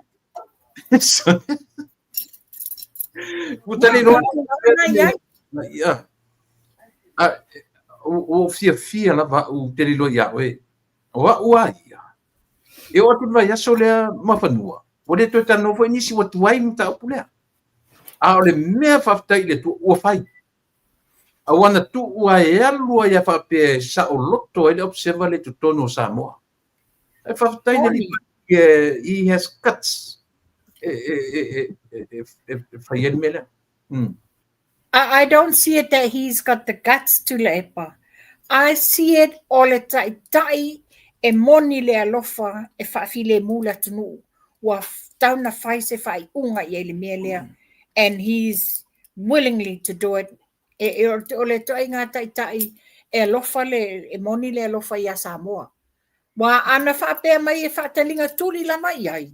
Ua tali loa. Ia. Ua fiafia lava au te iloa ia oe. O au a ia. E oo atu i le vaiaso lea Muafanua, ua le toe talanoa foi nisi ua tuai le mataupu lea. A o le mea faafetai i le Atua ua fai. Aua na tuu lava e alu ai lava faapea e saoloto ai le Observer lea i totonu o Samoa. Ae faafetai i le Alii he has guts e fai ai le mea lea. I don't see it that he's got the guts, Tuilaepa. I see it o le taitai e moni le alofa e faafilemu le atunuu. Ua tatau ona fai se faaiuga i ai i le mea lea. And he's willingly to do it. O le ituaiga taitai e alofa le, e moni le alofa ia Samoa. Ua ana faapea mai e faataliga tuli lava i ai,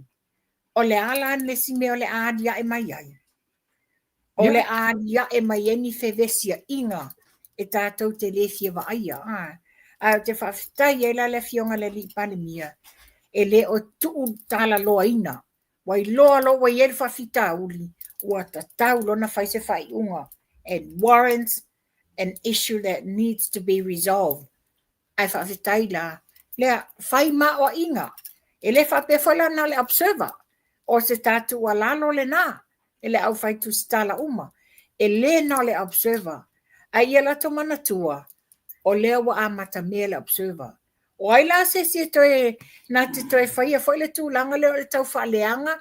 o le a la le isi mea o le a aliae mai ai? O le a aliae mai ai ni fevesiaiga e tatou te le fia vaaia. Ae ou te faafetai ai la le Afioga i le Alii Palemia e le o tuutalaloaina. Ua iloa loa ua i ai le faafitauli, ua tatau loa ona fai se faaiuga. It warrants an issue that needs to be resolved. Ae faafetai la, lea, fai maoaiga. E le faapea foi la na o le Observer, o se tatou tuualalo lena i le aufai tusitala uma. E le na o le Observer, ae ia latou manatua, o lea ua amatamea le Observer. O ai la se isi e toe, na te toe faia foi le tulaga lea o le tau faaleaga,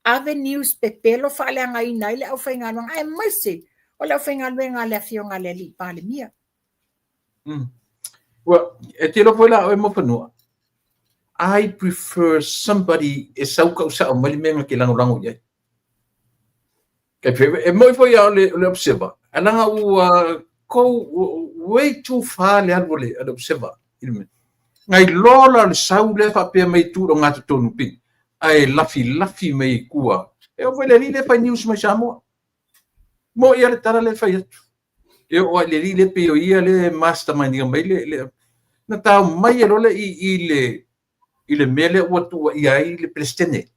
ave news pepelo faaleagaina ai le aufaigaluega, aemaise o le aufaigaluega a le Afioga i le Alii Palemia. Well, e te iloa foi la oe Muafanua, I prefer somebody e sau kausao mai le mea na te lagolago i ai. E moi foi a o le Observer, ae leaga ua go way too far le alu o le Observer i le mea. Na iloa la o le sau lea faapea mai e tu i le ogatotonu pei, ae lafilafi mai i tua. E oo foi i le alii lea e fai news mai Samoa. Moi lava le tala lea e fai atu. E oo lava i le alii lea pei o ia lea e mastermind ina mai le na tao mai loa le i le mea lea ua tuuaia ai le Peresetene.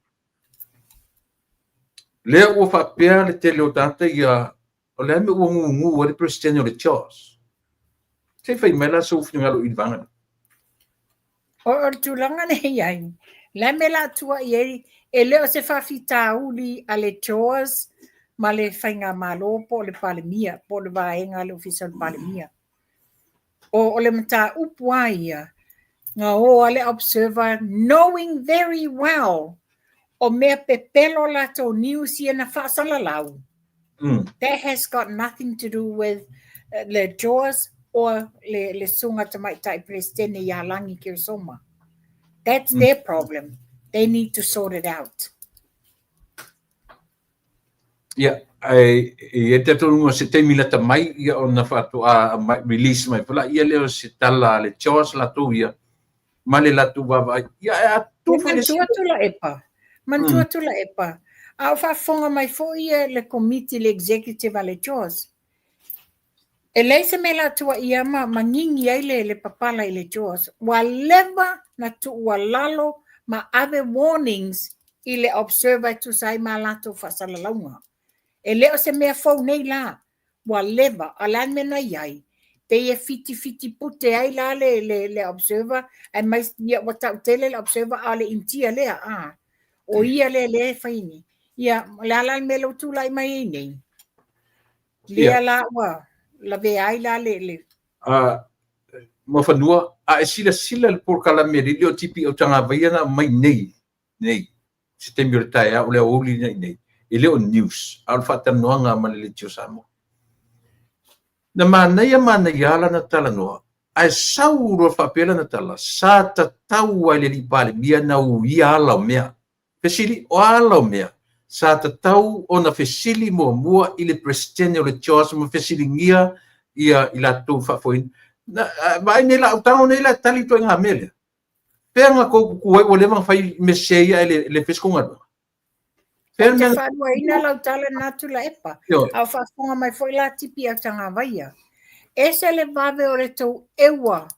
Lea ua faapea le tele o tagata ia, o le a le mea ua gugu ai le Peresetene o le CHOGM. Se i fai mai la sou finagalo i le vaega lea. O le tulaga lea e i ai, le a le mea o le a tuuai ai, e le o se faafitauli a le CHOGM ma le Faigamalo po o le Palemia, po o le vaega a le Ofisa o le Palemia. O le mataupu lava ia, na o lava le Observer knowing very well o mea pepelo latou news ia na faasalalau. That has got nothing to do with le CHOGM or le susuga tamaitai Peresetene ia Lagi Keresoma. That's their problem. They need to sort it out. Ia, ae e i ai le talitonuga o se taimi lata mai ia ona faatoa release mai foi laia lea o se tala a le CHOGM latou ia ma le latou vaavaai. Ia, ae a tuu foi le Manatua Tuilaepa, manatua Tuilaepa, a o faafofoga mai foi le komiti, le executive a le CHOGM. E leai se mea o le a tuuaia ma magigi ai le papala i le CHOGM. Ua leva na tuualalo ma ave warnings i le Observer e tusa ai ma a latou faasalalauga. E le o se mea fou nei la, ua leva, a o le a le mea na i ai? Pei e fitifiti pute ai la le Observer, ae mai ia ua tautele le Observer a o le Initia lea, a. O ia lea lea e fai nei. Ia, o le a la le mea lea ua tulai mai ai nei? Lea la ua lavea ai la le Muafanua, a e silasila i le polokalame a le alii o TP Autagavaia na aumai nei, nei, se taimi o le taeao o le aoauli nei nei, e le o news, a o le faatalanoaga ma le Leitio Samoa. Na manaia manaia lana talanoa, ae sau loa faapea lana tala, sa tatau lava i le alii Palemia na uia ala o mea. Fesili, o a ala o mea? Sa tatau ona fesili muamua i le Peresetene o le CHOGM ma fesiligia ia i latou faafoeina. Na, vaai nei la, tago nei la e tali ituaiga mea lea. Fea na tou tutu ai ua leva ona fai mea sese ia ae le faia se tou galuega? Fea le mea. Ou te faaluaina lau tala lena Tuilaepa, a o faafofoga mai foi la Tipi Autagavaia. Ese le vave o le tou eua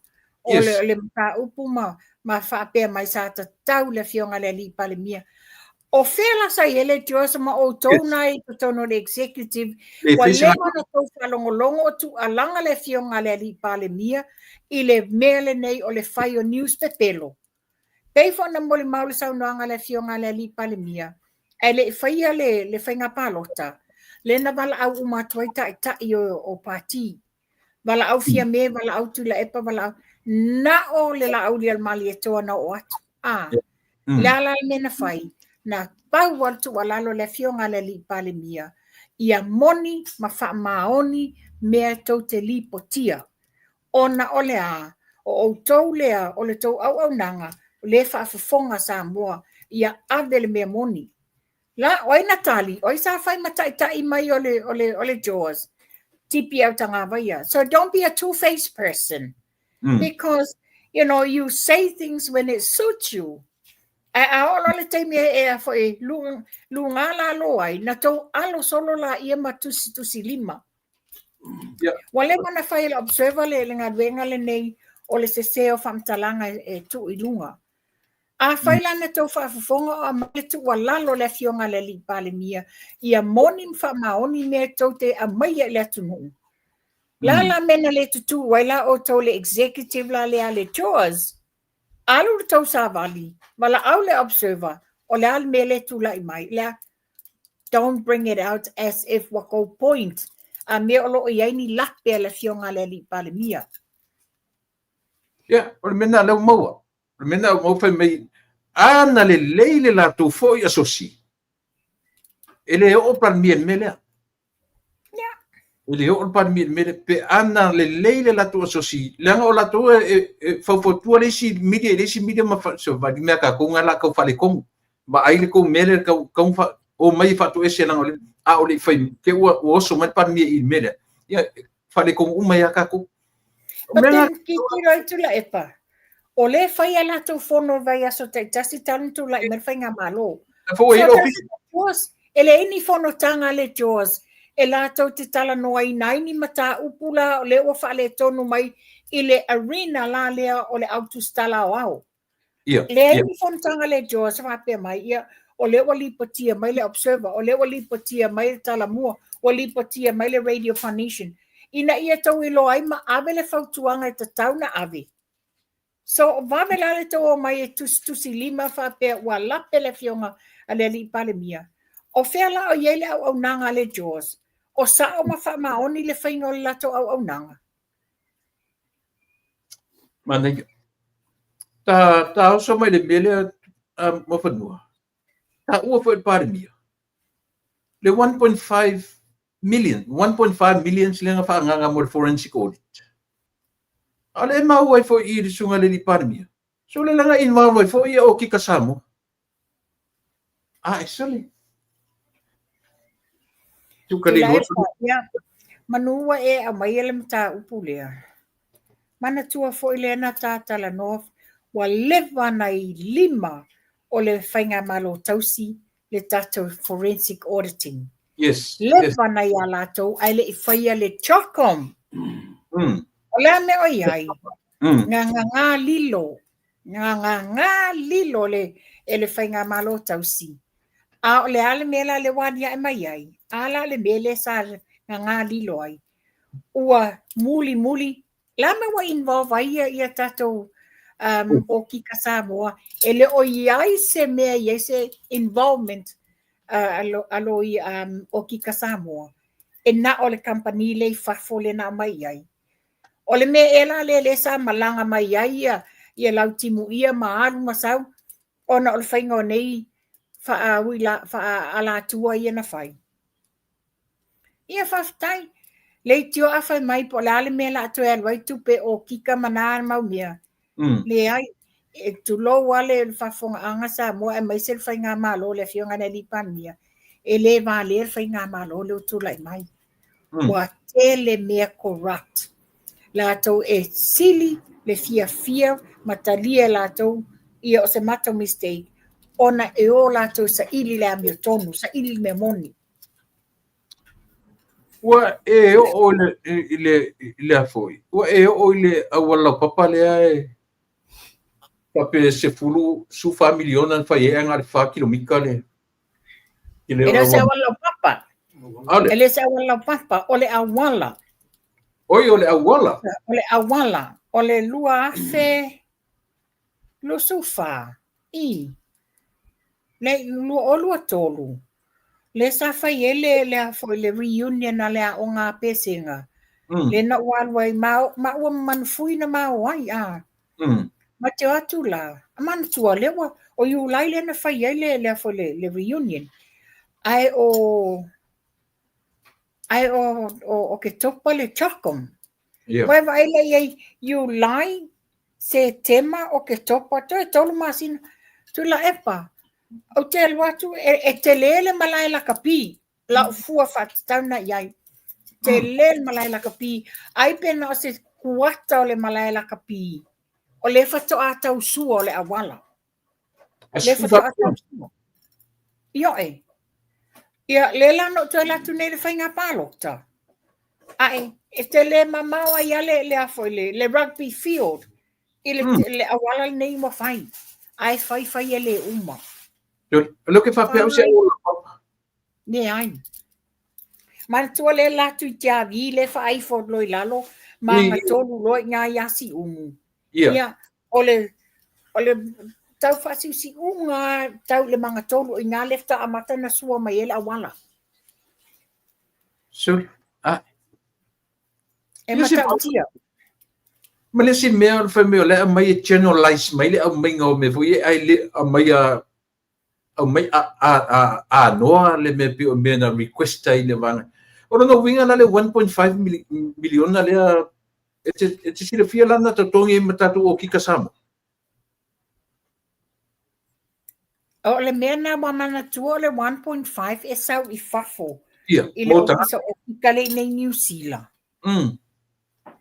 o le, le mataupu ma, ma faapea mai sa tatau le afioga i le alii Palemia. O fea la sa i ai le Joyce ma outou na i totonu o le executive, ua leva ona tou faalogologo o tuualaga le afioga a le alii Palemia i le mea lenei o le fai o news pepelo. Pei foi ona molimau le saunoaga a le afioga a le alii Palemia, ae le i faia le, le faiga palota, lea na valaau uma atu ai taitai o, o pati. Valaau Fiame, valaau Tuilaepa, valaau na o le Laaulialemalietoa na oo atu. A, le a la le mea na fai? Na pau lava le tuualalo a le afioga a le alii Palemia, ia moni ma faamaoni mea tou te lipotia. Ona o le a? O outou lea, o le tou auaunaga, o lea e faafofoga Samoa, ia ave le mea moni. La, o ai na tali? O ai sa fai ma taitai mai o le, o le, o le JAWS? Tipi Autagavaia. So don't be a two-faced person. Because, you know, you say things when it suits you. Ae a oo loa le taimi e, e a foi, lu, lugā lalo ai, na tou alo solo laia ma tusitusi lima. Ua leva ona fai e le Observer le, le galuega lenei o le sese o faamatalaga e, e tuu i luga. Afai la na tou faafofoga o aumai le tuualalo a le Afioga a le Alii Palemia ia moni ma faamaoni mea tou te aumaia i le atunuu, le a la mea na le tutū ai la outou le executive la lea a le JAWS? Alu le tou savali, valaau le Observer, o le a le mea lea e tulai mai? Le a? Don't bring it out as if ua tou point a mea o lo o i ai ni lape a le Afioga a le Alii Palemia. Ia, o le mea lena lea ua maua. O le mea lena ua maua fai mai, a na lelei le latou foi asosi, e le oo le Palemia i le mea lea. E le oo le Palemia i le mea lea. Pe a na lelei le latou asosi, leaga o latou e, e, e faufautua le isi media i le isi media ma fa, so, vaai mea a tatou na la tau faaletonu. Vaai le tou mea lea tau, tau fa, omai e faatoese leaga o le, a o le i fai, te ua, ua oso mai le Palemia i le mea lea. Ia, faaletonu uma ai lava tatou. But then, tilotilo ai Tuilaepa, o lea e fai a latou fono i vaiaso taitasi talu ona tulai mai le faigamalo. So, e leai ni fonotaga a le JAWS e latou te talanoaina ai ni mataupu la o lea ua faaletonu mai i le arena la lea o le au tusitala aoao. Ia. Leai ni fonotaga a le JAWS faapea mai, ia, o lea ua lipotia mai le Observer, o lea ua lipotia mai le Talamua, ua lipotia mai le Radio Polynesian, ina ia tou iloa ai ma ave le fautuaga e tatau na ave. So, vave la le tou omai e tusitusi lima faapea ua lape le afioga a le Alii Palemia. O fea la o i ai le auaunaga a le JAWS? O sao ma faamaoni le faiga o le latou auaunaga? Manaia. Ta, ta oso mai le mea lea uh, Muafanua. Taua foi le Palemia. Le 1.5 million, 1.5 millions lea na faaagaga mo le forensic audit. A o lea e maua ai foi i le susuga i le alii Palemia. So le laga involve ai foi ia Okika Samoa. A e sole. Tuka le loa. Ia, manu ua e aumaia le mataupu lea. Manatua foi lea na ta talanoa, ua leva ona i lima o le Faigamalo Tausi le tatou forensic auditing. Yes. Leva na ia latou ae le i faia le CHOGM. O le a mea o i ai? Ngāngāngā lilo. Ngāngāngā lilo le, e le Faigamalo Tausi. A o le a le mea la lea ua aliae mai ai? A la le mea lea sa ngāngā lilo ai? Ua mulimuli la mea ua involve ai ia, ia tatou um, Okika Samoa, e le o i ai se mea i ai se involvement uh, a lo, a lo i um, Okika Samoa, e na o le kamupani lea i fafo lea na aumai i ai. O le mea ea la lea lea sa malaga mai ai ia, ia Lautimuia ma alu ma sau, ona o le faiga o nei faauila, faaalatua ia na fai. Ia faafetai. Leitioa a fai mai po o le a le mea o le a toe alu ai tupe okika ma na mau mea. Leai, e tulou lava le faafofogaaga Samoa aemaise le faigamalo le Afioga i le Alii Palemia, e le valea le faigamalo lea ua tulai mai. Ua tele mea corrupt. Latou e sili le fiafia ma talia e latou Ia o se matou mistake ona e o latou e saili le amiotonu, saili le mea moni. Ua e oo i le i le foi. Ua e oo i le auala laupapa lea e faapea 14 miliona na fai ai ae na o le 4 kilomita le E le o se auala laupapa. E le o se auala laupapa, o le auala. Oi, o le auala. O le auala, o le 2024 i le 2023, lea sa fai ai le, le, foi, le reunion a le aoga a Pesega, lea na ou alu ai, ma, maua ma Manufui na ma o ai, a. Ma te o atu la, a manatua, lea ua, o Iulai lea na fai ai le, le, foi, le, le reunion. Ae o, ae o, o, Oketopa le CHOGM. Yeah. Ua e vaai la i ai, Iulai, Setema, Oketopa, toe 3 masina. Tuilaepa, ou te alu atu, e, e tele le malae lakapi, lau fua faatatau na i ai. Tele le malae lakapi, ai pe na o se kuata o le malae lakapi, o lea faatoa tau sua o le auala. Le faatoa tau sua. Ioe. Ia, lea la na ou toe alu atu nei i le faiga palota. Ae, e tele mamao ai lava le, le, a foi, le, le rugby field i le, le auala lenei ua fai. Ae fai fai e le uma. O lea ou te faapea au se auala laupapa. Leai. Manatua le alu atu i Tiavi le faaifo loa i lalo ma agatonu loa i ina i Siumu. Ia, o le, o le tau faasiusiuga tau i le magatolu o i ina lea faatoa amata ona sua mai ai le auala. Sure. Ah. E matautia. Ma le isi mea o le fai mai o le aumai e generalize mai le aumaiga o mea foi ia, ae le aumaia aumai anoa le mea pei o mea na request ai le vaega. O lona uiga la le 1.5 miliona lea e te, e te silafia la na totogi ai ma tatou okika Samoa? O le mea na ua manatua o le 1.5 e sau i fafo. Ia, I le ofisa okika lea i nei Niu Sila.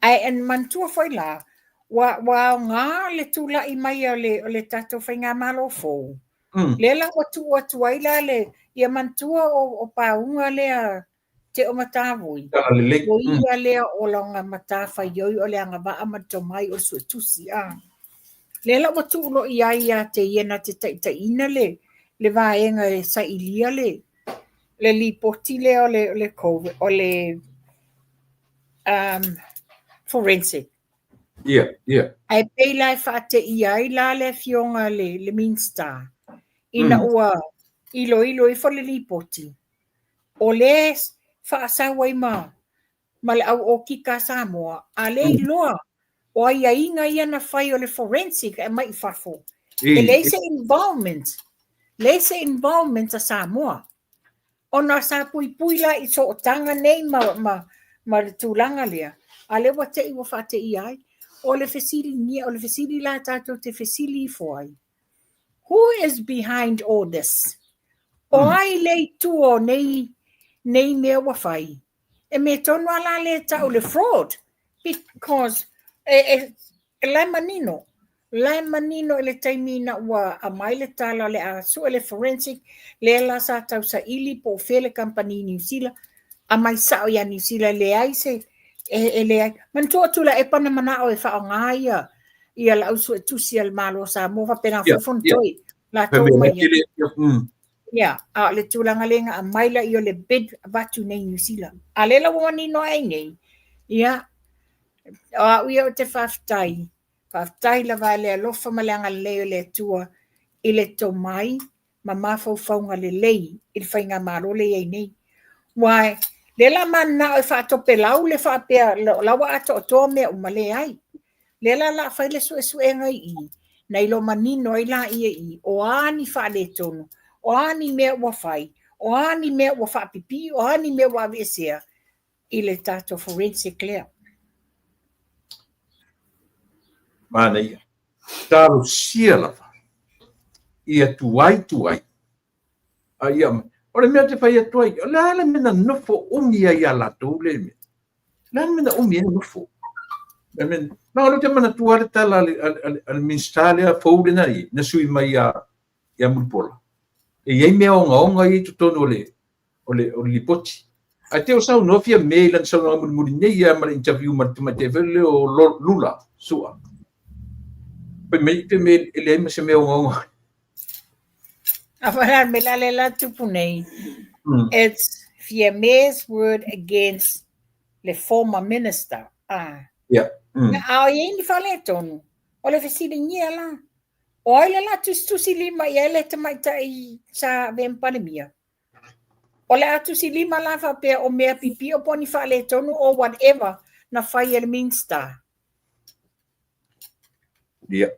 Ae e manatua foi la, ua, ua aoga le tulai mai o le, o le tatou faigamalo fou. Lea la ua tuu atu ai la le, ia manatua o, o pauga lea Teo Matavui. O ia lea o lona matafaioi o le agavaa ma le tomai o le suetusi. A. Lea la ua tuu loa i ai ia te ia na te taitaiina le, le vaega e sailia le, le lipoti lea o le, o le COVID, o le forensic. Ia. Ae pei la e faateia ai la le afioga le, le Minista, ina ua iloilo ifo le lipoti, o lea e faasau ai ma, ma le au okika a Samoa, a lea iloa o aiaiga ia na fai o le forensic e aumai i fafo. E leai se involvement, leai se involvement a Samoa. Ona sa puipui la i sootaga nei ma, ma, ma le tulaga lea, a lea ua te i ua faateia ai. O le fesiligia, o le fesili la tatou te fesili ifo ai, who is behind all this? O ai le i tua o nei, nei mea ua fai? E mea tonu lava la lea e tau le fraud because e, e, e la e manino, la e manino i le taimi ina ua aumai le tala o le a sue le forensic, lea la sa tausaili po o fea le kamupani i Niu Sila, aumai sao ia Niu Sila, leai se, e, e leai. Manatua o Tuilaepa na manao e faaaoga ia, ia le au suetusi a le Malo o Samoa faapena foi Fonotoe. Latou mai ia. Ia, a o le tulaga lea na aumai laia o le bid avatu nei i Niu Sila. A lea la ua manino ae nei, ia, o au ia ou te faafetai, faafetai lava i le alofa ma le agalelei o le Atua i le tomai ma mafaufauga lelei i le faigamalo lea e i ai nei. Aua lea la mananao e faatopelau le faapea o la ua atoatoa mea uma, leai. Lea la o le a fai le suesuega i i, na iloa manino ai laia i i, o a ni faaletonu, o a ni mea ua fai, o a ni mea ua faapipii, o a ni mea ua aveesea i le tatou forensic lea. Manaia. Talosia lava ia tuai tuai. A ia, o le mea ou te fai atu ai, o le a le mea na nofo umi ai ia latou le mea? O le a le mea na umi ai nofo? Na o lea ou te manatua le tala a le Minisita lea fou lena i na sui mai ia Mulipola. E i ai mea ogaoga ia i totonu o le lipoti. Ae te o saunoa Fiame i lana saunoaga mulimuli nei ia ma le interview ma le tamaitai foi lea o Lula Sua. Fai mai Fiame e leai ma se mea ogaoga. A fa me la le la tupu nei. It's Fiame's word against le former minister. Ah. A o i ni faaletonu. O le fesiligia la. O ai le la tusitusi lima i ai le tamaitai sa avea ma Palemia? O le a tusi lima la faapea o mea pipio po o ni faaletonu or whatever na fai e le Minista. Ia.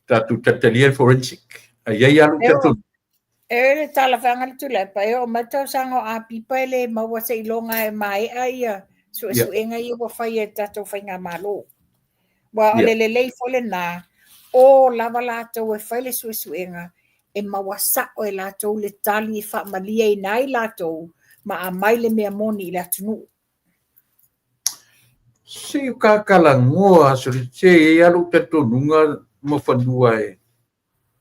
Tatou talitalia le forensic. Ai ai alu tatou. E le talafeaga le Tuilaepa, e oo mai le tausaga o Apipa e le maua seiloga e maea ia suesuega ia ua fai e tatou faigamalo. Ua o le lelei foi lena, o lava latou e fai le suesuega e maua sao e latou le tali e faamalieina ai latou ma aumai le mea moni i le atunuu. Se i kakalagoa se e alu talitonuga ma fanua e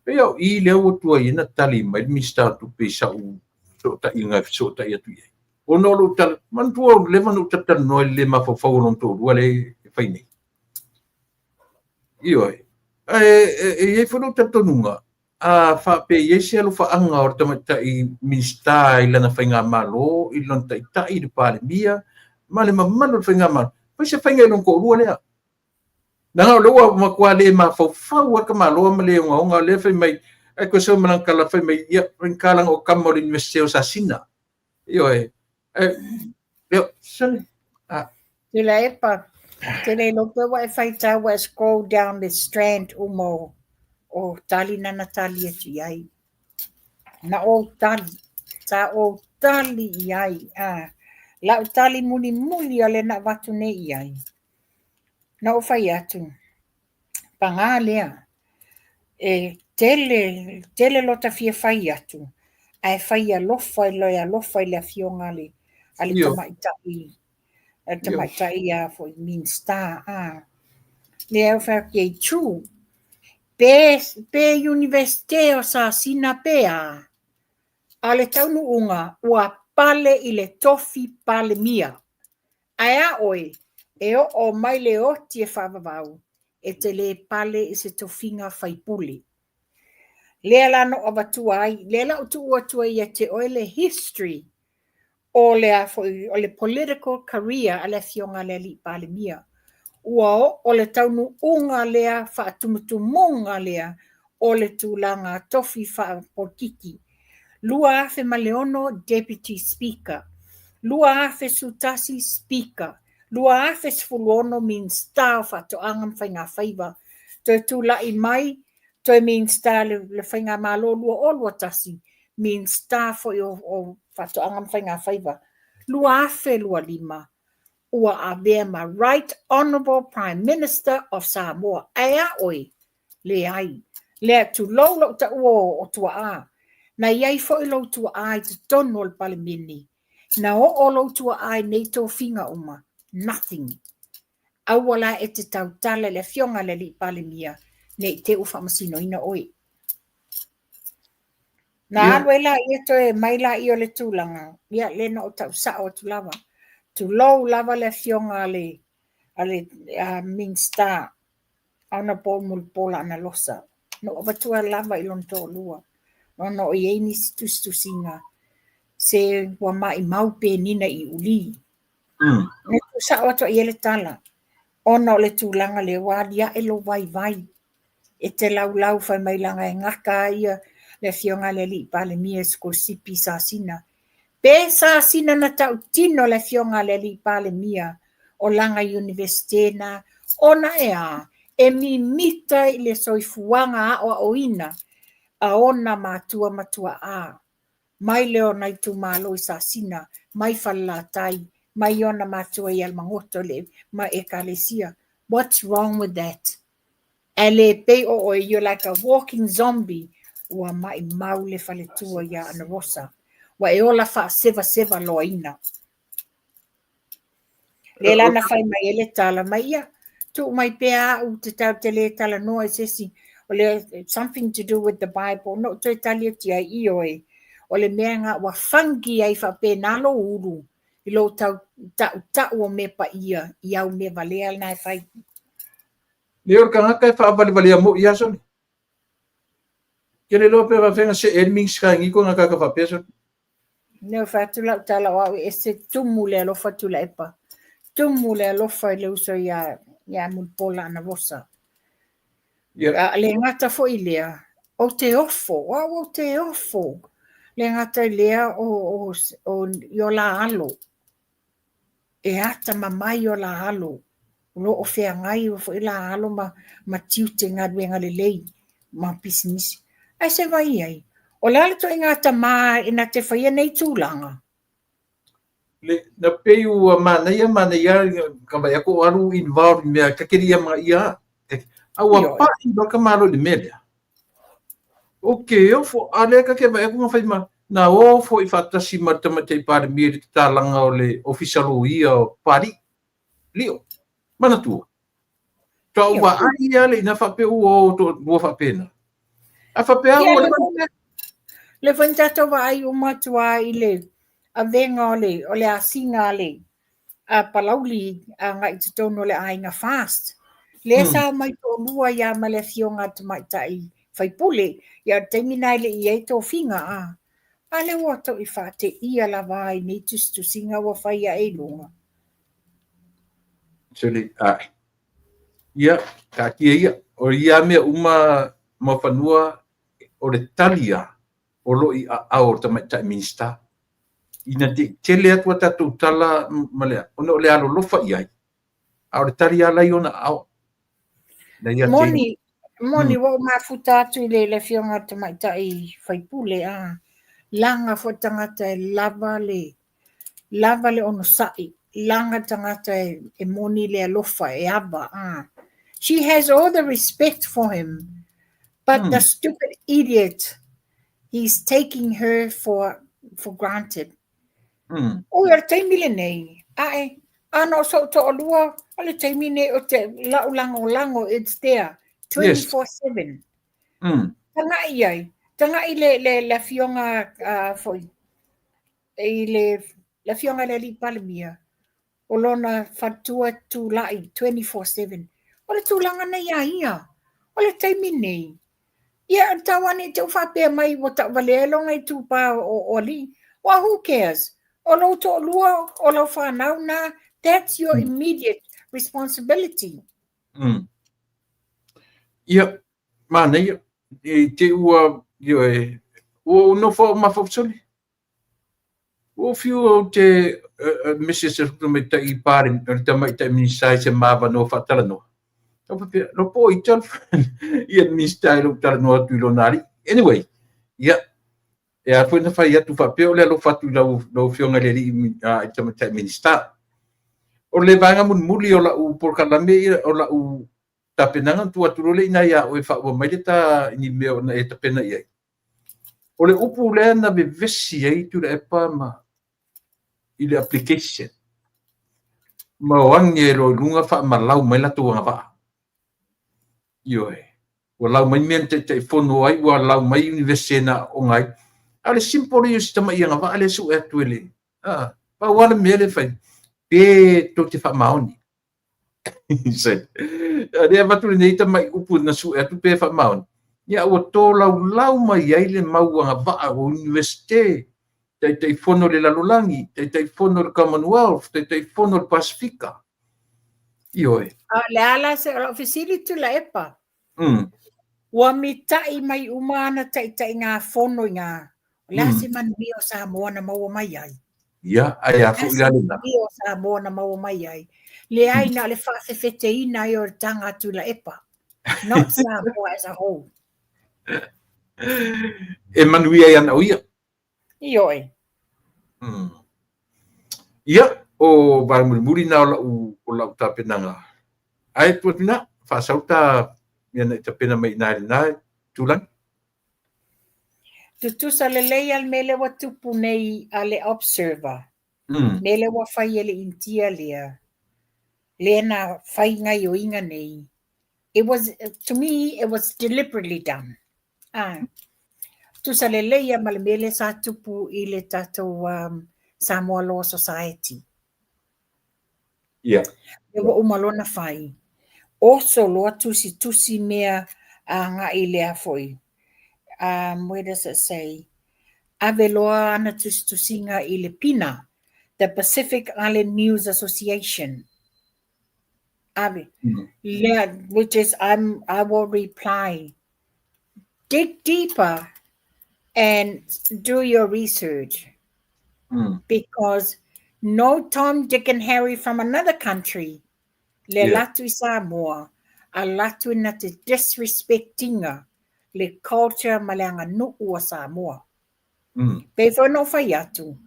pei o i lea ua tuai na tali mai le Minisita o Tupe i sau fesootaiga e fesootai atu i ai. Ona o lou tala, manatua ua leva ona ou talatalanoa i le le mafaufau o lona toalua lea e fai nei. Ioe. Ae e i ai foi lou talitonuga, a faapea i ai se alofaaga o le tamaitai Minisita i lana faigamalo, i lona taitai i le Palemia, ma le mamalu o le faigamalo, fai se faiga i lona toalua lea. Leaga o lea ua matua le mafaufau lava le tamaloa ma le ogaoga lea fai mai, ae toe sau ma lana tala fai mai, ia, faigata leaga o tama o le Iunivesite o Sasina. Ioe. Ae, sole. Ah. Tuilaepa, te le iloa pe ua e faitau ua e scroll down le strand uma o tali na na tali atu i ai. Na ou tali, sa ou tali i ai. Ah, lau tali mulimuli o le na avatu nei i ai. Na ou fai atu, paga lea, e tele, tele lota fia fai atu, ae fai alofa i le alofa i le afioga a le tamaitai, a le tamaitai a foi Minista. Ah. Lea o fai atu i ai, true. Pe Universite o Sasina pe a, a le taunuuga ua pale i le tofi Palemia. Ae a oe, e oo mai le oti e faavavau, e te le pale i se tofiga faipule. Lea la na ou avatua ai, lea la ou tuu atu ai ia te oe le history o le a foi, o le political career a le afioga a le alii Palemia. Ua oo le taunuuga lea, faatumutumuga lea o le tulaga tofi faapolokiki. 2006 Deputy Speaker, 2011 Speaker, 2016 Minista o Faatoaga ma Faigafaiva, toe tulai mai, toe Minista le Faigamalo 2021, Minista foi o Faatoaga ma Faigafaiva, 2025 ua avea ma Right Honourable Prime Minister of Samoa. Ae a oe, leai. Lea tulou lou taua o tuaa, na i ai foi lou tuaa i totonu o le Palemene. Na oo lou tuaa i nei tofiga uma. Nothing. Aua la e te tautala i le afioga a le alii Palemia, ne i te ua faamasinoina oe. Na alu ai la ia toe mai la ia o le tulaga, ia le na o tau sao atu lava. Tulou lava le afioga a le Minista Honorable Mulipola Anarosa. Na ou avatua lava i lona toalua. Ona o i ai nisi tusitusiga se ua maimau penina i uli. Na tuusao atu ai le tala, ona o le tulaga lea ua aliae lou vaivai. E te laulau fai mai laga e gata ia le afioga a le alii Palemia i sikolasipi i Sasina. Pe Sasina na tautino le afioga a le alii Palemia o laga Iunivesite na ona e a, e mimita i le soifuaga aoaoina a ona matua matuaa. Mai le ona itumalo i Sasina, mai Falelatai, mai ona matua i Alamagoto le ma Ekalesia. What's wrong with that? Ae le pei o oe, you're like a walking zombie. Ua maimau le faletua ia Anarosa. Ua e ola faasevaseva loaina. Le la na fai mai e le tala mai ia. Tuu mai pea au te tau te lē talanoa i se isi, o le something to do with the Bible, na ou toe tali atu i ai, ioe, o le mea lena ua funky ai faapena lou ulu i lou tau taʻutaʻu o mea paia i au mea valea lena e fai. Lea o le tagata e faavalevalea moi lava sole. Ke le iloa pe faafefea ona see ai le Minista i nei tulaga tagata faapea sole. Neu fai atu lau tala o au e ese tumu le alofa Tuilaepa. Tumu le alofa i le uso ia, ia Mulipola Anarosa. Yeah. A le gata foi i lea, ou te ofo, o au ou te ofo. Le gata i lea o, o, o, i o la alo. E atamamai o la alo, o lo o feagai foi la alo ma, ma tiute galuega lelei ma pisinisi. Ae se vai i ai, o le a le ituaiga tama e na te faia nei tulaga? Le, na pei ua manaia manaia ka vaai atu o alu involved i mea ta te le i amanaia a. A ua pai loa ka Malo i le mea lea. O ke ofo, a lea ta te vaai atu na fai ma, na o foi faatasi ma le Tamaitai Palemia i le tatalaga o le Ofisa Loia o Papalii, Lio, manatua. Faatoa ou vaai lava lea ina faapea ua o toalua faapena. A faapea ua leva. Lea foi na tatou vaai uma atu lava i le avega o le, o le asiga a le a Palauli agai i totonu o le aiga FAST. Lea sa omai toalua ai lava ma le afioga a le tamaitai faipule. Ia o le taimi lena e le i i ai tofiga, a. A lea ua toi faateia lava i nei tusitusiga ua fai ae i luga. Sole, ae. Ia, taatia ia. O ia mea uma Muafanua, o le tali lava o lo o i aao o le Tamaitai Minisita. Ina te i tele atu a tatou tala ma le, ona o le alolofa i ai, a o le tali lava la i ona aao. Na ia Moni, moni, ua ou mafuta atu i le, le afioga a le Tamaitai Faipule, a, laga foi le tagata e lava le, lava le onosai, laga le tagata e, e moni le alofa, e ava, a. She has all the respect for him, but the stupid idiot, he's taking her for, for granted. Oi, o le taimi lenei, ae, ana o so'u to'alua, o le taimi nei o te la'u lagolago, it's there, 24/7. Taga'i ai, taga'i le, le, le afioga foi, i le, le afioga i le Alii Palemia, o lona faletua tulai 24/7. O le tulaga nei ia ia, o le taimi nei, ia tau ane i te u faapea mai ua tauvalea ai lona itupa o, o alii. Well, who cares? O lou toalua, o lau whanau na, that's your immediate responsibility. Ia, manaia, i te ua, ioe, ua ou nofo au mafaufsoli. Ua ou fiu ou te message atu tamaitai pare, o le tamaitai Minista i se mavanoa faatalanoa. Ou faapea, lo po ita ia le Minista i lou talanoa atu i lona alii. Anyway, ia, e ala foi na fai atu faapea o le alofa atu i lau, lau afioga i le alii i le tamaitai Minista. O le vaega mulimuli o lau polokalame, o lau tapenaga, na tuu atu loa lea i ina ia oe e faaua mai le ta i ni mea na e tapena i ai. O le upu lea na vevesi ai Tuilaepa ma i le application ma o age loa i luga faamalau mai latou agavaa. Ioe, ua lau mai mea na taitaifono ai, ua lau mai Iunivesite na aooga ai. A o le simple ia o si tamai agavaa lea e sue atu e le, pau lava le mea lea e fai, pe tou te faamaoni. Lea avatu lenei tamai upu na sue atu pe faamaoni. Ia ua tolaulau mai ai le mau agavaa o Iunivesite, Taitaifono o le lalolagi, Taitaifono o le Commonwealth, Taitaifono o le Pasefika. Ioe. A o le a la se, o lau fesili Tuilaepa. Ua mita'i mai uma ana taitaigafono i ngā, o le a se manuia o Samoa na maua mai ai? Ia, ae a foi la lena. Manuia o Samoa na maua mai ai. Leai, na o le faafefeteina ai o le taga a Tuilaepa. Not Samoa as a whole. E manuia ai ana o ia. Ioe. Ia, o vae mulimuli na o lau, o lau tapenaga. Ae tuu atu ina, faasau ta mea na e tapena mai i ina i lena tulaga. Tutusa lelei a le mea lea ua tupu nei a le Observer. Mea lea ua fai e le Initia lea. Lea na fai gaioiga nei, it was, to me, it was deliberately done. Ah. Tusa lelei ia ma le mea lea sa tupu i le tatou um, Samoa Law Society. Yeah. E ua uma loa na fai. Oso loa tusitusi mea agai lea foi. Um, where does it say? Ave loa ana tusitusiga i le PINA, the Pacific Island News Association. Ave. Lea, which is, I'm, I will reply. Dig deeper and do your research. Because no Tom, Dick and Harry from another country le alu atu i Samoa, alu atu na te disrespectinga le culture ma le aganuu a Samoa. Pei foi ona ou fai atu,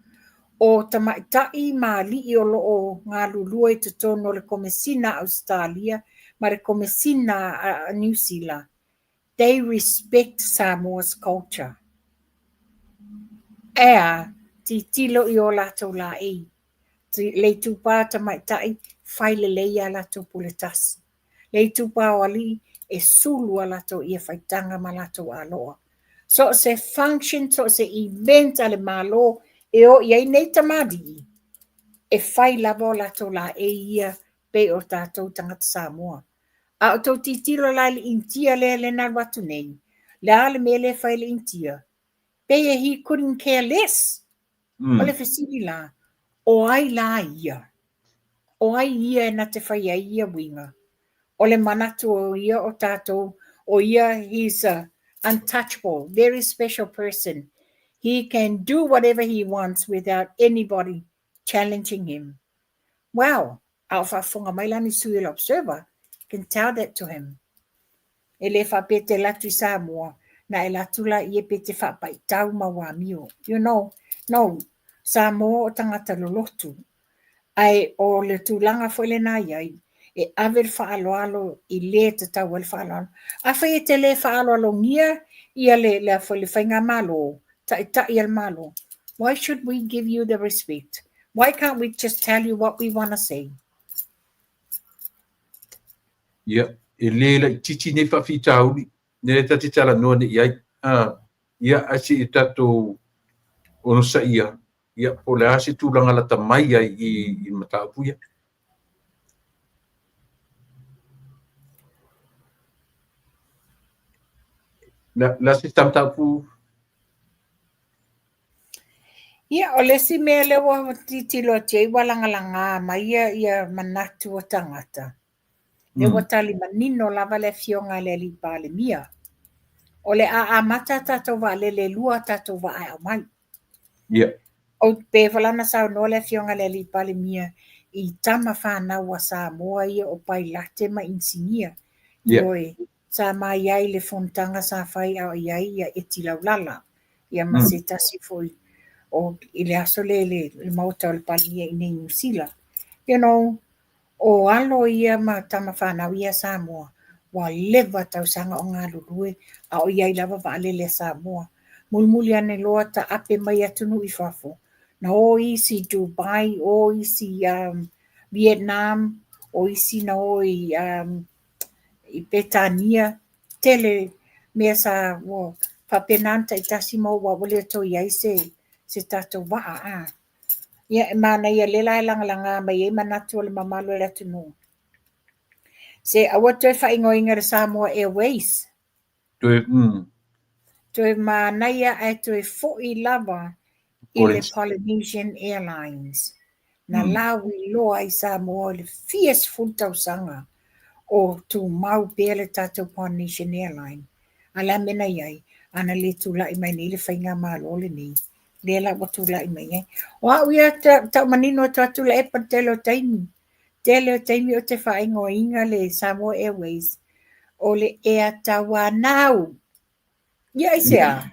o tamaitai ma alii o lo o galulue i totonu o le Komesina a Ausetalia ma le Komesina a Niu Sila, they respect Samoa's culture. Ea, titilo i o latou laei. Le itupa o tamaitai, fai lelei a latou pule tasi. Le itupa o alii, e sulu a latou ia faitaga ma latou aloa. So o se function, so o se event a le Malo e o i ai nei tamalii, e fai lava o latou laei ia pei o tatou tagata Samoa. A o tou titilo la i le Initia lea lea na alu atu nei, le a le mea lea e fai e le Initia? Pei e he couldn't care less. O le fesili la, o ai la ia? O ai ia e na te fai ai ia uiga? O le manatu o ia o tatou, o ia he's a untouchable, very special person. He can do whatever he wants without anybody challenging him. Well, a o faafofoga mai la ni sui o le Observer, can tell that to him. E le faapea e te alu atu i Samoa, na e alu atu laia pe te faapaitau mau amio. You know, no, Samoa o tagata lolotu. Ae o le tulaga foi lena i ai, e ave le faaaloalo i le tatau ai le faaaloalo. Afai e te le faaaloalogia ia le, le, le faigamalo, taitai a le Malo, why should we give you the respect? Why can't we just tell you what we want to say? Ia, e le laitiiti nei faafitauli, lea ta te talanoa nei i ai. Ia, ae se i tatou onosaia, ia, po o le a se tulaga lata mai ai i, i mataupu ia. La, la se mataupu? Ia, o le isi mea lea ua tilotilo atu ai ua lagalaga mai ia, ia manatu o tagata. Lea ua tali manino lava le afioga a le Alii Palemia. O le a amata a tatou vaalele e lua a tatou vaa e aumai. Yeah. O pei foi la ona saunoa le afioga a le Alii Palemia i tama fanau a Samoa ia o pailate ma inisinia. Yeah. Ioe, sa ma i ai le fonotaga sa fai a o i ai ia Eti Laulala. Ia ma se tasi foi o i le aso lea i le, le maota o le Palemia i nei Niu Sila. You know, o alo ia ma tama fanau ia a Samoa, ua leva tausaga o galulue a o i ai lava vaalele a Samoa. Mulimuli ane loa taape mai atunuu i fafo, na o isi i Dubai, o isi i um, Vietnam, o isi na o i um, i Petania, tele mea sa ua faapena ona taitasi ma ua ua le toe i ai se, se tatou vaa. A. Ia, e manaia lea la e lagalaga mai ai manatu o le mamalu o le atunuu. Se aua toe faaigoaina le Samoa Airways. Toe, Toe manaia ae toe foi lava i le Polynesian Airlines. Na lauiloa ai Samoa i le fia sefulu tausaga o tumau pea le tatou Polynesian Airline. A le a mea na i ai? Ana le tulai mai nei le faigamalo lenei, lea la ua tulai mai ai. O au ia tau manino atu atu Tuilaepa i le tele o taimi. Tele o taimi ou te faaigoaina le Samoa Airways o le Air Tauanau. Ia aisea?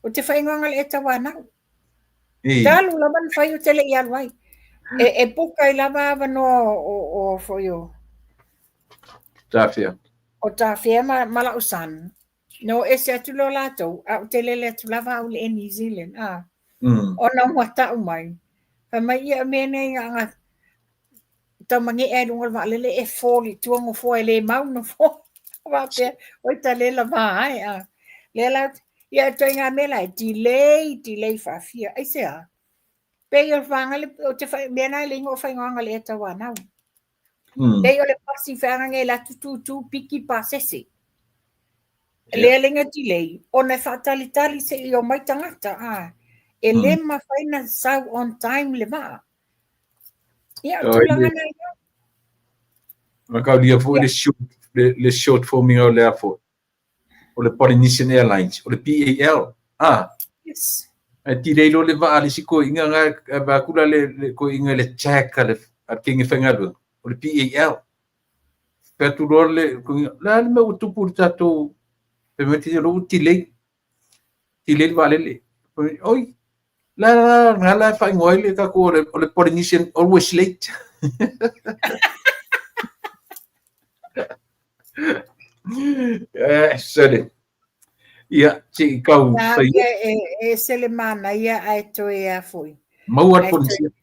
O te faaigoaina le Air Tauanau. Talu lava na fai ou te le i alu ai. E, e puka ai lava avanoa o, o, foi o... Tafea. O Tafea ma, ma la'u son. No ese atu loa latou, a ou te lele atu lava au i le Air New Zealand. A. Ona ua ta'u mai. Fai mai ia mea nei nga taumage'e a i luga o le vaalele e fall i tua nofoa e le mau nofoa. Faapea, oi ta le lavā ai a. Lea la, ia e ituaiga mea la e delay, delay faafia. Aisea? Pei o le vaega le, o te whai, mea na e le ingoa whaingoanga le e tauanau. Pei o le pasi whaanga nge la tu piki pasese. Lea le inga delay, ona e whaatalitali se i o mai tangata. A. E le mafai na sau on time le vaa. Ia, o tulaga na ia. Ma kaulia foi le short forming o le a foi. O le Polynesian Airlines, o le PAL. Ah. Yes. Ae tilei loa le vaa a le isi toeaina na e vaai atu la le toeaina i le tag a le teine faigaluega, o le PAL. Fai atu loa le toeaina, o le a le mea ua tupu i le tatou, fai mai le teine, o lea ua delay, delay le vaalele. Oi, la la la la e faaigoa ai le tatou o le Polynesian always late. Eh, sele. Ia, se i tau fai. Ia, e ese le manaia ae toe a foi. Maua le Polynesian.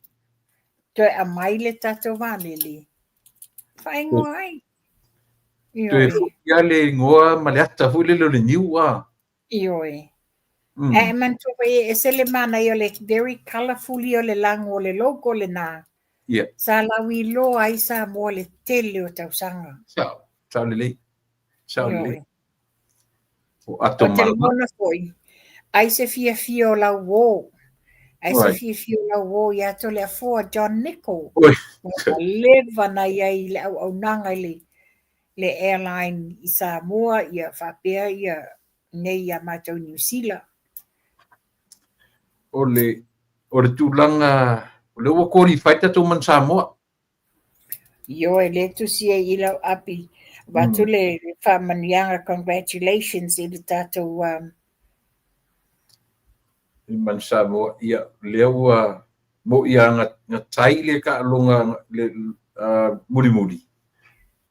Toe aumai le tatou vaalele. Faaigoa ai. Toe foi lava le igoa ma le ata foi lele o le niu a. Ioe. Ae manatua foi e ese le manaia o le very colourful ia o le lago o le logo lena. Yeah. Sa lauiloa ai Samoa le tele o tausaga. Sao, sao lelei. Sao lelei. O ato Ou te lagona foi, ai se fiafia o lau uō. Ai se fiafia o lau uō ia te o le afoa John Nicol. Ua leva na i ai i le auaunaga i le le airline i Samoa, ia faapea ia nei ia matou i Niu Sila. O le tulaga, o lea ua qualify tatou Manu Samoa. Ioe, lea e tusi ai i lau api, avatu le faamanuiaga, congratulations i le tatou I Manu Samoa, ia, lea ua mo'i lava na tai le taaloga le mulimuli.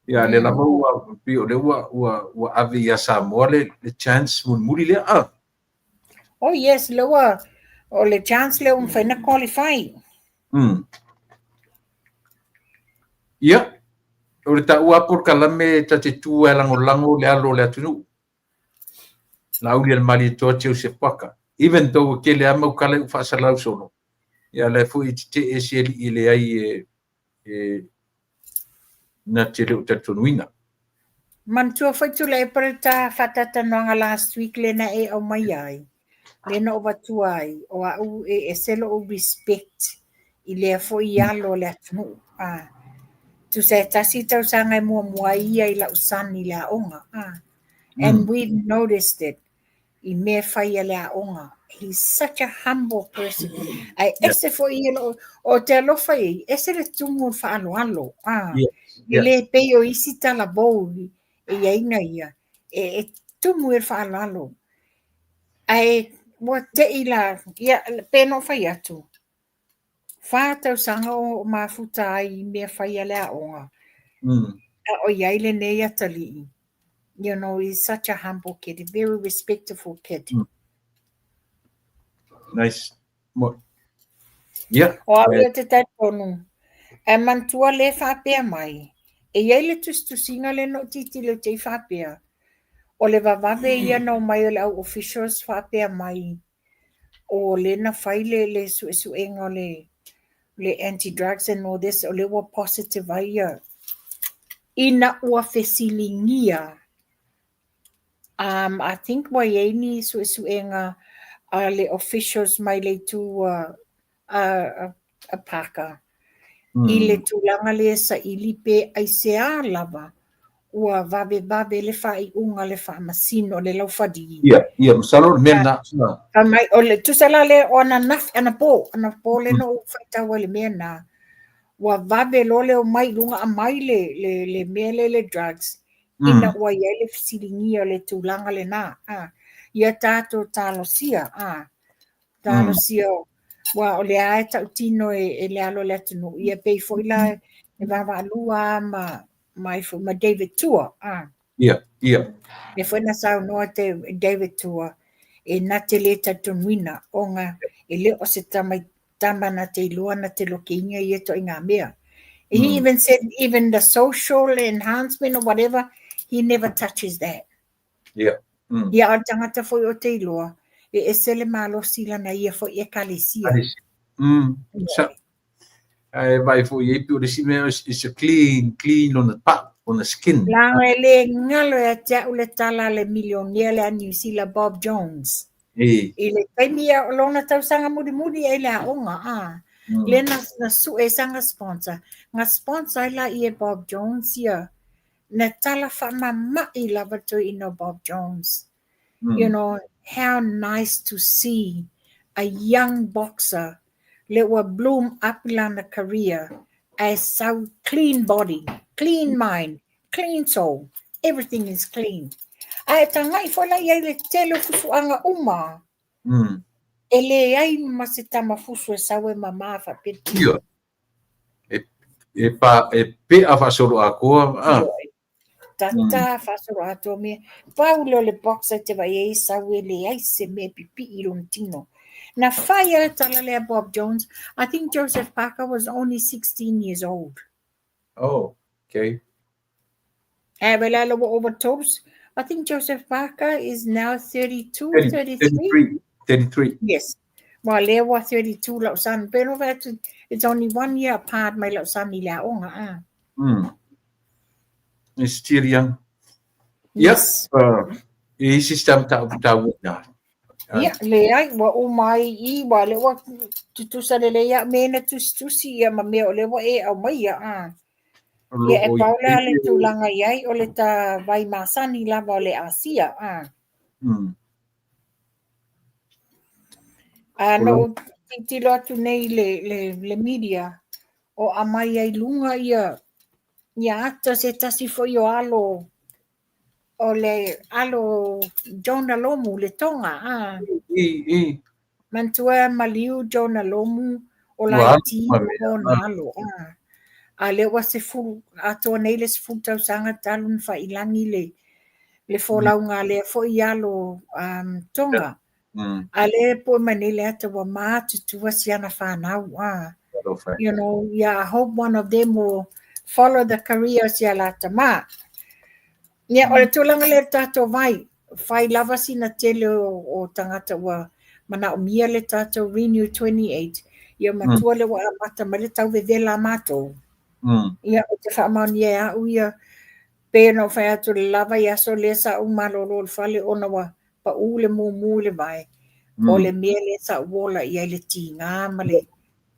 Ia, lea lava ua pei o lea ua ave ia Samoa le chance mulimuli lea. Ah. Oh yes, lea ua, o le chance lea ua mafai na qualify. Ia, o le taua lava polokalame ta te tu e lagolago le alo o le atunuu. Laaulialemalietoa Joseph Paka. Even though ua tele lava mau tala i ua faasalalau solo, ia la e foi e tetee se alii e leai e na te le o talitonuina. Manatua foi Tuilaepa le ta faatatalanoaga last week lena e aumaia ai, lena o avatua ai, o au e ese lou respect i lea foi alo o le atunuu. Ah, tusa e tasi tausaga e muamua ai ia i lau son i le aoga. Ah, and we've noticed it i mea fai a le aoga. He's such a humble person. Ae ese foi ia lou, o te alofa i ai, ese le tumu o le faaaloalo. Ah, e le pei o isi talavou e i ai na ia, e tumu i le faaaloalo. Ae ua tei la, ia, pe na ou fai atu, 4 tausaga o mafuta ai i mea fai a le aoga. A o i ai lenei atalii. You know, he's such a humble kid, a very respectful kid. Nice. Yeah. O au ia te talitonu. Ae manatua le faapea mai, e i ai le tusitusiga lea na ou tilotilo i te i faapea, o le vavave ia na omai o le au officials faapea mai, o lea na fai le suesuega o le anti-drugs and all this, o lea ua positive ai ia, ina ua fesiligia, I think ua i ai ni suesuega a le officials mai le itu a Parker i le tulaga lea saili pe aisea lava ua vavevave le faaiuga a le faamasino le laufali. Ia, ia, masalo o le mea lena. Fai mai, o le tusa la lea o ananafi, anapo, anapo lea na ou faitau ai i le mea lena, ua vave loa le omai i luga aumai le mea lea le drugs, ina ua i ai le fesiligia o le tulaga lena. Ia tatou talosia, talosia, ua o lea e tautino e le alo o le atunuu, ia pei foi la e vaavaalua ma David Tua. Ia, ia. E foi na saunoa te David Tua, e na te le talitonuina, ona e le o se tama na te iloa na te lokeiga ia ituaiga mea. He even said even the social enhancement or whatever, he never touches that. Yeah. Ia, o le tagata foi o te iloa, e ese le malosi lana ia foi ekalesia. Sa. Ae vaai foi i ai pei o le isi mea, it's a clean, clean lona pau, lona skin. Leaga e le galo ia te au le tala a le milionea lea a Niu Sila Bob Jones. I le taimi o lona tausaga mulimuli e i le aoga, a. Lea na, na sue sana sponsor. Na sponsor ai laia e Bob Jones ia. Na tala faamama'i lava le toeaina o Bob Jones. You know, how nice to see a young boxer lea ua bloom up lana career ae sau clean body, clean mind, clean soul, everything is clean. Ae taga'i foi la i ai le tele o fufu'aga uma. E leai ma se tama fusu e sau e mamā faapea. Ioe. E, e, pa, e pea faasoloatoa. Ah. Tata faasoloatoa mea. Pau lea o le boxer te vaai ai e sau e leai se mea e pipii i lona tino. Na fai lava le tala lea a Bob Jones, I think Joseph Parker was only 16 years old. Oh, okay. Ae vaai la ua ova tolu, I think Joseph Parker is now 32, 33. 33. 33. Yes. Ua lea ua 32 lau son. Pei ona fai atu, it's only one year apart mai lau son i le aoga. Ah. It's still young. Yes. Yep. E isi sa mataupu taua i ina. Ia, leai, ua uma ai i i, ua lea ua tutusa lelei au me na tusitusi ia ma mea o lea ua e aumaia. Ah. Ia, e pau lea le tulaga i ai o le ta vai masani lava o le Asia. Ah. A na ou tilotilo atu nei i le, le, le media, o aumai ai luga ia, ia ata se tasi foi o alo, o le alo Jonah Lomu, le Tonga. Ah. I, i. Manatua maliu Jonah Lomu o laiti ona alo. Ah. A lea ua sefulu, atoa nei le 10 tausaga talu na faailagi le, le folauga a lea foi alo Tonga. A lea e poe mai nei le ata ua matutua si ana fanau. Ah. You know, yeah, I hope one of them will follow the career o si a la tama. Ia, o le tulaga lea i le tatou vai, fai lava sina tele o, o tagata ua manaomia le tatou Renew 28, ia matua lea ua amata mai le tau vevela a matou. Ia, ou te faamaonia e au ia, pei ona ou fai atu le la vaiaso lea sa ou malolo i le fale ona ua paʻū le mumu i le vae, o le mea lea sa ou ola i ai le tiga ma le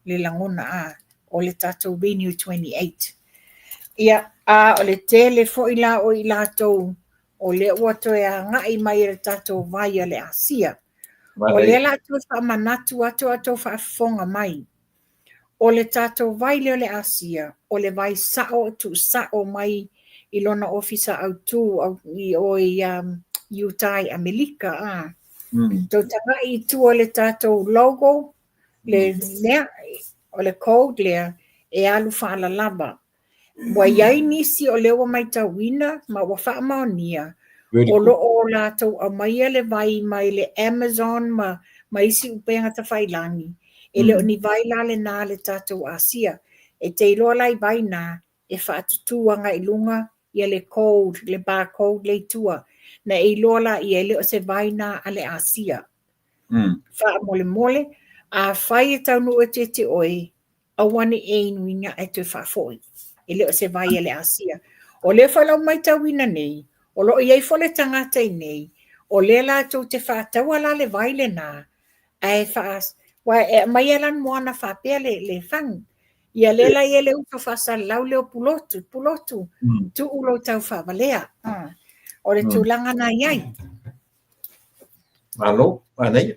le lagona a o le tatou Renew 28. Ia, a o le tele foi la o i latou o lea ua toe agai mai i le tatou vai a le Asia. O lea la toe faamanatu atu a outou faafofoga mai. O le tatou vai lea o le Asia, o le vai sao tuusao mai i lona ofisa autu au, i o i Utah i Amerika. A. Tou tagai i tua le tatou logo, le mea, o le code lea, e alu faalalava. Ua i ai nisi o lea ua matauina ma ua faamaonia, o lo o latou aumaia le vai mai le Amazon ma, ma isi upega tafailagi, e le o ni vai la lena a le tatou Asia. E te iloa la i vai na, e faatutū agai i luga ia le code, le barcode lea i tua. Na e iloa laia, e le o se vai na a le Asia. Faamolemole, afai e taunuu atu ia te oe, aua ne i e inuina ae toe faafoi. E le o se vai a le Asia. O lea foi la ua matauina nei, o lo o i ai foi le tagata i nei, o lea latou te faataua la le vai lena, ae faa, aua e aumai lava lana moana faapea le, le fagu. Ia lea la i ai le uso faasalalau lea o Pulotu, Pulotu, tuu lou tau faavalea. O le tulaga na i ai. Malo, manaia.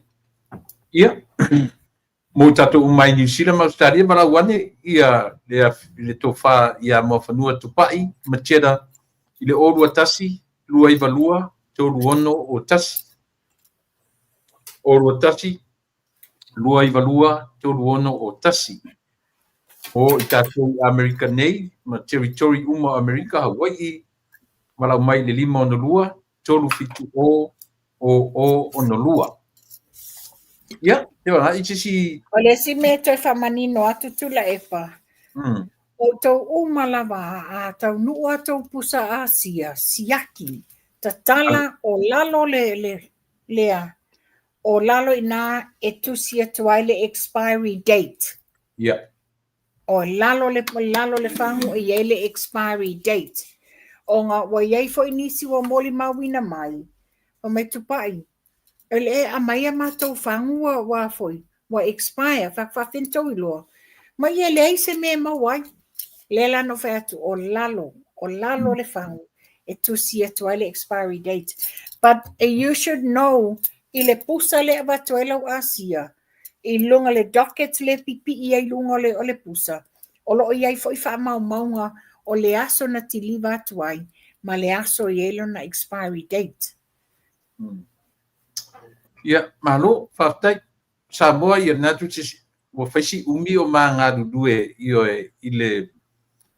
Ia, mo tatou uma i Niu Sila ma Ausetalia, valaau ane ia le, le tofa ia Muafanua Tupai ma Cheddar i le 021 292 3601. 021 292 3601. O i tatou i Amerika nei ma territory uma o Amerika, Hawaii, valaau mai i le 562 370 0062. Ia, te wā, i se isi... O le isi mea e toe faamanino atu Tuilaepa, Outou uma lava a taunuu a tou pusa asia, siaki, tatala o lalo le, le, lea, o lalo i ina e tusi atu ai le expiry date. O lalo le, lalo le fagu e i ai le expiry date. Ona ua i ai foi nisi ua molimauina mai, fai mai Tupai, e le e aumai a matou fagu ua, ua foi, ua expire, fai atu faafefea ona tou iloa. Ma ia e leai se mea e maua ai. Lea la na ou fai atu, o lalo, o lalo le fagu e tusi atu ai le expiry date. But you should know i le pusa lea e avatu ai lau asia, i luga le docket le pipii ai i luga o le pusa, o lo o i ai foi faamaumauga o le aso na tiliva atu ai ma le aso e i ai lona expiry date. Ia, malo, faafetai. Samoa ia lena atu se ua fai si umi o ma galulue ioe i le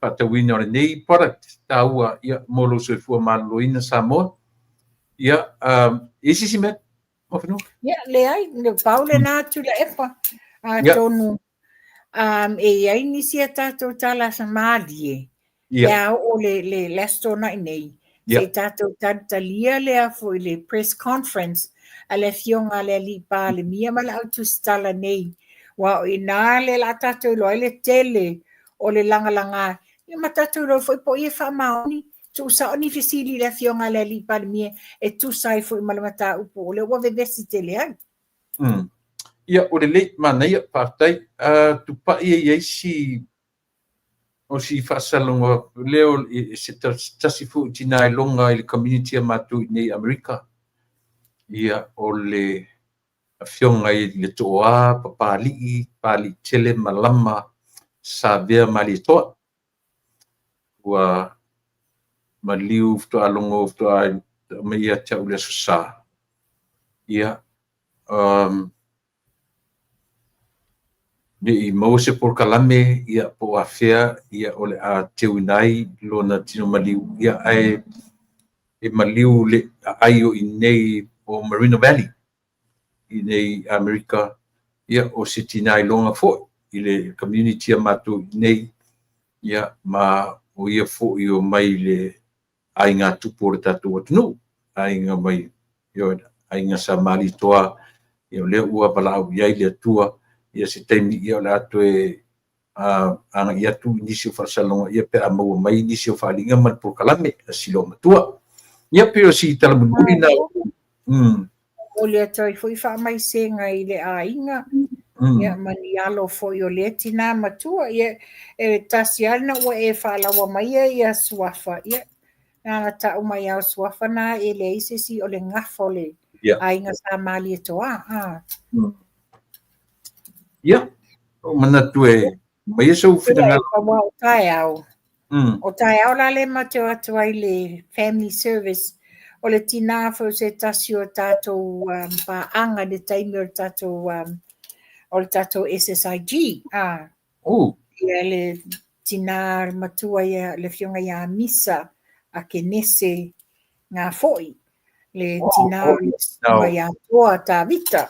faatauina o lenei product taua ia mo lou soifua maloloina Samoa. Ia, e i ai se isi mea Muafanua? Ia, leai, pau lena Tuilaepa. Atonu e i ai nisi a tatou tala malie, pe a oo le, le, le Aso Toonai nei, se i tatou talitalia lea foi le press conference a le Afioga a le Alii Palemia ma le Au Tusitala nei, aua o i ina lea o le a tatou iloa ai le tele o le lagalaga, ia ma tatou iloa foi po o ai e faamaoni, tuusao ni fesili i le Afioga a le Alii Palemia e tusa ai foi ma le mataupu o lea ua vevesi tele ai. Ia, ua lelei, manaia, faafetai. Tupai e i ai si o si faasalanoa lea o se tasi foi o tina iloga i le community a matou i inei i Amerika. Ia, o le afioga i le Tooa Papalii, Papaliitele Malama Savea Malietoa. Ua maliu faatoa logo faatoa mai ia te au i le Aso Sa. Ia, ne i maua se polokalame ia po o afea ia o le a teuina ai lona tino maliu ia ae e maliu le aai o i inei o Moreno Valley i inei Amerika ia o se tina iloga foi i le community a matou i inei ia ma o ia foi o mai le aiga tupu o le tatou atunuu, aiga mai ioe, aiga sa Malietoa, ia o lea ua valaau i ai le Atua, ia se taimi ia o le a toe agai atu i nisi o faasalanoga ia pe a maua mai nisi o faaaliga ma le polokalame a si loomatua. Ia pei o si tala mulimuli na. Momoli atu ai foi faamaisega i le aiga, ia ma ni alo foi o lea tinā matua. Ia, e tasi lava lena ua e faalaua maia ia suafa, ia, na ona tau mai lava o suafa na e leai se isi o le gafa o le aiga sa Malietoa. Ia, ua manatu e aumai sou finagalo. Aua o taeao, O taeao la lea matou te o atu ai i le family service, o le tinā foi o se tasi o tatou paaga i le taimi o le tatou o le tatou SSIG. Ia le tinā matua ia, le afioga ia Misa Akenese Ngafo'i, le tinā o le Maiatoa Tavita.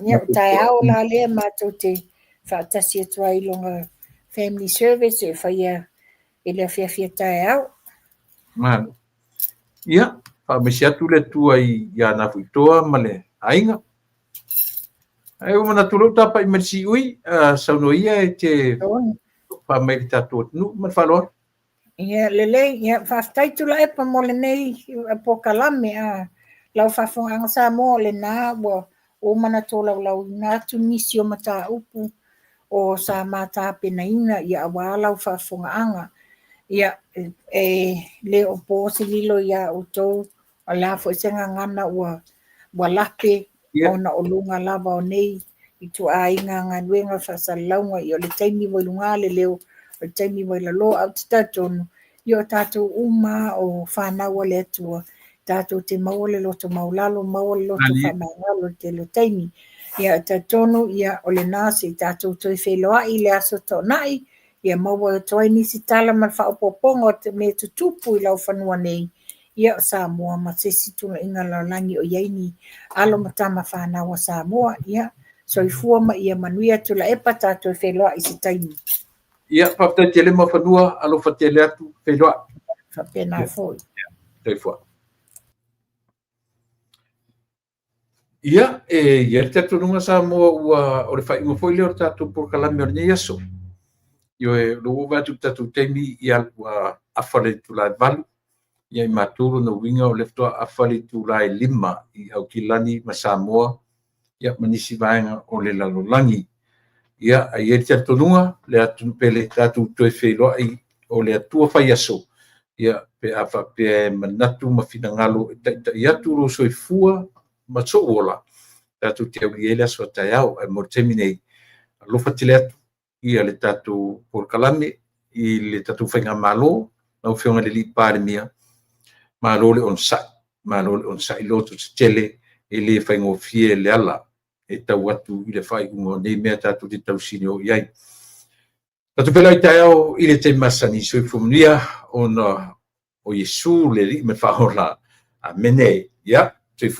Ia o taeao la lea matou te faatasi atu ai i lona family service e faia i le afiafi a taeao. Malo. Ia, faamaise atu le Atua ia Nafuitoa ma le aiga. Ae ua manatu lou tapai mai le siui, saunoa ia e te faa mai le tatou atunuu ma le faaaloalo. Ia, lelei. Ia, faafetai Tuilaepa mo lenei polokalame. Lau faafofogaaga Samoa, o lena ua uma ona tolaulauina atu nisi o mataupu o sa ma tapenaina ia aua lau faafofogaaga. Ia, e le o po se lilo iā outou, o le a foi se gagana ua lape ona o luga lava o nei ituaiga galuega faasalalauga, ia o le taimi ua i luga le leo, o le taimi ua i lalo, ae ou te talitonu, ia o tatou uma lava o fanau a le Atua, tatou te maua le loto maualalo, maua le loto faamagalo i le tele o taimi. Ia, e talitonu, ia, o lena se i tatou toe feiloai i le Aso Toonai, ia maua atu ai nisi tala ma le faaopoopoga o te mea tutupu i laufanua nei, ia o Samoa ma se isi tulaiga lalolagi o i ai ni alo ma tama fanau a Samoa. Ia, soifua ma ia manuia Tuilaepa, tatou feiloai i se taimi. Ia, faafetai tele Muafanua, alofa tele atu, feiloai. Faapena foi. Soifua. Ia, e i ai le talitonuga Samoa ua o le faaiuga foi lea o le tatou polokalame o lenei aso. Ioe, o lea ua ou vaai atu i le tatou taimi, ia ua afa le itula e 8. Ia i matou lona uiga o lea faatoa afa le itula e 5 i Aukilani ma Samoa, ia ma nisi vaega o le lalolagi. Ia, ae i ai le talitonuga, le atunuu pele, tatou toe feiloai o le Atua fai aso, ia, pe a faapea e manatu ma finagalo e taitai atu lou soifua ma sou ola, tatou te aulia ai le aso a taeao. Ae mo le taimi nei, alofa tele atu ia le tatou polokalame i le tatou Faigamalo, lau Afioga i le Palemia, malo le onosai, malo le onosai, loto tetele, e le faigofie le ala e tau atu i le faaiuga o nei mea tatou te tausinio i ai. Tatou feiloai taeao i le taimi masani, soifua manuia ona o Iesu le Alii ma le Faaola. Amene. Ia.